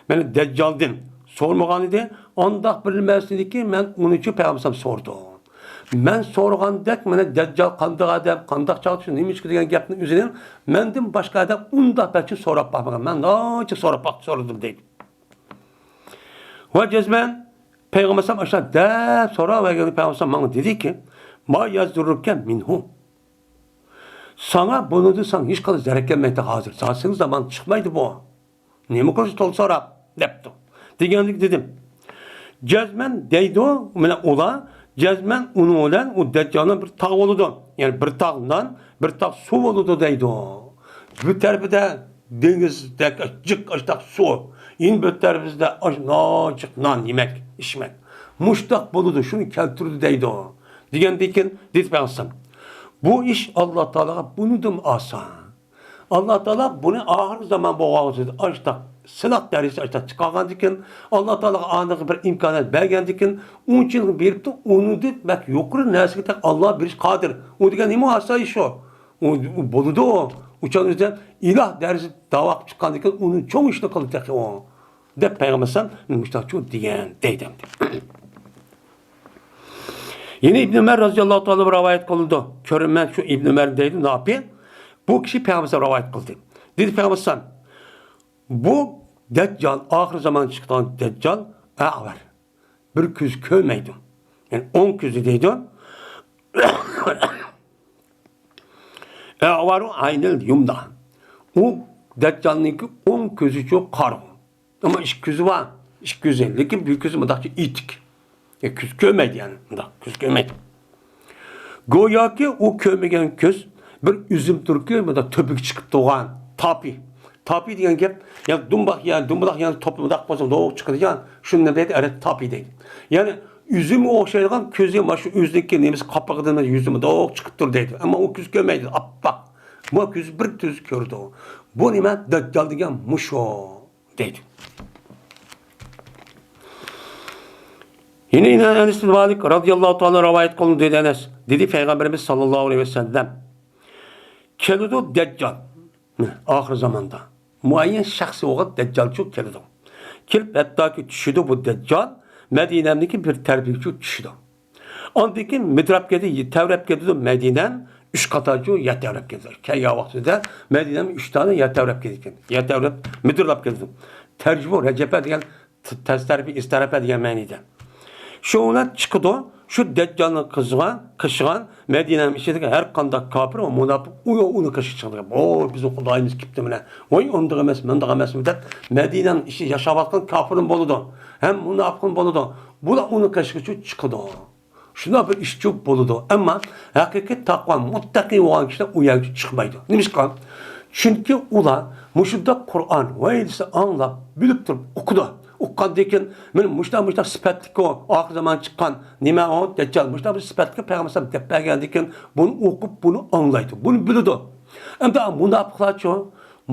مانا دەججالدىن سورىمىغان ئىدى. ئانداق بىر مەسىلىنىكى مەن ئۇنىڭ ئۈچۈن پەيغەمبەر سورىدىم. مەن سورىغاندەك، مانا دەججال قانداق ئادەم، قانداق چاغدا، نېمە ئىش دېگەن گەپنى ئۆزىنى مەندىن باشقا ئادەم ئۇنداق بەلكى سوراپ باقمىغان. مەن ناچە سوراپ باقتىم، سورىدىم دەيدۇ. ۋە جەزمەن پەيغەمبەر ئەلەيھىسسالام ئاشۇنداق دەپ سوراۋەرگەندە پەيغەمبەر ئەلەيھىسسالام ماڭا دېدىكى، ما يەزدۇررۇكە مىنھۇ. ساڭا بۇنىڭدىن ساڭا ھېچقانداق زەرەر كەلمەيدۇ ھازىر. ساڭا سېنىڭ زامان چىقمايدۇ بۇ. نېمە قىلسا تولا سوراپ دەپتۇ. دېگەنلىك دېدىم. جەزمەن دەيدۇ، مانا ئۇلار، جەزمەن ئۇنىڭ بىلەن ئۇ دەججالنىڭ بىر تاغ بولىدۇ. يەنى بىر تاغ نان، بىر تاغ سۇ بولىدۇ دەيدۇ. بىر تەرىپىدە دېڭىزدەك جىق ئاشتاق سۇ، يەنە بىر تەرىپىدە ئاش-، ناچىق نان يېمەك، ئىچمەك. مۇشتاق بولىدۇ، شۇنى كەلتۈرىدۇ دەيدۇ. دېگەندىن كېيىن دېدى پەيغەمبەر، بۇ ئىش ئاللا تائالاغا بۇنىڭدىنمۇ ئاسان. ئاللا تائالا بۇنى ئاخىرقى زامان بولغانسېرى ئاشتاق سىناق دەرىجىسى ئاشتاق چىقارغاندىكىن، ئاللا تائالا ئانىغا بىر ئىمكانىيەت بەرگەندىكىن، ئۇنچىلىك بېرىپتۇ، ئۇنىڭدىن بەك يۇقىرى نەرسىگە تېخى ئاللا بېرىش قادىر. ئۇ دېگەن نېمە ئاسايى شۇ؟ ئۇ، ئۇ بولىدۇ. ئۇ چاغدا ئۆزى ئىلاھ دەرىجىسى داۋا قىلىپ چىققاندىكىن، ئۇنىڭ چوڭ ئىشىنى قىلدى تېخى ئۇ. دەپ پەيغەمبەر ئەلەيھىسسالام مۇشۇنداق دېگەن دەيدۇ. يەنە ئىبن ئۆمەر رازىياللاھۇ تائالا رىۋايەت قىلىنىدۇ. كۆرىمەن شۇ ئىبن ئۆمەر دەيدۇ، ناپىي. بۇ كىشى پەيغەمبەر رىۋايەت قىلدى. دېدى پەيغەمبەر، بۇ دەججال ئاخىر زامان چىقىدىغان دەججال ئەۋەر. بىر كۆز كۆرمەيدۇ. يەنى ئوڭ كۆزى دەيدۇ. ئەۋەرۇ ئەينىل يۇمنا. ئۇ دەججالنىڭكى ئوڭ كۆزىچۇ قارىغۇ. ئەمما ئىككى كۆزى بار. ئىككى كۆزى. لېكىن بىر كۆزى مۇنداقچە ئېتىك. يا كۆز كۆرمەيدۇ يەنى. مۇنداق كۆز كۆرمەيدۇ. گوياكى ئۇ كۆرمىگەن كۆز بىر ئۈزۈم تۈركى مۇنداق تۆپىگە چىقىپ تۇرغان تاپى. تاپى دېگەن گەپ، يا دۇمباق، يا دۇمبىلاق، يا توپا مۇنداق بولسا دوغ چىقىدىغان، شۇنى دەيدۇ، ئەرەب تاپى دەيدۇ. يەنى ئۈزۈمگە ئوخشايدىغان كۆزى مانا شۇ ئۆزىنىڭكى نېمىسى قاپىقىدىن يۈزى مۇنداق چىقىپ تۇر دەيدۇ. ئەمما ئۇ كۆز كۆرمەيدۇ، ئاپئاق. بۇ كۆزى بىر كۆز كۆرىدۇ. بۇ نېمە؟ دەججال دېگەن مۇشۇ. دەيدۇ. يەنە ئەنەس ئىبن مالىك رازىياللاھۇ تائالا رىۋايەت قىلىنىدۇ دېدى ئەنەس. دېدى پەيغەمبىرىمىز ساللاللاھۇ ئەلەيھى ۋەسەللەم، كېلىدۇ دەججال. ئاخىر زاماندا مۇئەييەن شەخسى بولغان دەججالچۇ كېلىدۇ. كېلىپ ھەتتاكى چۈشىدۇ بۇ دەججال، مەدىنەمدىكى بىر تەرىپىگىچۇ چۈشىدۇ. ئاندىن كېيىن مىدىرلاپ كېتىدۇ، تەۋرەپ كېتىدۇ مەدىنەم، ئۈچ قاتارچۇ يەر تەۋرەپ كېتىدۇ. كەلگەن ۋاقتىدا مەدىنەم ئۈچ دانە يەر تەۋرەپ كېتىدىكەن. يەر تەۋرەپ، مىدىرلاپ كېتىدۇ. تەرجىمە رەجەپە دېگەن ت-، تەس تەرىپى، ئىز تەرەپە دېگەن مەنىدە. شۇ بىلەن چىقىدۇ، شۇ دەججالنىڭ قىزغان، قىشىغان مەدىنەم ئىچىدىكى ھەر قانداق كاپىر ۋە مۇناپىق ئۇ، ئۇنىڭ قېشىغا چىقىدىكەن. ۋوي، بىزنىڭ خۇدايىمىز كېپتۇ مانا. ۋوي، ئۇنداق ئەمەس، مۇنداق ئەمەس دەپ مەدىنەم ئىچىدە ياشاۋاتقان كاپىرمۇ بولىدۇ، ھەم مۇناپىقمۇ بولىدۇ. بۇلار ئۇنىڭ قېشىغا چىقىدۇ. شۇنداق بىر ئىشچۇ بولىدۇ. ئەمما ھەقىقىي تەقۋا، مۇتتەقىي بولغان كىشىلەر ئۇ يەرگە چىقمايدۇ. نېمىشقا؟ چۈنكى ئۇلار مۇشۇنداق قۇرئان ۋە ھەدىسنى ئاڭلاپ، بىلىپ تۇرۇپ ئوقۇدۇ. ئوقۇغاندىن كېيىن، مانا مۇشۇنداق، مۇشۇنداق سۈپەتلىك ئۇ، ئاخىر زامان چىققان نېمە ئۇ، دەججال، مۇشۇنداق بىر سۈپەتلىك پەيغەمبەر دەپ بەرگەندىن كېيىن، بۇنى ئوقۇپ، بۇنى ئاڭلايدۇ، بۇنى بىلىدۇ. ئەمدى مۇناپىقلارچۇ؟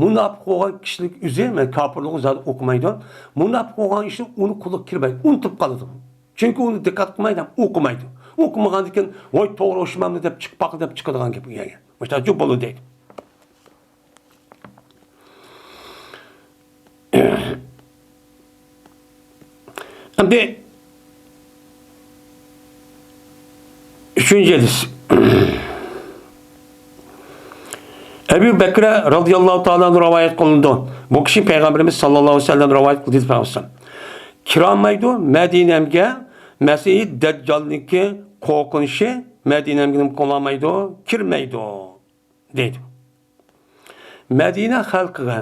مۇناپىق بولغان كىشىلىك ئۆزى، مەن كاپىرلىقى زادى ئوقۇمايدۇ. مۇناپىق بولغان ئىشى ئۇنى قولىغا كىرمەيدۇ، ئۇنتۇپ قالىدۇ. چۈنكى ئۇنى دىققەت قىلمايدۇ، ئوقۇمايدۇ. ئوقۇمىغاندىن كېيىن، ۋاي، توغرا ئوخشىمامدۇ دەپ چىقىپ باققا دەپ چىقىدىغان گەپ ئۇ يەرگە. مۇشۇنداق جۇپ بولىدۇ دەيدۇ. ئەمدى ئۈچىنچى ھەدىس. ئەبۇ بەكرە رازىياللاھۇ تائالا ئەنھۇ رىۋايەت قىلىنىدۇ. بۇ كىشى پەيغەمبىرىمىز ساللاللاھۇ ئەلەيھى ۋەسەللەم رىۋايەت قىلدى دېدى پەيغەمبەر. كىرەلمەيدۇ مەدىنەمگە، مەسىھى دەججالنىڭكى قورقۇنچى مەدىنەمگە نېمە قىلالمايدۇ، كىرمەيدۇ دەيدۇ. مەدىنە خەلقىگە،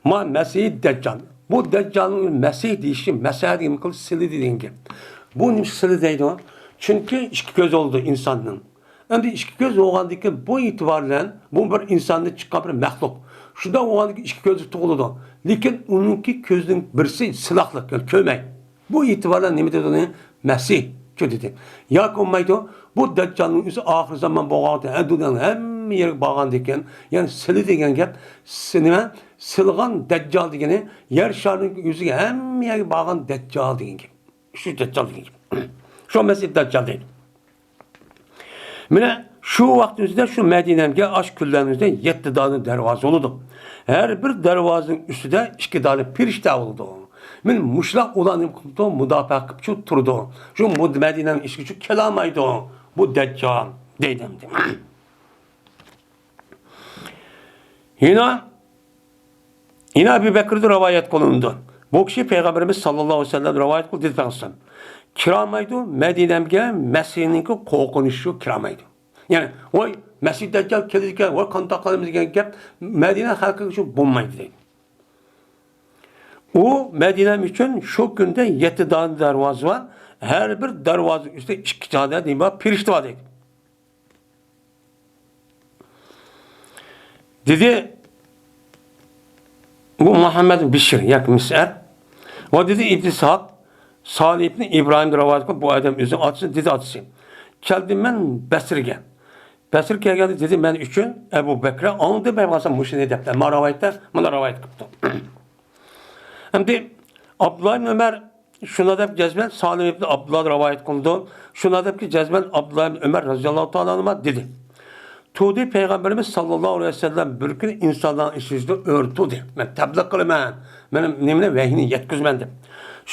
ما مەسىھى دەججال. بۇ دەججالنىڭ مەسىھ دېيىشى، مەسىھ دېگەن قىل سىلى دېگەن گەپ. بۇ نېمە سىلى دەيدۇ؟ چۈنكى ئىككى كۆز بولىدۇ ئىنساننىڭ. ئەمدى ئىككى كۆز بولغاندىن كېيىن بۇ ئېتىبار بىلەن بۇ بىر ئىنساندىن چىققان بىر مەخلۇق. شۇنداق بولغاندىن كېيىن ئىككى كۆزى تۇغۇلىدۇ. لېكىن ئۇنىڭكى كۆزىنىڭ بىرسى سىلاقلىق، يەنى كۆرمەي. بۇ ئېتىبار بىلەن نېمە دەيدۇ ئۇنى؟ مەسىھ، شۇ دېدى. ياكى بولمايدۇ، بۇ دەججالنىڭ ئۆزى ئاخىر زامان بولغان ۋاقىتتا، ھە، دۇنيانىڭ ھەممە يېرىگە بارغاندىكىن، يەنى سىلى دېگەن گەپ، سى-، نېمە؟ سىلىغان دەججال دېگىنى، يەر شارىنىڭ ئۆزىگە ھەممە يەرگە بارغان دەججال دېگەن گەپ. شۇ دەججال دېگەن گەپ. شۇ مەسىھ دەججال دەيدۇ. مانا شۇ ۋاقىتنىڭ ئۆزىدە شۇ مەدىنەمگە ئاش كۈنلەرنىڭ ئۆزىدە يەتتە دانە دەرۋازا بولىدۇ. ھەر بىر دەرۋازىنىڭ ئۈستىدە ئىككى دانە پىرىشتە بولىدۇ. مانا مۇشۇلار ئۇلارنى قىلىپتۇ، مۇداپىئە قىلىپچۇ تۇرىدۇ. شۇ مۇد-، مەدىنەنىڭ ئىشىكىچۇ كېلەلمەيدۇ. بۇ دەججال دەيدۇ ئەمدى. يەنە، يەنە ئەبۇ بەكىردىن رىۋايەت قىلىنىدۇ. بۇ كىشى پەيغەمبىرىمىز ساللاللاھۇ ئەلەيھى ۋەسەللەم رىۋايەت قىلدى، دېدى پەيغەمبەر. كىرەلمەيدۇ مەدىنەمگە مەسىھنىڭكى قورقۇنچى شۇ كىرەلمەيدۇ. يەنى، ۋاي، مەسىھ دەججال كېلىدىكەن، ۋاي، قانداق قىلىمىز دېگەن گەپ مەدىنە خەلقىگە شۇ بولمايدۇ دەيدۇ. ئۇ مەدىنەم ئۈچۈن شۇ كۈندە يەتتە دانە دەرۋازا بار، ھەر بىر دەرۋازا ئۈستىدە ئىككى دانە نېمە بار؟ پىرىشتە بار دەيدۇ. دېدى، بۇ مۇھەممەد بىشىر ياكى مىسئەر. ۋە دېدى ئىبن ئىسھاق، سالىھ ئىبن ئىبراھىمدىن رىۋايەت قىلىپ، بۇ ئادەم ئۆزىنىڭ ئاتىسى، دېدى ئاتىسى. كەلدىم مەن بەسرىگە. بەسرىگە كەلگەندە دېدى، مەن ئۈچۈن ئەبۇ بەكرە ئاڭلىدى، مەن بولسام مۇشۇنى دەپ. مانا رىۋايەتتە، مانا رىۋايەت قىپتۇ. ئەمدى ئابدۇللا ئىبن ئۆمەر شۇنداق دەپ جەزمەن سالىم ئىبن ئابدۇللا رىۋايەت قىلىدۇ. شۇنداق دەپكى جەزمەن ئابدۇللا ئىبن ئۆمەر رەزىياللاھۇ تائالا ئەنھۇما دېدى. تۇردى پەيغەمبىرىمىز ساللاللاھۇ ئەلەيھى ۋەسەللەم بىر كۈنى ئىنسانلارنىڭ ئىچىدە ئۆرە تۇردى. مەن تەبلىغ قىلىمەن، مەن نېمىنى ۋەھىينى يەتكۈزىمەن دەپ.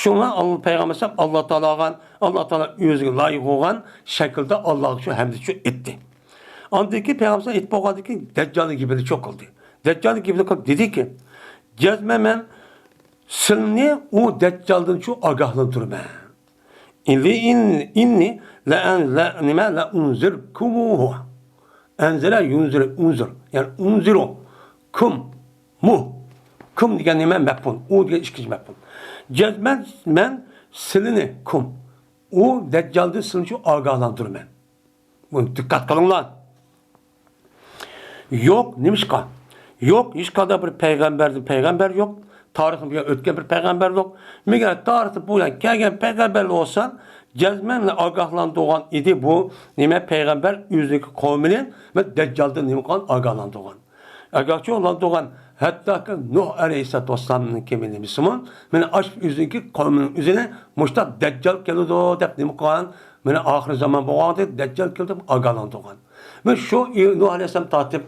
شۇڭا ئاللا پەيغەمبەر ئەلەيھىسسالام ئاللا تائالاغا، ئاللا تائالا ئۆزىگە لايىق بولغان شەكىلدە ئاللاغا شۇ ھەمدىچۇ ئېيتتى. ئاندىن كېيىن پەيغەمبەر ئېيتىپ بولغاندىن كېيىن دەججالنىڭ گېپىنى شۇ قىلدى. دەججالنىڭ گېپىنى قىلىپ دېدىكى، جەزمەن مەن سىلىنى ئۇ دەججالدىن شۇ ئاگاھلاندۇرىمەن. ئىننى، ئىننى، لە، لە، نېمە، لە ئۇنزىركۇمۇھۇ. ئەنزىرە يۇنزىر، ئۇنزىر. يەنى ئۇنزىرۇ. كۇم. مۇ. كۇم دېگەن نېمە؟ مەپئۇل. ئۇ دېگەن ئىككىنچى مەپئۇل. جەزمەن مەن سىلىنى، كۇم. ئۇ دەججالدىن سىلىنى شۇ ئاگاھلاندۇرىمەن. بۇنى دىققەت قىلىڭلار. يوق، نېمىشقا؟ يوق، ھېچقانداق بىر پەيغەمبەردىن پەيغەمبەر يوق. تارىختا بۇ يەر ئۆتكەن بىر پەيغەمبەر يوق. مەگەر تارىختا بۇ يەر كەلگەن پەيغەمبەر بولسا، جەزمەن ئاگاھلاندۇرغان ئىدى بۇ نېمە پەيغەمبەر ئۆزىنىڭكى قەۋمىنى ۋە دەججالدىن نېمە قىلغان ئاگاھلاندۇرغان. ئاگاھچىلاندۇرغان، ھەتتاكى نۇھ ئەلەيھىسسالاتۇ ۋەسسالامنىڭكى نېمىسىمۇ، مانا ئاشۇ ئۆزىنىڭكى قەۋمىنىڭ ئۆزىنى مۇشتاق دەججال كېلىدۇ دەپ نېمە قىلغان، مانا ئاخىر زامان بولغاندا دەججال كېلىدۇ دەپ ئاگاھلاندۇرغان. مانا شۇ نۇھ ئەلەيھىسسالام تارتىپ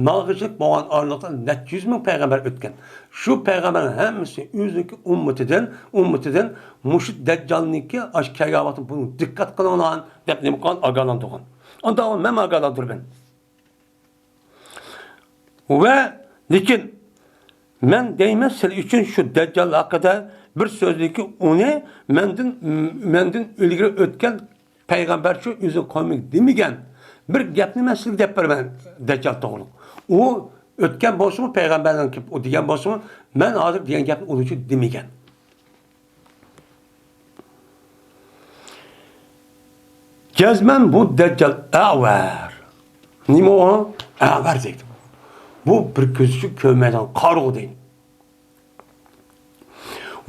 ماڭغۇچىلىك بولغان ئارىلىقتا نەچچە يۈز مىڭ پەيغەمبەر ئۆتكەن. شۇ پەيغەمبەرنىڭ ھەممىسى ئۆزىنىڭكى ئۈممىتىدىن، ئۈممىتىدىن مۇشۇ دەججالنىڭكى ئاشۇ كەلگەن ۋاقتىدا بۇنى دىققەت قىلىڭلار دەپ نېمە قىلغان، ئاگاھلاندۇرغان. ئاندىن مەن ئاگاھلاندۇرىمەن. ۋە لېكىن مەن دەيمەن سىلەر ئۈچۈن شۇ دەججال ھەققىدە بىر سۆزنىكى ئۇنى مەندىن، مەندىن ئىلگىرى ئۆتكەن پەيغەمبەر شۇ ئۆزى قەۋمىگە دېمىگەن بىر گەپنى مەن سىلەرگە دەپ بېرىمەن دەججال توغرۇلۇق. ئۇ ئۆتكەن بولسىمۇ پەيغەمبەرلەرنىڭ كېلىپ ئۇ دېگەن بولسىمۇ مەن ھازىر دېگەن گەپنى ئۇنىڭ ئۈچۈن دېمىگەن. جەزمەن بۇ دەججال ئەۋەر. نېمە ئۇ؟ ئەۋەر دەيدۇ. بۇ بىر كۆزى ئۈچۈن كۆرمەيدىغان قارىغۇ دەيدۇ.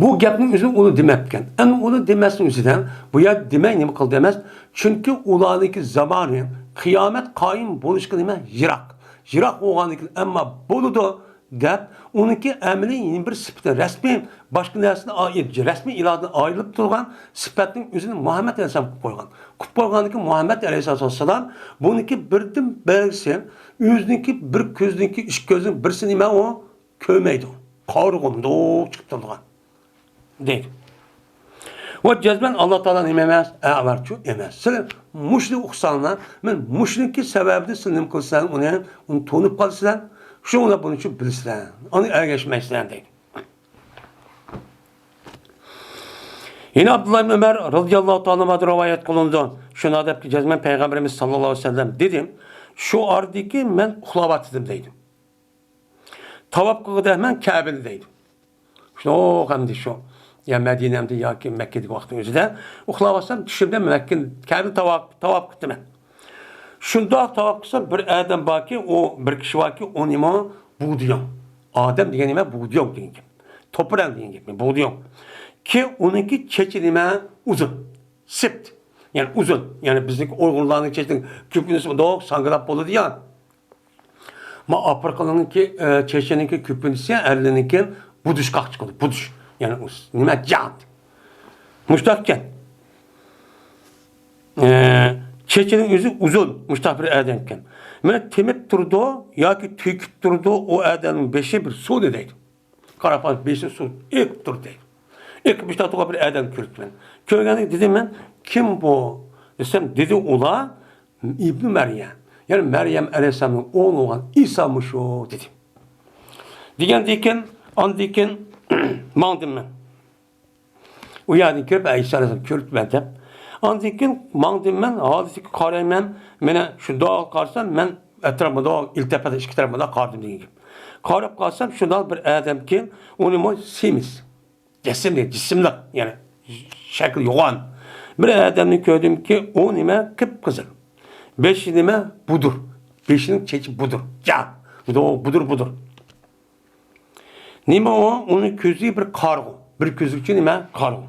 بۇ گەپنى ئۆزى ئۇلار دېمەپتىكەن. ئەمما ئۇلار دېمەسنىڭ ئۆزىدە بۇ يەردە دېمەي نېمە قىلدى ئەمەس؟ چۈنكى ئۇلارنىڭكى زامانى قىيامەت قايىم بولۇشقا نېمە؟ يىراق. يىراق بولغاندىن كېيىن ئەمما بولىدۇ دەپ، ئۇنىڭكى ئەمەلىي يەنە بىر سۈپىتى رەسمىي، باشقا نەرسىدىن ئايرىپ، رەسمىي ئىلاھىدىن ئايرىلىپ تۇرغان سۈپەتنىڭ ئۆزىنى مۇھەممەد ئەلەيھىسسالام قىلىپ قويغان. قىلىپ قويغاندىن كېيىن مۇھەممەد ئەلەيھىسسالام بۇنىڭكى بىردىن بىرسى، ئۆزىنىڭكى بىر كۆزىنىڭكى ئىككى كۆزىنىڭ بىرسى نېمە ئۇ؟ كۆرمەيدۇ. قارىغۇ مۇنداق چىقىپ تۇرىدىغان. دەيدۇ. ۋە جەزمەن ئاللا تائالا نېمە ئەمەس؟ ئەۋەرچۇ ئەمەس. سىلەر مۇشۇنى ئۇقساڭلار، مەن مۇشۇنىڭكى سەۋەبىدىن سىلەر نېمە قىلىسىلەر؟ ئۇنى، ئۇنى تونۇپ قالىسىلەر. شۇڭا بۇنى شۇ بىلىسىلەر. ئۇنى ئەگەشمەيسىلەر دەيدۇ. يەنە ئابدۇللا ئىبن ئۆمەر رازىياللاھۇ تائالا ئەنھۇدىن رىۋايەت قىلىنىدۇ. شۇنداق دەپتۇ، جەزمەن پەيغەمبىرىمىز ساللاللاھۇ ئەلەيھى ۋەسەللەم دېدى، شۇ ئاردىكى مەن ئۇخلاۋاتىدىم دەيدۇ. تاۋاپ قىلغۇدەكمەن كەبىنى دەيدۇ. شۇنداق ئەمدى شۇ، يا مەدىنە ئەمدى ياكى مەككىدىكى ۋاقىتنىڭ ئۆزىدە ئۇخلاۋاتسام، چۈشۈمدە مەككە، كەبىنى تاۋاپ، تاۋاپ قىپتىمەن. شۇنداق تاۋاپ قىلسام، بىر ئادەم باركى، ئۇ بىر كىشى باركى، ئۇ نېمە، بۇغدىيوڭ. ئادەم دېگەن نېمە؟ بۇغدىيوڭ دېگەن گەپ. توپىرەڭ دېگەن گەپ. بۇغدىيوڭ. كى ئۇنىڭكى چېچى نېمە؟ ئۇزۇن. سىپت. يەنى ئۇزۇن. يەنى بىزنىڭكى ئۇيغۇرلارنىڭ چېچىنىڭ كۆپىنچىسى مۇنداق ساڭگىلاپ بولىدۇ يا. ما ئاپرىقىنىڭكى، ئە، چېچىنىڭكى كۆپىنچىسى ئەرلىرىنىڭكى بۇدۇشقاق چىقىدۇ، بۇدۇش. يەنى ئۇ نېمە، جانت. مۇشتاق ئىكەن. ئە، چېچىنىڭ ئۆزى ئۇزۇن، مۇشتاق بىر ئادەم ئىكەن. مانا تېمىپ تۇرىدۇ ياكى تۆكۈپ تۇرىدۇ، ئۇ ئادەمنىڭ بېشى بىر سۇنى دەيدۇ. قاراپ قالسا بېشى سۇ ئېقىپ تۇرىدۇ دەيدۇ. ئېقىپ مۇشتاق تۇرغان بىر ئادەم كۆرۈپتىمەن. كۆرگەندە دېدىم مەن، كىم بۇ؟ دېسەم، دېدى ئۇلار، ئىبنى مەريەم، يەنى مەريەم ئەلەيھىسسالامنىڭ ئوغلى بولغان ئىسا مۇشۇ، دېدى. دېگەندىن كېيىن، ئاندىن كېيىن ماڭدىم مەن. ئۇ يەردىن كىرىپ، ئە، ئىسا ئەلەيھىسسالام كۆرۈپتىمەن دەپ. ئاندىن كېيىن ماڭدىم مەن، ھازىرقى قارايمەن، مانا شۇنداق قارىسام، مەن ئەتراپىمدا ئىلتىپات ئىككى تەرەپىمدە قارىدىم دېگەن گەپ. قاراپ قالسام، شۇنداق بىر ئادەمكى، ئۇنىمۇ سېمىز. جىسىملىق، جىسىملىق، يەنى شەكلى يوغان. بىر ئادەمنى كۆردۈمكى، ئۇ نېمە، قىپقىزىل. بېشى نېمە، بۇدۇر. بېشىنىڭ چېچى بۇدۇر. جا، بۇدۇر، بۇدۇر. نېمە ئۇ؟ ئۇنىڭ كۆزى بىر قارىغۇ. بىر كۆزى ئۈچۈن نېمە؟ قارىغۇ.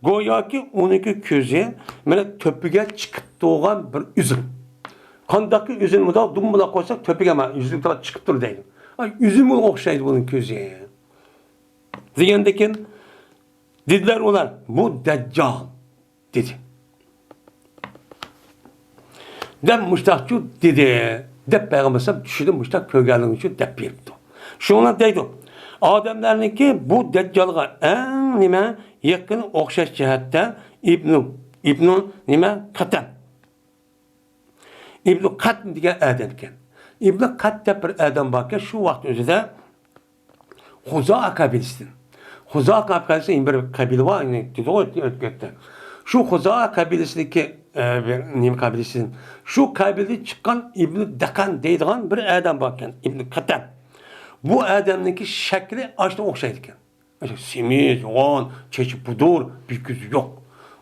گوياكى ئۇنىڭكى كۆزى مانا تۆپىگە چىقىپ تۇرغان بىر ئۈزۈم. قانداقكى ئۈزۈم؟ مۇنداق دۇمبىلاپ قويساق، تۆپىگە مانا ئۈزۈم چىقىپ تۇر دەيدۇ. ئاي، ئۈزۈمگە ئوخشايدۇ بۇنىڭ كۆزى. دېگەندىكىن دېدىلەر ئۇلار، بۇ دەججال دېدى. دەپ مۇشتاقچۇ دېدى. دەپ پەيغەمبەر ئەلەيھىسسالام چۈشىدە مۇشتاق كۆرگەنلىكى ئۈچۈن دەپ بېرىپتۇ. شۇڭا دەيدۇ، ئادەملەرنىڭكى بۇ دەججالغا ئەڭ نېمە يېقىن ئوخشاش جەھەتتە ئىبنۇ، ئىبنۇ نېمە؟ قەتەن. ئىبنۇ قەتن دېگەن ئادەم ئىكەن. ئىبنۇ قەت دەپ بىر ئادەم باركەن، شۇ ۋاقىت ئۆزىدە خۇزائا قەبىلىسىدىن. خۇزائا قەبىلىسى بىر قەبىلە بار، يەنى دېدىغۇ ئۆتكەندە. شۇ خۇزائا قەبىلىسىدىكى، ئە، بىر نېمە قەبىلىسىدىن. شۇ قەبىلىدىن چىققان ئىبنۇ دەقەن دەيدىغان بىر ئادەم باركەن، ئىبنۇ قەتەن. بۇ ئادەمنىڭكى شەكلى ئاشۇنىڭغا ئوخشايدىكەن. سېمىز، يوغان، چېچى بۇدۇر، بىر كۆزى يوق.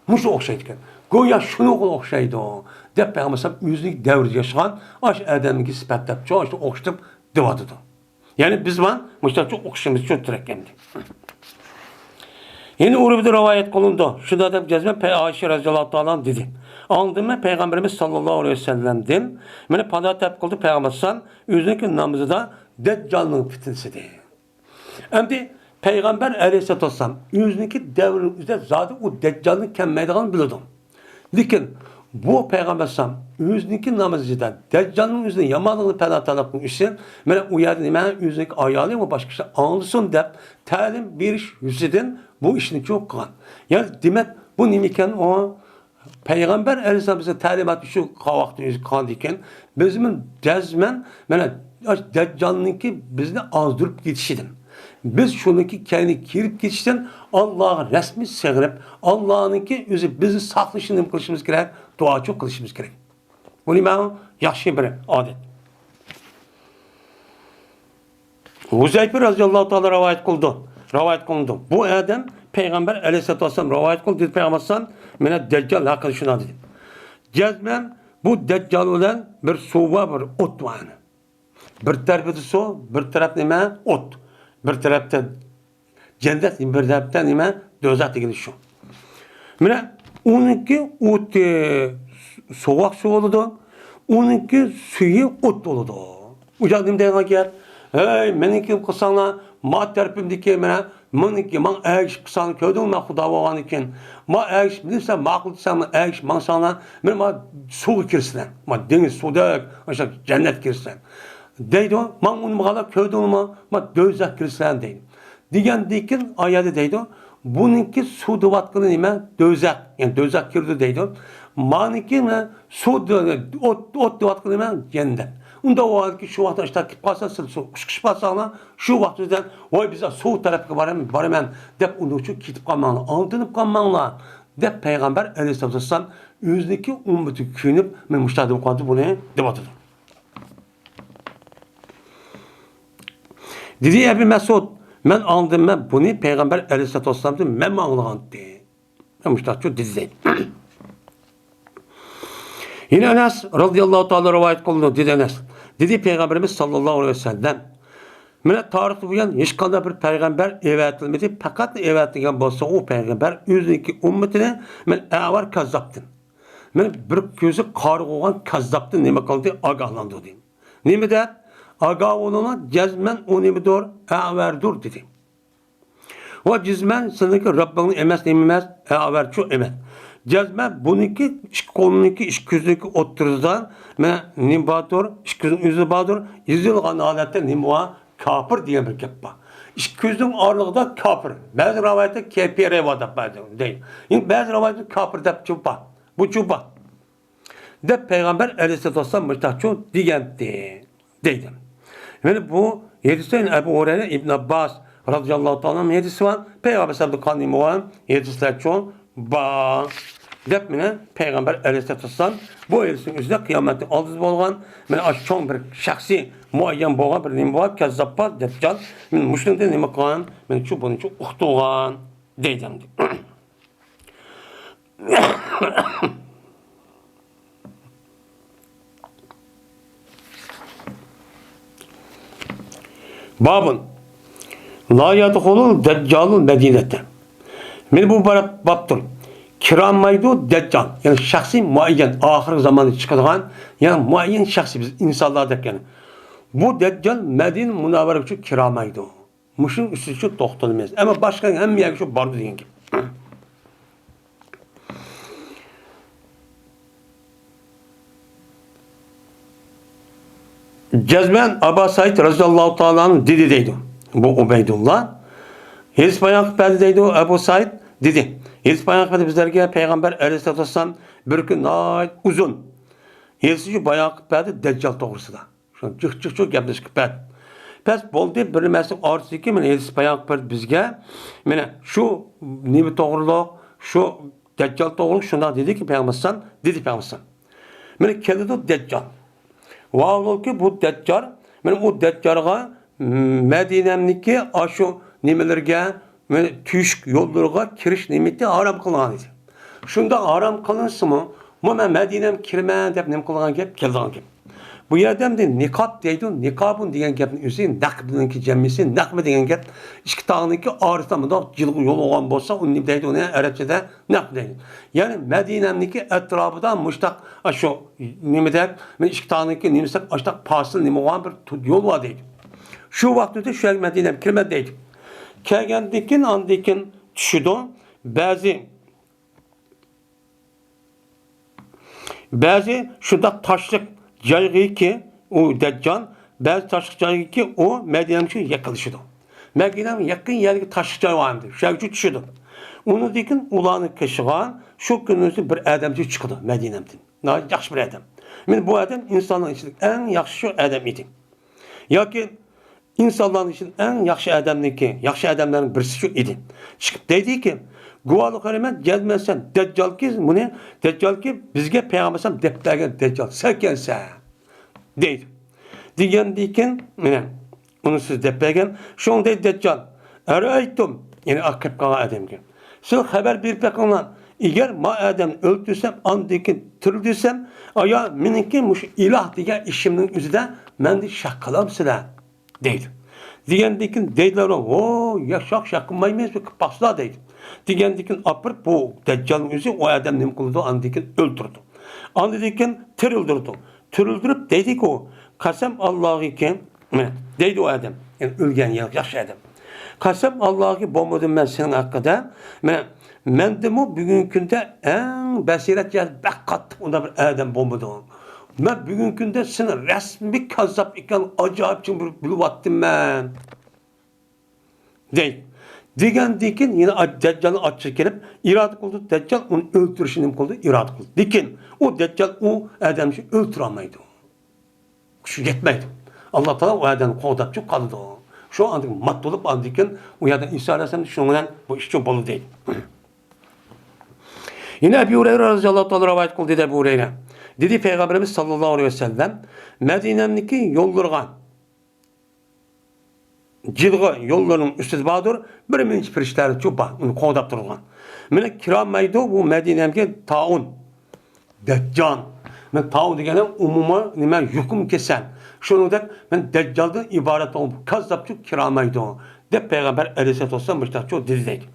مۇشۇ ئوخشايدىكەن. گويا شۇنىڭغا ئوخشايدۇ، دەپ پەيغەمبەر ئەلەيھىسسالام ئۆزىنىڭ دەۋرىدە ياشىغان ئاشۇ ئادەمنىڭكى سۈپەت دەپ شۇ، ئاشۇ ئوخشىتىپ دەۋاتىدۇ. يەنى بىز بىلەن مۇشۇنداق ئوخشىمىز شۇ تەرەپكەن. يەنە ئۇرۋىدىن رىۋايەت قىلىنىدۇ. شۇنداق دەپ جەزمەن پەي-، ئائىشە رەزىياللاھۇ تائالا ئاندىن دېدى. ئاڭلىدىم مەن پەيغەمبىرىمىز ساللاللاھۇ ئەلەيھى ۋەسەللەمدىن، مېنى پادا تەلەپ قىلدى پەيغەمبەر ئەلەيھىسسالام ئۆزىنىڭكى نامىزىدا دەججالنىڭ پىتنىسى دېدى. ئەمدى پەيغەمبەر ئەلەيھىسسالاتۇ ۋەسسالام ئۆزىنىڭكى دەۋرىنىڭ ئۆزىدە زادى ئۇ دەججالنىڭ كەلمەيدىغانلىقىنى بىلىدۇ. لېكىن بۇ پەيغەمبەر ئەلەيھىسسالام ئۆزىنىڭكى نامىزىدا دەججالنىڭ ئۆزىنىڭ يامانلىقىنى پەنا تەلەپ قىلغان ئۈچۈن، مانا ئۇ يەردە نېمە، ئۆزىنىڭكى ئايالى ۋە باشقا كىشىلەر ئاڭلىسۇن دەپ تەلىم بېرىش يۈزىسىدىن بۇ ئىشنى چۇ قىلغان. يەنى دېمەك، بۇ نېمە ئىكەن ئۇ؟ پەيغەمبەر ئەلەيھىسسالام بىزگە تەلىمات شۇ قاۋاقتا ئۆزى قىلغاندىكىن، بىزمۇ جەزمەن، مانا، ئاشۇ دەججالنىڭكى بىزنى ئازدۇرۇپ كېتىشىدىن، بىز شۇنىڭكى كەينىگە كىرىپ كېتىشتىن ئاللاغا رەسمىي سىغىنىپ، ئاللانىڭكى ئۆزى بىزنى ساقلىشىنى نېمە قىلىشىمىز كېرەك؟ دۇئاچۇ قىلىشىمىز كېرەك. بۇ نېمە؟ ياخشى بىر ئادەت. ھۇزەيپە رەزىياللاھۇ تائالا رىۋايەت قىلدى. رىۋايەت قىلىندى. بۇ ئادەم پەيغەمبەر ئەلەيھىسسالاتۇ ۋەسسالام رىۋايەت قىلدى، دېدى پەيغەمبەر ئەلەيھىسسالام، مانا دەججال ھەققىدە شۇنداق دېدى. جەزمەن بۇ دەججال بىلەن بىر سۇ بار، بىر ئوت بار. بىر تەرىپىدە سۇ، بىر تەرەپ نېمە؟ ئوت. بىر تەرەپتە جەننەت، بىر تەرەپتە نېمە؟ دوزاخ دېگىنى شۇ. مانا ئۇنىڭكى ئوتى سوغۇق سۇ بولىدۇ، ئۇنىڭكى سۈيى ئوت بولىدۇ. ئۇ جاق نېمە دەيدىغان گەپ؟ ھەي، مېنىڭكى قىلساڭلار، ما تەرىپىمدىكى مانا مېنىڭكى، ماڭا ئەگىشىپ قىلساڭلار، كۆردۈڭمۇ مەن خۇدا بولغاندىكىن. ما ئەگىشىپ، بىلسەڭ، ماقۇل دېسەڭ، مانا ئەگىشىپ ماڭساڭلار، مانا، ما سۇغا كىرىسىلەر، ما دېڭىز سۇدەك، ئاشۇ جەننەتكە كىرىسىلەر. دەيدۇ، ماڭا ئۇنىمىغانلار كۆردۈڭلارمۇ؟ ما دوزاخ كىرىسىلەر دەيدۇ. دېگەندىن كېيىن ئايەتتە دەيدۇ، بۇنىڭكى سۇ دەۋاتقىنى نېمە؟ دوزاخ. يەنى دوزاخ كىرىدۇ دەيدۇ. مانىڭكى نېمە؟ سۇ دە-، ئوت، ئوت دەۋاتقىنى نېمە؟ جەننەت. ئۇنداق بولغاندىكىن شۇ ۋاقىتتا ئاشتا كېلىپ قالسا، سىز سۇ ئۇچقۇچ بارساڭلار، شۇ ۋاقىت ئۆزىدىن، ۋاي، بىز سۇ تەرەپكە بارىمەن، بارىمەن دەپ ئۇنىڭ ئۈچۈن كېتىپ قالماڭلار، ئالدىنىپ قالماڭلار دەپ پەيغەمبەر ئەلەيھىسسالاتۇ ۋەسسالام ئۆزىنىڭكى ئۈممىتىگە كۆيۈنۈپ، مەن مۇشۇنداق دەپ قالدى بۇنى دەۋاتىدۇ. دېدى ئەبۇ مەسئۇد، مەن ئاڭلىدىم، مەن بۇنى پەيغەمبەر ئەلەيھىسسالاتۇ ۋەسسالامدىن مەنمۇ ئاڭلىغانتى. مەن مۇشۇنداقچۇ دېدى دەيدۇ. يەنە ئەنەس رازىياللاھۇ تائالا رىۋايەت قىلىنىدۇ، دېدى ئەنەس. دېدى پەيغەمبىرىمىز ساللاللاھۇ ئەلەيھى ۋەسەللەم، مانا تارىختىن بۇيان ھېچقانداق بىر پەيغەمبەر ئەۋەتىلمىدى، پەقەت ئەۋەتىلگەن بولسا ئۇ پەيغەمبەر ئۆزىنىڭكى ئۈممىتىنى مانا ئەۋەر كاززاپتىن، مانا بىر كۆزى قارىغۇ بولغان كاززاپتىن نېمە قىلدى؟ ئاگاھلاندۇردى. نېمە دەپ؟ ئاگاھ بولۇڭلار، جەزمەن ئۇ نېمىدۇر؟ ئەۋەردۇر، دېدى. ۋە جەزمەن سېنىڭكى رەببىڭنىڭ ئەمەس، نېمە ئەمەس؟ ئەۋەرچۇ ئەمەس. جەزمەن بۇنىڭكى ئىككى قولىنىڭكى، ئىككى كۆزىنىڭكى ئوتتۇرىسىدا مانا نېمە باردۇر؟ ئىككى كۆزىنىڭ ئۆزى باردۇر. يېزىلغان ھالەتتە نېمە بار؟ كاپىر دېگەن بىر گەپ بار. ئىككى كۆزنىڭ ئارىلىقىدا كاپىر. بەزى رىۋايەتتە كېپىرى بار دەپ بەزى دەيدۇ. يەنى بەزى رىۋايەتتە كاپىر دەپ چوپا. بۇ چوپا. دەپ پەيغەمبەر ئەلەيھىسسالاتۇ ۋەسسالام مۇشتاقچۇ دېگەنتى. دەيدۇ. يەنى بۇ ھەدىستە ئەبۇ ھۇرەيرە، ئىبن ئابباس رازىياللاھۇ تائالا ئەنھۇ ھەدىسى بار. پەيغەمبەر سەللەللاھۇ ئەلەيھى ۋەسەللەم قىلغان نېمە بار؟ ھەدىسلەرچۇ بار. دەپ مانا پەيغەمبەر ئەلەيھىسسالاتۇ ۋەسسالام بۇ ھەدىسنىڭ ئۆزىدە قىيامەتنىڭ ئالدىدا بولغان، مانا ئاشۇ چوڭ بىر شەخسىي مۇئەييەن بولغان بىر نېمە بار، كەززاپ بار، دەججال. مانا مۇشۇنىڭدىن نېمە قىلغان؟ مانا شۇ بۇنىچۇ ئۇقتۇرغان دەيدۇ ئەمدى. بابۇن. لا يەدخۇلۇل دەججالۇل مەدىنەتە. مانا بۇ باب، بابتۇر. كىرالمايدۇ دەججال. يەنى شەخسىي مۇئەييەن، ئاخىرقى زاماندا چىقىدىغان، يەنى مۇئەييەن شەخسىي بىز ئىنسانلار دەپ يەنى. بۇ دەججال مەدىنە مۇنەۋۋەرىگىچە كىرالمايدۇ. مۇشۇنىڭ ئۈستىدە شۇ توختىلىمىز. ئەمما باشقا ھەممە يەرگە شۇ بارىدۇ دېگەن گەپ. جەزمەن ئابا سەئىد رەزىياللاھۇ تائالا ئەنھۇ دېدى دەيدۇ. بۇ ئۇبەيدۇللا ھەدىس بايان قىلىپ بەردى دەيدۇ. ئەبۇ سەئىد دېدى. ھېلىسى بايانقى پەردە بىزلەرگە پەيغەمبەر ئەلەيھىسسالاتۇ ۋەسسالام بىر كۈن ناھايىتى ئۇزۇن ھېلىسى شۇ بايانقى پەردە دەججال توغرىسىدا شۇ جىق جىق شۇ گەپلىشىپ بەردى. بەس بولدى، بىر نېمىسىنىڭ ئارىسىدىكى مانا ھېلىسى بايانقى پەردە بىزگە مانا شۇ نېمە توغرۇلۇق، شۇ دەججال توغرۇلۇق شۇنداق دېدىكى پەيغەمبەر ئەلەيھىسسالام، دېدى پەيغەمبەر ئەلەيھىسسالام. مانا كېلىدۇ دەججال. ۋاھالبۇلكى بۇ دەججال، مانا ئۇ دەججالغا مەدىنەمنىڭكى ئاشۇ نېمىلىرىگە، مانا تۆشۈك يوللىرىغا كىرىش نېمىتى ھارام قىلغان ئىدى. شۇنداق ھارام قىلىنسىمۇ، مۇ مەن مەدىنەمگە كىرىمەن دەپ نېمە قىلغان گەپ، كېلىدىغان گەپ. بۇ يەردە ئەمدى نىقاب دەيدۇ، نىقابۇن دېگەن گەپنىڭ ئۆزى نەقبنىڭكى جەمئىسى، نەقب دېگەن گەپ ئىككى تاغنىڭكى ئارىسىدا مۇنداق جىلغا يول بولغان بولسا، ئۇنى نېمە دەيدۇ، ئۇنى ئەرەبچىدە نەقب دەيدۇ. يەنى مەدىنەمنىڭكى ئەتراپىدا مۇشتاق، ئاشۇ نېمىدەك، مەن ئىككى تاغنىڭكى نېمىسى، ئاشتاق پاسىل نېمە بولغان بىر تۇ-، يول بار دەيدۇ. شۇ ۋاقىتتا شۇ يەرگە مەدىنەمگە كىرىمەن دەيدۇ. كەلگەندىن كېيىن، ئاندىن كېيىن چۈشىدۇ. بەزى بەزى شۇنداق تاشلىق جايغىكى ئۇ دەججال، بەزى تاشلىق جايغىكى ئۇ مەدىنەمگە يېقىنلىشىدۇ. مەدىنەمگە يېقىن يەردىكى تاشلىق جاي بار ئىدى، شۇ يەرگىچە چۈشىدۇ. ئۇنىڭدىن كېيىن ئۇلارنىڭ قېشىغا شۇ كۈنى بىر ئادەمچى چىقىدۇ مەدىنەمدىن. ناھايىتى ياخشى بىر ئادەم. مانا بۇ ئادەم ئىنساننىڭ ئىچىدە ئەڭ ياخشى شۇ ئادەم ئىدى. ياكى ئىنسانلارنىڭ ئىچىدە ئەڭ ياخشى ئادەمنىڭكى، ياخشى ئادەملەرنىڭ بىرسى شۇ ئىدى. چىقىپ دەيدىكى، گۇۋاھلىق بېرىمەن، جەزمەن سەن دەججالكى، مۇنى دەججالكى بىزگە پەيغەمبەر ئەلەيھىسسالام دەپ بەرگەن دەججال سەنكەنسەن، دەيدۇ. دېگەندىن كېيىن، مانا، ئۇنى سىز دەپ بەرگەن، شۇڭا دەيدۇ دەججال، ئەرەيتۇم، يەنى ئاق قېپىپ قالغان ئادەمگە، سىز خەۋەر بېرىپ بېقىڭلار، ئەگەر ما ئادەمنى ئۆلتۈرسەم، ئاندىن كېيىن تىرىلدۈرسەم، ئايا مېنىڭكى مۇشۇ ئىلاھ دېگەن ئىشىمنىڭ ئۆزىدە مەندىن شەك قىلامسىلەر؟ دەيدۇ. دېگەندىن كېيىن دەيدىلەر، ھو، ياق، شەك، شەك قىلمايمىز، بىز باقسىلا دەيدۇ. دېگەندىن كېيىن ئاپىرىپ بۇ دەججالنىڭ ئۆزى ئۇ ئادەمنى نېمە قىلىدۇ، ئاندىن كېيىن ئۆلتۈرىدۇ. ئاندىن كېيىن تىرىلدۈرىدۇ. تىرىلدۈرۈپ دەيدىكى، قەسەم ئاللاھىكى، دەيدۇ ئۇ ئادەم، يەنى ئۆلگەن ياخشى ئادەم. قەسەم ئاللاھىكى بولمىدىم مەن سېنىڭ ھەققىدە، مەن، مەندىمۇ بۈگۈنكى كۈندە ئەڭ بەسىرەت جەھەتتە بەك قاتتىق ئۇنداق بىر ئادەم بولمىدىڭ. مەن بۈگۈنكى كۈندە سېنى رەسمىي كاززاپ ئىكەن، ئاجايىپ چىڭ بىر بىلىۋاتتىم مەن. دەيدۇ. دېگەندىن كېيىن يەنە ئا-، دەججالنىڭ ئاچچىقى كېلىپ، ئىرادە قىلىدۇ، دەججال ئۇنى ئۆلتۈرۈشنى نېمە قىلىدۇ، ئىرادە قىلىدۇ. لېكىن ئۇ دەججال ئۇ ئادەمنى ئۆلتۈرەلمەيدۇ. كۈچى يەتمەيدۇ. ئاللا تائالا ئۇ ئادەمنى قوغداپ چىقىپ قالىدۇ. شۇ ئاندىن مات بولۇپ، ئاندىن كېيىن ئۇ يەردە ئىسا ئەلەيھىسسالام شۇنىڭ بىلەن بۇ ئىش بولىدۇ دەيدۇ. يەنە ئەبۇ ھۇرەيرە رەزىياللاھۇ تائالا رىۋايەت قىلدى، دېدى ئەبۇ ھۇرەيرە. دېدى پەيغەمبىرىمىز ساللاللاھۇ ئەلەيھى ۋەسەللەم، مەدىنەمنىڭكى يوللىرىغا جىلغا يوللىرىنىڭ ئۈستىدە باردۇر، بىر مۇنچە پىرىشتىلەرچۇ بار، ئۇنى قوغداپ تۇرغان. مانا كىرەلمەيدۇ بۇ مەدىنەمگە تائۇن، دەججال. مانا تائۇن دېگەن ئومۇمىي نېمە، يۇقۇم كېسەل. شۇنىڭدەك مانا دەججالدىن ئىبارەت بولغان بۇ كاززاپچۇ كىرەلمەيدۇ، دەپ پەيغەمبەر ئەلەيھىسسالاتۇ ۋەسسالام مۇشۇنداقچۇ دېدى دەيدۇ.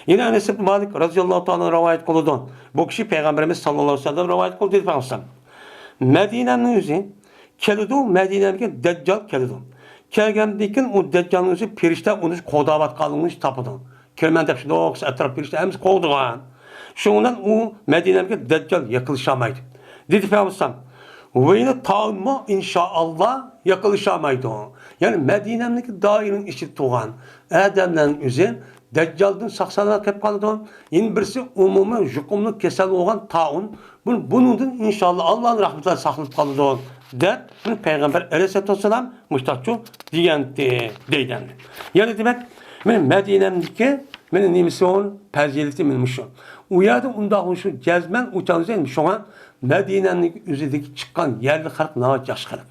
يەنە ئەنەس ئىبن مالىك رەزىياللاھۇ تائالا رىۋايەت قىلىدۇ. بۇ كىشى پەيغەمبىرىمىز ساللاللاھۇ ئەلەيھى ۋەسەللەم رىۋايەت قىلدى دەيدۇ پەيغەمبەر. مەدىنەمنىڭ ئۆزى كېلىدۇ، مەدىنەگە دەججال كېلىدۇ. كەلگەندىن كېيىن ئۇ دەججالنىڭ ئۆزى پىرىشتە ئۇنى قوغداۋاتقانلىقىنى تاپىدۇ. كىرىمەن دەپ شۇنداق ئەتراپ پىرىشتە ھەممىسى قوغدىغان. شۇنىڭ بىلەن ئۇ مەدىنەگە دەججال يېقىنلىشالمايدۇ. دېدى پەيغەمبەر، ۋەينى تائۇنمۇ ئىنشائاللا يېقىنلىشالمايدۇ. يەنى مەدىنەمدىكى دائىرىنىڭ ئىچىدە تۇرغان ئادەملەرنىڭ ئۆزى دەججالدىن ساق-سالامەت قېلىپ قالىدۇ. يەنە بىرسى ئومۇمىي يۇقۇملۇق كېسەل بولغان تائۇن. بۇ-، بۇنىڭدىن ئىنشائاللا ئاللانىڭ رەھمىتى بىلەن ساقلىنىپ قالىدۇ، دەپ، بۇنى پەيغەمبەر ئەلەيھىسسالاتۇ ۋەسسالام مۇشتاقچۇ دېگەنتى، دەيدۇ ئەمدى. يەنى دېمەك، مانا مەدىنەمدىكى، مانا نېمىسى ئۇ، پەزىلىتى مانا مۇشۇ. ئۇ يەردە ئۇنداق شۇ جەزمەن ئۇ چاغدا شۇڭا مەدىنەمنىڭ ئۆزىدىكى چىققان يەرلىك خەلق ناھايىتى ياخشى خەلق.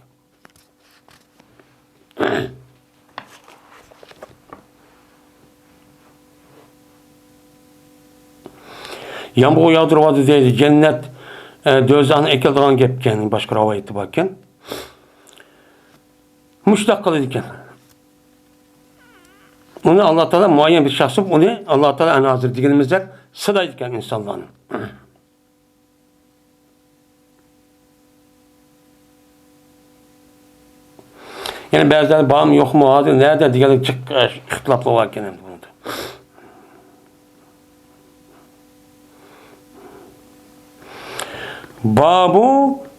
يامغۇر ياغدۇرۇۋاتىدۇ دەيدۇ، جەننەت، ئە، دوزاخنى ئەكېلىدىغان گەپكەن، باشقا رىۋايەتتە باركەن. مۇشۇنداق قىلىدىكەن. ئۇنى ئاللا تائالا مۇئەييەن بىر شەخس بولۇپ، ئۇنى ئاللا تائالا ئەنە ھازىر دېگىنىمىزدەك سىلايدىكەن ئىنسانلارنى. يەنە بەزىلەر بارمۇ يوقمۇ ھازىر نەدە دېگەنلىك جىق ئىختىلاپلار باركەن ئەمدى بۇنىڭدا. بابۇ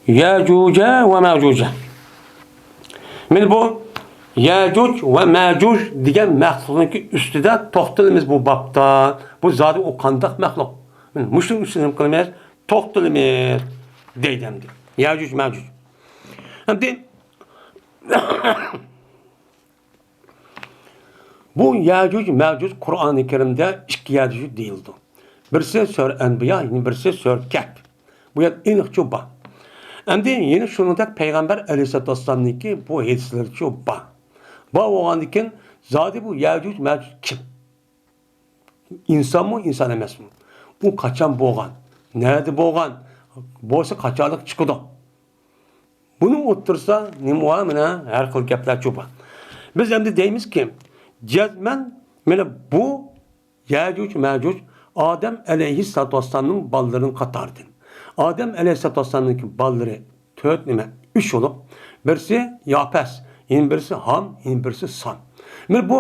يەجۇجە ۋە مەجۇجە. مانا بۇ يەجۇج ۋە مەجۇج دېگەن مەخلۇقنىڭكى ئۈستىدە توختىلىمىز بۇ بابتا. بۇ زادى ئۇ قانداق مەخلۇق؟ مۇشۇنىڭ ئۈستىدە نېمە قىلىمىز؟ توختىلىمىز دەيدۇ ئەمدى. يەجۇج مەجۇج. ئەمدى بۇ يەجۇج مەجۇج قۇرئانى كەرىمدە ئىككى يەردە شۇ دېيىلىدۇ. بىرسى سۈرە ئەنبىيا، يەنە بىرسى سۈرە كەھف. بۇ يەردە ئېنىقچۇ بار. ئەمدى يەنە شۇنىڭدەك پەيغەمبەر ئەلەيھىسسالاتۇ ۋەسسالامنىڭكى بۇ ھەدىسلىرىچۇ بار. بار بولغاندىكىن زادى بۇ يەجۇج مەجۇج كىم؟ ئىنسانمۇ، ئىنسان ئەمەسمۇ؟ ئۇ قاچان بولغان؟ نەدە بولغان؟ بولسا قاچانلىق چىقىدۇ؟ بۇنىڭ ئوتتۇرىسىدا نېمە بار؟ مانا ھەر خىل گەپلەرچۇ بار. بىز ئەمدى دەيمىزكى، جەزمەن مانا بۇ يەجۇج مەجۇج ئادەم ئەلەيھىسسالاتۇ ۋەسسالامنىڭ بالىلىرىنىڭ قاتارىدىن. ئادەم ئەلەيھىسسالاتۇ ۋەسسالامنىڭكى بالىلىرى تۆت نېمە؟ ئۈچ بولۇپ، بىرسى ياپەس، يەنە بىرسى ھام، يەنە بىرسى سام. مانا بۇ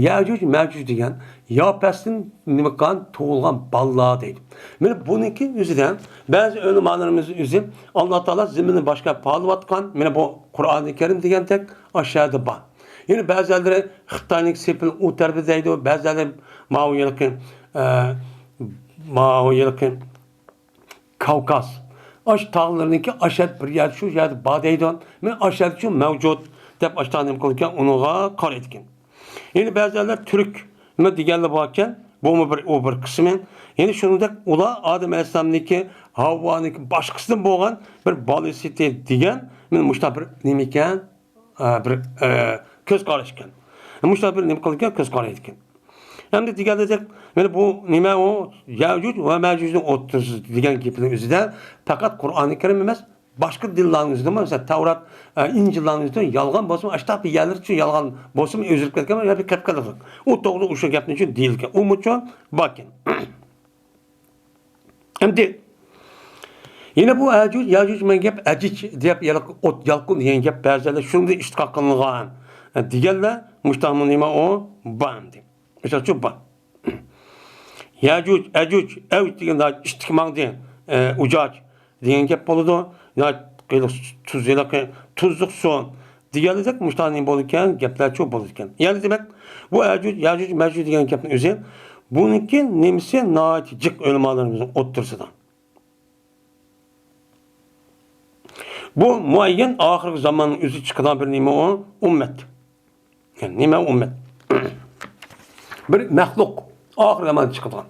يەجۇج مەجۇج دېگەن ياپەستىن نېمە قىلغان، تۇغۇلغان بالىلار دەيدۇ. مانا بۇنىڭكى ئۆزىدە بەزى ئۆلىمالىرىمىز ئۆزى ئاللا تائالا زېمىننى باشقا پالىۋاتقان، مانا بۇ قۇرئانى كەرىم دېگەندەك ئاشۇ يەردە بار. يەنە بەزىلەرلىرى خىتاينىڭ سېپىل ئۇ تەرىپى دەيدۇ، بەزىلەرلىرى ماۋۇ يىلقى، ئە، ماۋۇ يىلقى كاۋكاز. ئاش تاغلىرىنىڭكى ئاشەد بىر يەردە، شۇ يەردە بار دەيدۇ. مەن ئاشەد شۇ مەۋجۇت دەپ ئاشتا نېمە قىلىدىكەن، ئۇنىڭغا قارايدىكەن. يەنە بەزىلەر تۈرك نېمە دېگەنلەر باركەن، بۇمۇ بىر، ئۇ بىر قىسمى. يەنە شۇنىڭدەك ئۇلار ئادەم ئەلەيھىسسالامنىڭكى، ھاۋۋانىڭكى باشقىسىدىن بولغان بىر بالىسى دېگەن، مانا مۇشۇنداق بىر نېمە ئىكەن، ئە، بىر، ئە، كۆز قاراش ئىكەن. مۇشۇنداق بىر نېمە قىلىدىكەن، كۆز قارايدىكەن. ئەمدى دېگەندەك، مانا بۇ نېمە ئۇ يەجۇج ۋە مەجۇجنىڭ ئوتتۇرىسى دېگەن گېپىنىڭ ئۆزىدە پەقەت قۇرئانى كەرىم ئەمەس، باشقا دىنلارنىڭ ئۆزىدىمۇ، مەسىلەن، تەۋرات، ئە، ئىنجىللارنىڭ ئۆزىدە يالغان بولسىمۇ، ئاشتاق بىر يەرلىرى شۇ يالغان بولسىمۇ، ئۆزگىرىپ كەتكەن يا بىر كەپ قېلىدۇ. ئۇ توغرىدا ئۇ شۇ گەپنى شۇ دېيىلگەن. ئۇمۇچۇ باركەن. ئەمدى يەنە بۇ ئەجۇج، ياجۇج دېگەن گەپ، ئەجىج دەپ يالق-، ئوت، يالقۇن دېگەن گەپ بەزىلەر شۇنىڭدىن ئىشتىقاق قىلىنغان دېگەنلەر مۇشتاقمۇ نېمە ئۇ؟ بار ئەمدى. مىسال ئۈچۈن بار. ياجۇج، ئەجۇج، ئەۋج دېگەن ئىتتىك ماڭدى، ئە، ئۇجاج دېگەن گەپ بولىدۇ. يا قىلىق تۇز، ھېلىقى تۇزلۇق سۇ دېگەنلىك مۇشۇنداق نېمە بولىدىكەن، گەپلەرچۇ بولىدىكەن. يەنى دېمەك، بۇ ئەجۇج، ياجۇج، مەجۇج دېگەن گەپنىڭ ئۆزى، بۇنىڭكى نېمىسى ناھايىتى جىق ئۆلىمالىرىمىزنىڭ ئوتتۇرىسىدا. بۇ مۇئەييەن ئاخىرقى زاماننىڭ ئۆزى چىقىدىغان بىر نېمە ئۇ؟ ئۈممەت. يەنى نېمە ئۈممەت؟ بىر مەخلۇق ئاخىر زاماندا چىقىدىغان.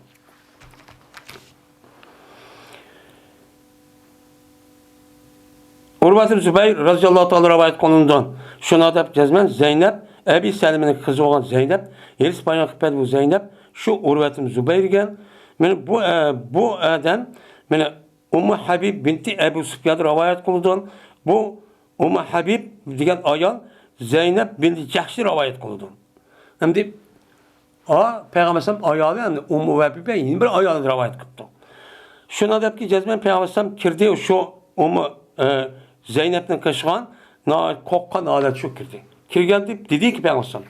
ئۇرۋەتۇل زۇبەير رەزىياللاھۇ تائالا رىۋايەت قىلىنىدۇ. شۇنى دەپ جەزمەن زەينەپ، ئەبى سەلىمىنىڭ قىزى بولغان زەينەپ، ھېلىسى بايان قىلىپ بەردى بۇ زەينەپ، شۇ ئۇرۋەتۇل زۇبەير دېگەن. مانا بۇ، ئە، بۇ ئادەم، مانا ئۇممۇ ھەبىب بىنتى ئەبۇ سۇپيان رىۋايەت قىلىدۇ. بۇ ئۇممۇ ھەبىب دېگەن ئايال زەينەپ بىنتى جەھشنى رىۋايەت قىلىدۇ. ئەمدى ئا، پەيغەمبەر ئەلەيھىسسالام ئايالى، ئەمدى ئۇممۇ ھەبىبە يەنە بىر ئايالى رىۋايەت قىپتۇ. شۇنىڭ دەپكى جەزمەن پەيغەمبەر ئەلەيھىسسالام كىردى، شۇ ئۇممۇ، ئە، زەينەپنىڭ قېشىغا ناھايىتى قورققان ھالەتتە شۇ كىردى. كىرگەندە دېدىكى پەيغەمبەر ئەلەيھىسسالام،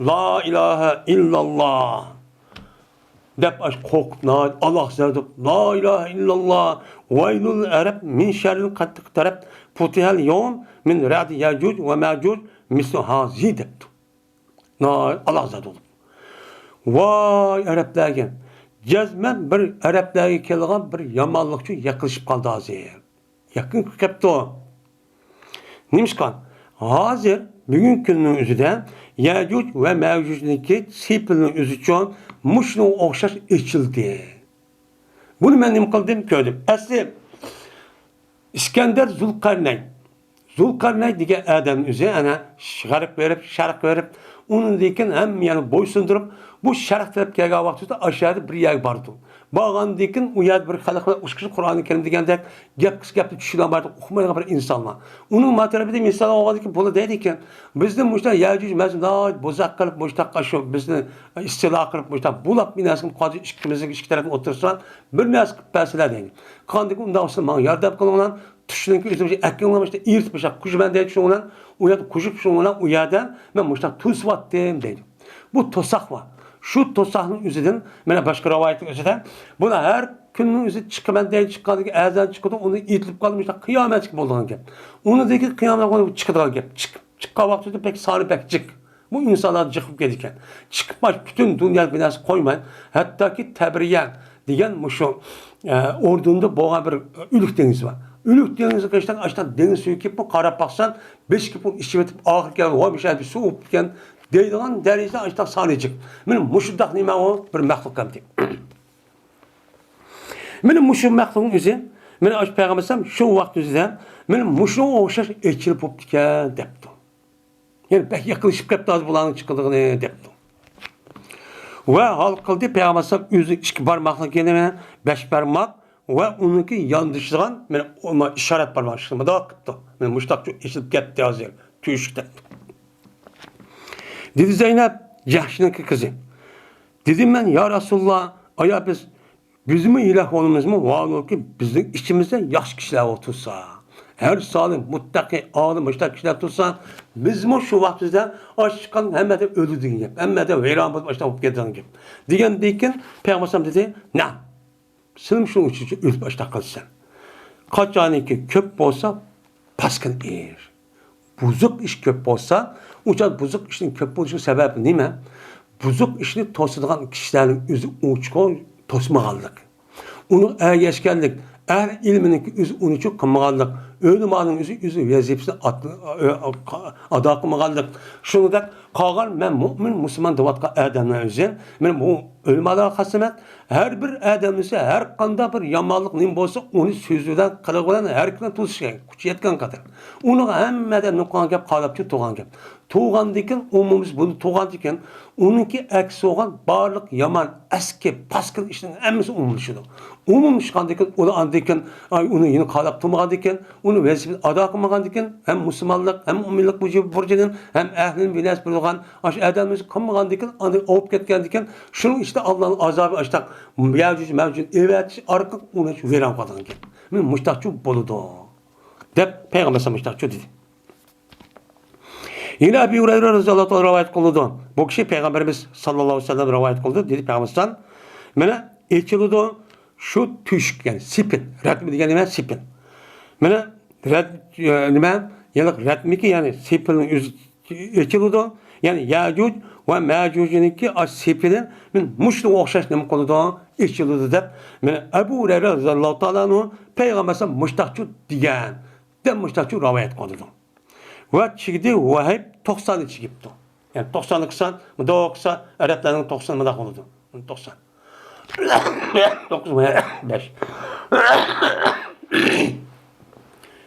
لا ئىلاھە ئىللاللا دەپ، ئاش قورقۇپ، ناھايىتى ئاللاھقا سەۋدۇپ، لا ئىلاھە ئىللاللا، ۋەيلۇل ئەرەب مىن شەررىل قەتتىق تەرەپ، پۇتىھەل يوم مىن رەدى يەجۇج ۋە مەجۇج مىسلۇ ھازى دەپتۇ. ناھايىتى ئاللاھقا سەۋدۇپ، ۋاي ئەرەبلەرگە، جەزمەن بىر ئەرەبلەرگە كېلىدىغان بىر يامانلىقچۇ يېقىنلىشىپ قالدى ھازىر. يېقىن كەپتۇ. نېمىشقا؟ ھازىر بۈگۈنكى كۈننىڭ ئۆزىدە يەجۇج ۋە مەجۇجنىڭكى سېپىلنىڭ ئۆزىچۇ مۇشۇنىڭغا ئوخشاش ئېچىلدى. بۇنى مەن نېمە قىلدىم؟ كۆردۈم. ئەسلى ئىسكەندەر زۇلقەرنەين. زۇلقەرنەين دېگەن ئادەم ئۆزى ئەنە غەربكە بېرىپ، شەرققە بېرىپ، ئۇنىڭدىن كېيىن ھەممە يەرنى بويسۇندۇرۇپ، بۇ شەرق تەرەپ كەلگەن ۋاقتىدا ئاشۇ يەردە بىر يەرگە بارىدۇ. بارغاندىن كېيىن ئۇ يەردە بىر خەلق بىلەن ئۇچرىشىپ، قۇرئانى كەرىم دېگەندەك گەپ، گەپنى چۈشىنەلمەيدىغان، ئۇقمايدىغان بىر ئىنسانلار. ئۇنىڭ ماتەرىپىدە مىسال ئالغاندىن كېيىن بۇلار دەيدىكەن، بىزدىن مۇشۇنداق يەجۇج مەجۇج بوزەك قىلىپ، مۇشۇنداق شۇ بىزنى ئىستىلا قىلىپ، مۇشۇنداق بۇلاپ بىر نەرسە قىلىپ قالدى، ئىككىمىزنىڭ ئىككى تەرەپنى ئوتتۇرىسىغا بىر نەرسە قىلىپ بەرسىلە دەيدۇ. قاندىكى ئۇنداق بولسا ماڭا ياردەم قىلىڭلار، تۇشنىڭكى ئۆزى ئەكىڭلار مۇشۇنداق ئېرىتىپ مۇشۇنداق قوشىمەن دەيدۇ، شۇنىڭ بىلەن ئۇ يەردە قوشۇپ شۇنىڭ بىلەن ئۇ يەردە مەن مۇشۇنداق توسۇۋاتتىم دەيدۇ. بۇ توساق بار. شۇ توساقنىڭ ئۆزىدىن مانا باشقا رىۋايەتنىڭ ئۆزىدە بۇلار ھەر كۈننىڭ ئۆزىدە چىقىمەن دەيدۇ، چىققاندىن كېيىن ئەزان چىقىدۇ، ئۇنى ئېتىلىپ قالدى، مۇشۇنداق قىيامەتچىكى بولىدىغان گەپ. ئۇنىڭدىن كېيىن قىيامەت چىقىدىغان گەپ، چىق. چىققان ۋاقتىدا بەك سانى بەك جىق. بۇ ئىنسانلار جىق بولۇپ كېتىدىكەن. چىقىپ باشقا پۈتۈن دۇنيا بىناسى قويماي، ھەتتاكى تەبرىيە دېگەن مۇشۇ، ئە، ئوردۇندا بولغان بىر ئۆلۈك دېڭىز بار. ئۆلۈك دېڭىزگە ئاشتاق، ئاشتاق دېڭىز سۈيى كېلىپ، بۇ قاراپ باقسان، بېشى كېلىپ ئىچىۋېتىپ، ئاخىرى كەلگەن، ۋاي، مۇشۇ يەردە سۇ ئۇپتىكەن دەيدىغان دەرىجىدە ئاشتاق سانى جىق. مانا مۇشۇنداق نېمە ئۇ بىر مەخلۇق ئەمدى. مانا مۇشۇ مەخلۇقنىڭ ئۆزى، مانا ئاشۇ پەيغەمبەر ئەلەيھىسسالام شۇ ۋاقىت ئۆزىدە، مانا مۇشۇنىڭغا ئوخشاش ئېچىلىپ بوپتىكەن دەپتۇ. يەنى بەك يېقىنلىشىپ كەپتۇ ھازىر بۇلارنىڭ چىقىدىغىنى دەپتۇ. ۋە ھال قىلدى، پەيغەمبەر ئەلەيھىسسالام ئۆزى ئىككى بارماقلىق يەنى بەش بارماق ۋە ئۇنىڭكى ياندىشىدىغان، مانا، ئىشارەت بارماق، مۇنداق قىپتۇ. مانا مۇشتاق ئېچىلىپ كەتتى ھازىر، تۆشۈك دەپتۇ. دېدى زەينەپ، جەھشنىڭكى قىزى. دېدىم مەن، يا رەسۇلاللا، ئايا بىز بىزمۇ ھېلاك بولىمىزمۇ؟ ۋاھالۇكى، بىزنىڭ ئىچىمىزدە ياخشى كىشىلەر تۇرسا، ھەر سالىھ، مۇتتەقى، ئالىم، مۇشۇنداق كىشىلەر تۇرسا، بىزمۇ شۇ ۋاقتىمىزدا ئاچلىقتىن ھەممە ئادەم ئۆلىدۇ دېگەن گەپ، ھەممە ئادەم ۋەيران بولۇپ ئاشۇنداق بولۇپ كېتىدىغان گەپ. دېگەندىن كېيىن پەيغەمبەر ئەلەيھىسسالام دېدى، نە، سېنىڭ شۇنىڭ ئۈچۈن ئۆلۈپ ئاشۇنداق قالىسەن. قاچانكى كۆپ بولسا، پاسكىنا ئېرىش. بۇزۇق ئىش كۆپ بولسا، ئۇ چاغ بۇزۇق ئىشنىڭ كۆپ بولۇشىنىڭ سەۋەبى نېمە؟ بۇزۇق ئىشنى توسىدىغان كىشىلەرنىڭ ئۆزى ئوچۇقى توسمىغانلىق. ئۇنىڭ ئەگەشكەنلىك، ئەھلى ئىلمىنىڭكى ئۆزى ئۇنى ئۈچۈن قىلمىغانلىق، ئۆلىمانىڭ ئۆزى، ئۆزى ۋەزىپىسىنى ئات-، ئادا قىلمىغانلىق. شۇنىڭدەك قالغان مەن مۇئمىن، مۇسۇلمان دەۋاتقان ئادەملەر ئۈچۈن، مانا بۇ ئۆلىمالارغا خاس ئەمەس، ھەر بىر ئادەمنىڭ ھەر قانداق بىر يامانلىق نېمە بولسا، ئۇنى سۆزى بىلەن، قىلىقى بىلەن، ھەرىكىتى بىلەن توسۇش كېرەك، كۈچى يەتكەن قەدەر. ئۇنىڭ ھەممە ئادەم نېمە قىلغان گەپ، قالاپ تۇرغان گەپ. تۇرغاندىن كېيىن، ئومۇمىمىز بۇنى تۇرغاندىن كېيىن، ئۇنىڭكى ئەكسى بولغان بارلىق يامان، ئەسكى، پاسكىنا ئىشنىڭ ھەممىسى ئومۇملىشىدۇ. ئومۇملاشقاندىن كېيىن، ئۇلار ئاندىن كېيىن، ئاي، ئۇنى يەنە قالاپ تۇرمىغاندىن كېيىن، ئۇنى ۋەزىپىسىنى ئادا قىلمىغاندىن كېيىن، ھەم مۇسۇلمانلىق، ھەم مۇئمىنلىق بۇرچى، بۇرچىدىن، ھەم ئەھلىنىڭ بىناسى بولغان ئاشۇ ئادەمنى قىلمىغاندىن كېيىن، ئاندىن ئوپۇپ كەتكەندىن كېيىن، شۇنىڭ ئىچىدە ئاللانىڭ ئازابى ئاشتاق يەجۇج مەجۇجنى ئېۋەتىش ئارقىلىق ئۇنى ۋەيران قىلىدىغان گەپ. مانا مۇشتاقچۇ بولىدۇ، دەپ پەيغەمبەر ئەلەيھىسسالام مۇشتاقچۇ دېدى. يەنە ئەبۇ ھۇرەيرە رەزىياللاھۇ تائالا رىۋايەت قىلىدۇ. بۇ كىشى پەيغەمبىرىمىز ساللاللاھۇ ئەلەيھى ۋەسەللەم رىۋايەت قىلدى، دېدى پەيغەمبەر ئەلەيھىسسالام، مانا ئېچىلىدۇ شۇ تۆشۈك، يەنى سېپىل. رەتمى دېگەن نېمە؟ سېپىل. مانا رەت، ئە، نېمە؟ يەنى رەتمىكى، يەنى سېپىلنىڭ ئۆزى ئېچىلىدۇ. يەنى يەجۇج ۋە مەجۇجنىڭكى ئاشۇ سېپىلى مانا مۇشۇنىڭغا ئوخشاش نېمە قىلىدۇ؟ ئېچىلىدۇ دەپ، مانا ئەبۇ ھۇرەيرە رەزىياللاھۇ تائالا ئەنھۇ پەيغەمبەر ئەلەيھىسسالام مۇشتاقچۇ دېگەن، دەپ مۇشتاقچۇ رىۋايەت قىلىدۇ. ۋە چىگدى ۋەھىب توقساننى چىگىپتۇ. يەنى توقساننى قىلسا، مۇنداق قىلسا، ئەرەبلەرنىڭ توقسان مۇنداق بولىدۇ. توقسان. توققۇز، بەش.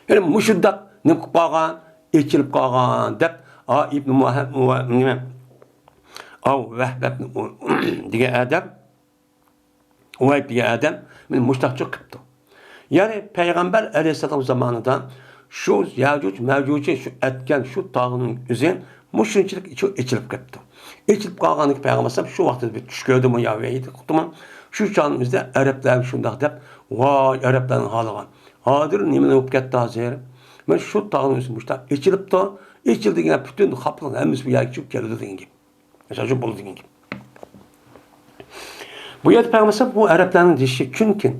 يەنى مۇشۇنداق نېمە قىلىپ قالغان، ئېچىلىپ قالغان دەپ، ئا، ئىبن مۇھەم-، مۇ-، نېمە؟ ئاۋ، ۋەھب ئىبن ئۇ-، دېگەن ئادەم، ئۇۋەيب دېگەن ئادەم مانا مۇشتاقچۇ قىپتۇ. يەنى پەيغەمبەر ئەلەيھىسسالام زامانىدا شۇ يەجۇج مەجۇجى شۇ ئەتكەن شۇ تاغنىڭ ئۆزى مۇشۇنچىلىك ئېچىلىپ قېپتۇ. ئېچىلىپ قالغاندىن كېيىن پەيغەمبەر ئەلەيھىسسالام شۇ ۋاقىتتا بىر چۈش كۆردىمۇ يا ۋەھىي قىپتىمۇ؟ شۇ چاغنىڭ ئۆزىدە ئەرەبلەر شۇنداق دەپ، ۋاي ئەرەبلەرنىڭ ھالىغا. ھازىر نېمە بولۇپ كەتتى ھازىر؟ مانا شۇ تاغنىڭ ئۆزى مۇشتاق ئېچىلىپتۇ. ئېچىلدى دېگەن پۈتۈن خاپلىق ھەممىسى بۇ يەرگە چۈشۈپ كېلىدۇ دېگەن گەپ. مىسال ئۈچۈن بولىدۇ دېگەن گەپ. بۇ يەردە پەيغەمبەر ئەلەيھىسسالام بۇ ئەرەبلەرنىڭ دېيىشى، چۈنكى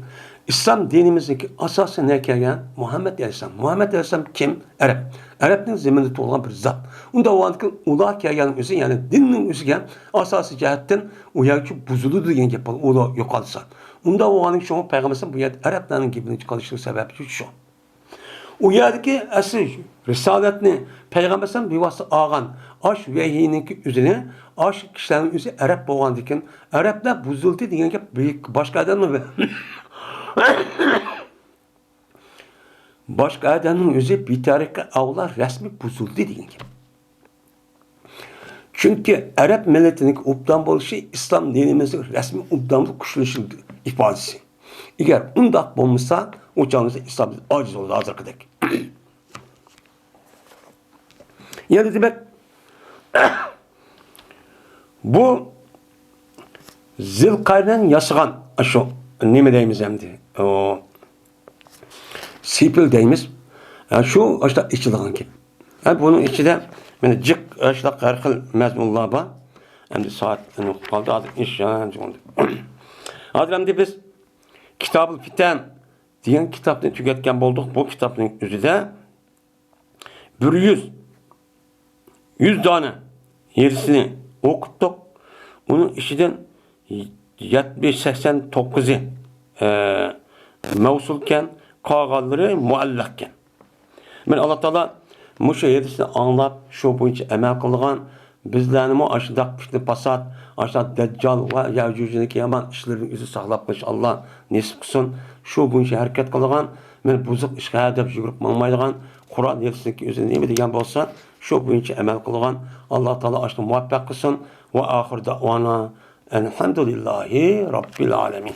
ئىسلام دىنىمىزنىڭكى ئاساسى نەگە كەلگەن؟ مۇھەممەد ئەلەيھىسسالام. مۇھەممەد ئەلەيھىسسالام كىم؟ ئەرەب. ئەرەبنىڭ زېمىنىدا تۇغۇلغان بىر زات. ئۇنداق بولغاندىكىن ئۇلار كەلگەننىڭ ئۆزى، يەنى دىننىڭ ئۆزىگە ئاساسىي جەھەتتىن ئۇ يەرگە بۇزۇلىدۇ دېگەن گەپ بار، ئۇلار يوقالسا. ئۇنداق بولغاندىكىن شۇڭا پەيغەمبەر ئەلەيھىسسالام بۇ يەردە ئەرەبلەرنىڭ گېپىنى چىقىرىشنىڭ سەۋەبى شۇ. ئۇ يەردىكى ئەسلى رىسالەتنى پەيغەمبەر ئەلەيھىسسالام بىۋاسىتە ئالغان ئاش ۋەھىينىڭكى ئۆزىنى، ئاش كىشىلەرنىڭ ئۆزى ئەرەب بولغاندىكىن، ئەرەبلەر بۇزۇلدى دېگەن گەپ باشقا ئادەمنىڭ، باشقا ئادەمنىڭ ئۆزى بىتارىقى ئاۋلا رەسمىي بۇزۇلدى دېگەن گەپ. چۈنكى ئەرەب مىللىتىنىڭ ئوبدان بولۇشى ئىسلام دىنىمىزنىڭ رەسمىي ئوبدانلىق كۈچلىنىشىنىڭ ئىپادىسى. ئەگەر ئۇنداق بولمىسا، ئۇ چاغدا ئىسلام دىنى ئاجىز بولىدۇ ھازىرقىدەك. يەنە دېمەك، بۇ زىلقەرنەين ياسىغان شۇ نېمە دەيمىز ئەمدى؟ ئۇ سېپىل دەيمىز. ھە، شۇ ئاشۇنداق ئېچىلغان گەپ. ھە، بۇنىڭ ئىچىدە مانا جىق ئاشۇنداق ھەر خىل مەزمۇنلار بار. ئەمدى سائەت قالدى، ھازىر ئىش، ھە، ھازىر ئەمدى بىز كىتابۇل فىتەن دېگەن كىتابنى تۈگەتكەن بولدۇق. بۇ كىتابنىڭ ئۆزىدە بىر يۈز يۈز دانە ھەدىسنى ئوقۇتتۇق. ئۇنىڭ ئىچىدىن يەتمىش، سەكسەن توققۇزى، ئە، مەۋسۇلكەن، قالغانلىرى مۇئەللەقكەن. مانا ئاللا تائالا مۇشۇ ھەدىسنى ئاڭلاپ، شۇ بويىچە ئەمەل قىلىدىغان، بىزلەرنىمۇ ئاشۇنداق پىتنە پاسات، ئاشۇنداق دەججال ۋە يەجۇجنىڭكى يامان ئىشلىرىدىن ئۆزى ساقلاپ قېلىش ئاللا نېسىپ قىلسۇن. شۇ بويىچە ھەرىكەت قىلىدىغان، مانا بۇزۇق ئىشقا ھە دەپ يۈگۈرۈپ ماڭمايدىغان، قۇرئان ھەدىسنىڭكى ئۆزى نېمە دېگەن بولسا، شۇ بويىچە ئەمەل قىلىدىغان ئاللا تائالا ئاشۇنى مۇۋەپپەق قىلسۇن. ۋە ئاخىر دەئۋانا ئەلھەمدۇلىللاھى رەببىل ئالەمىن.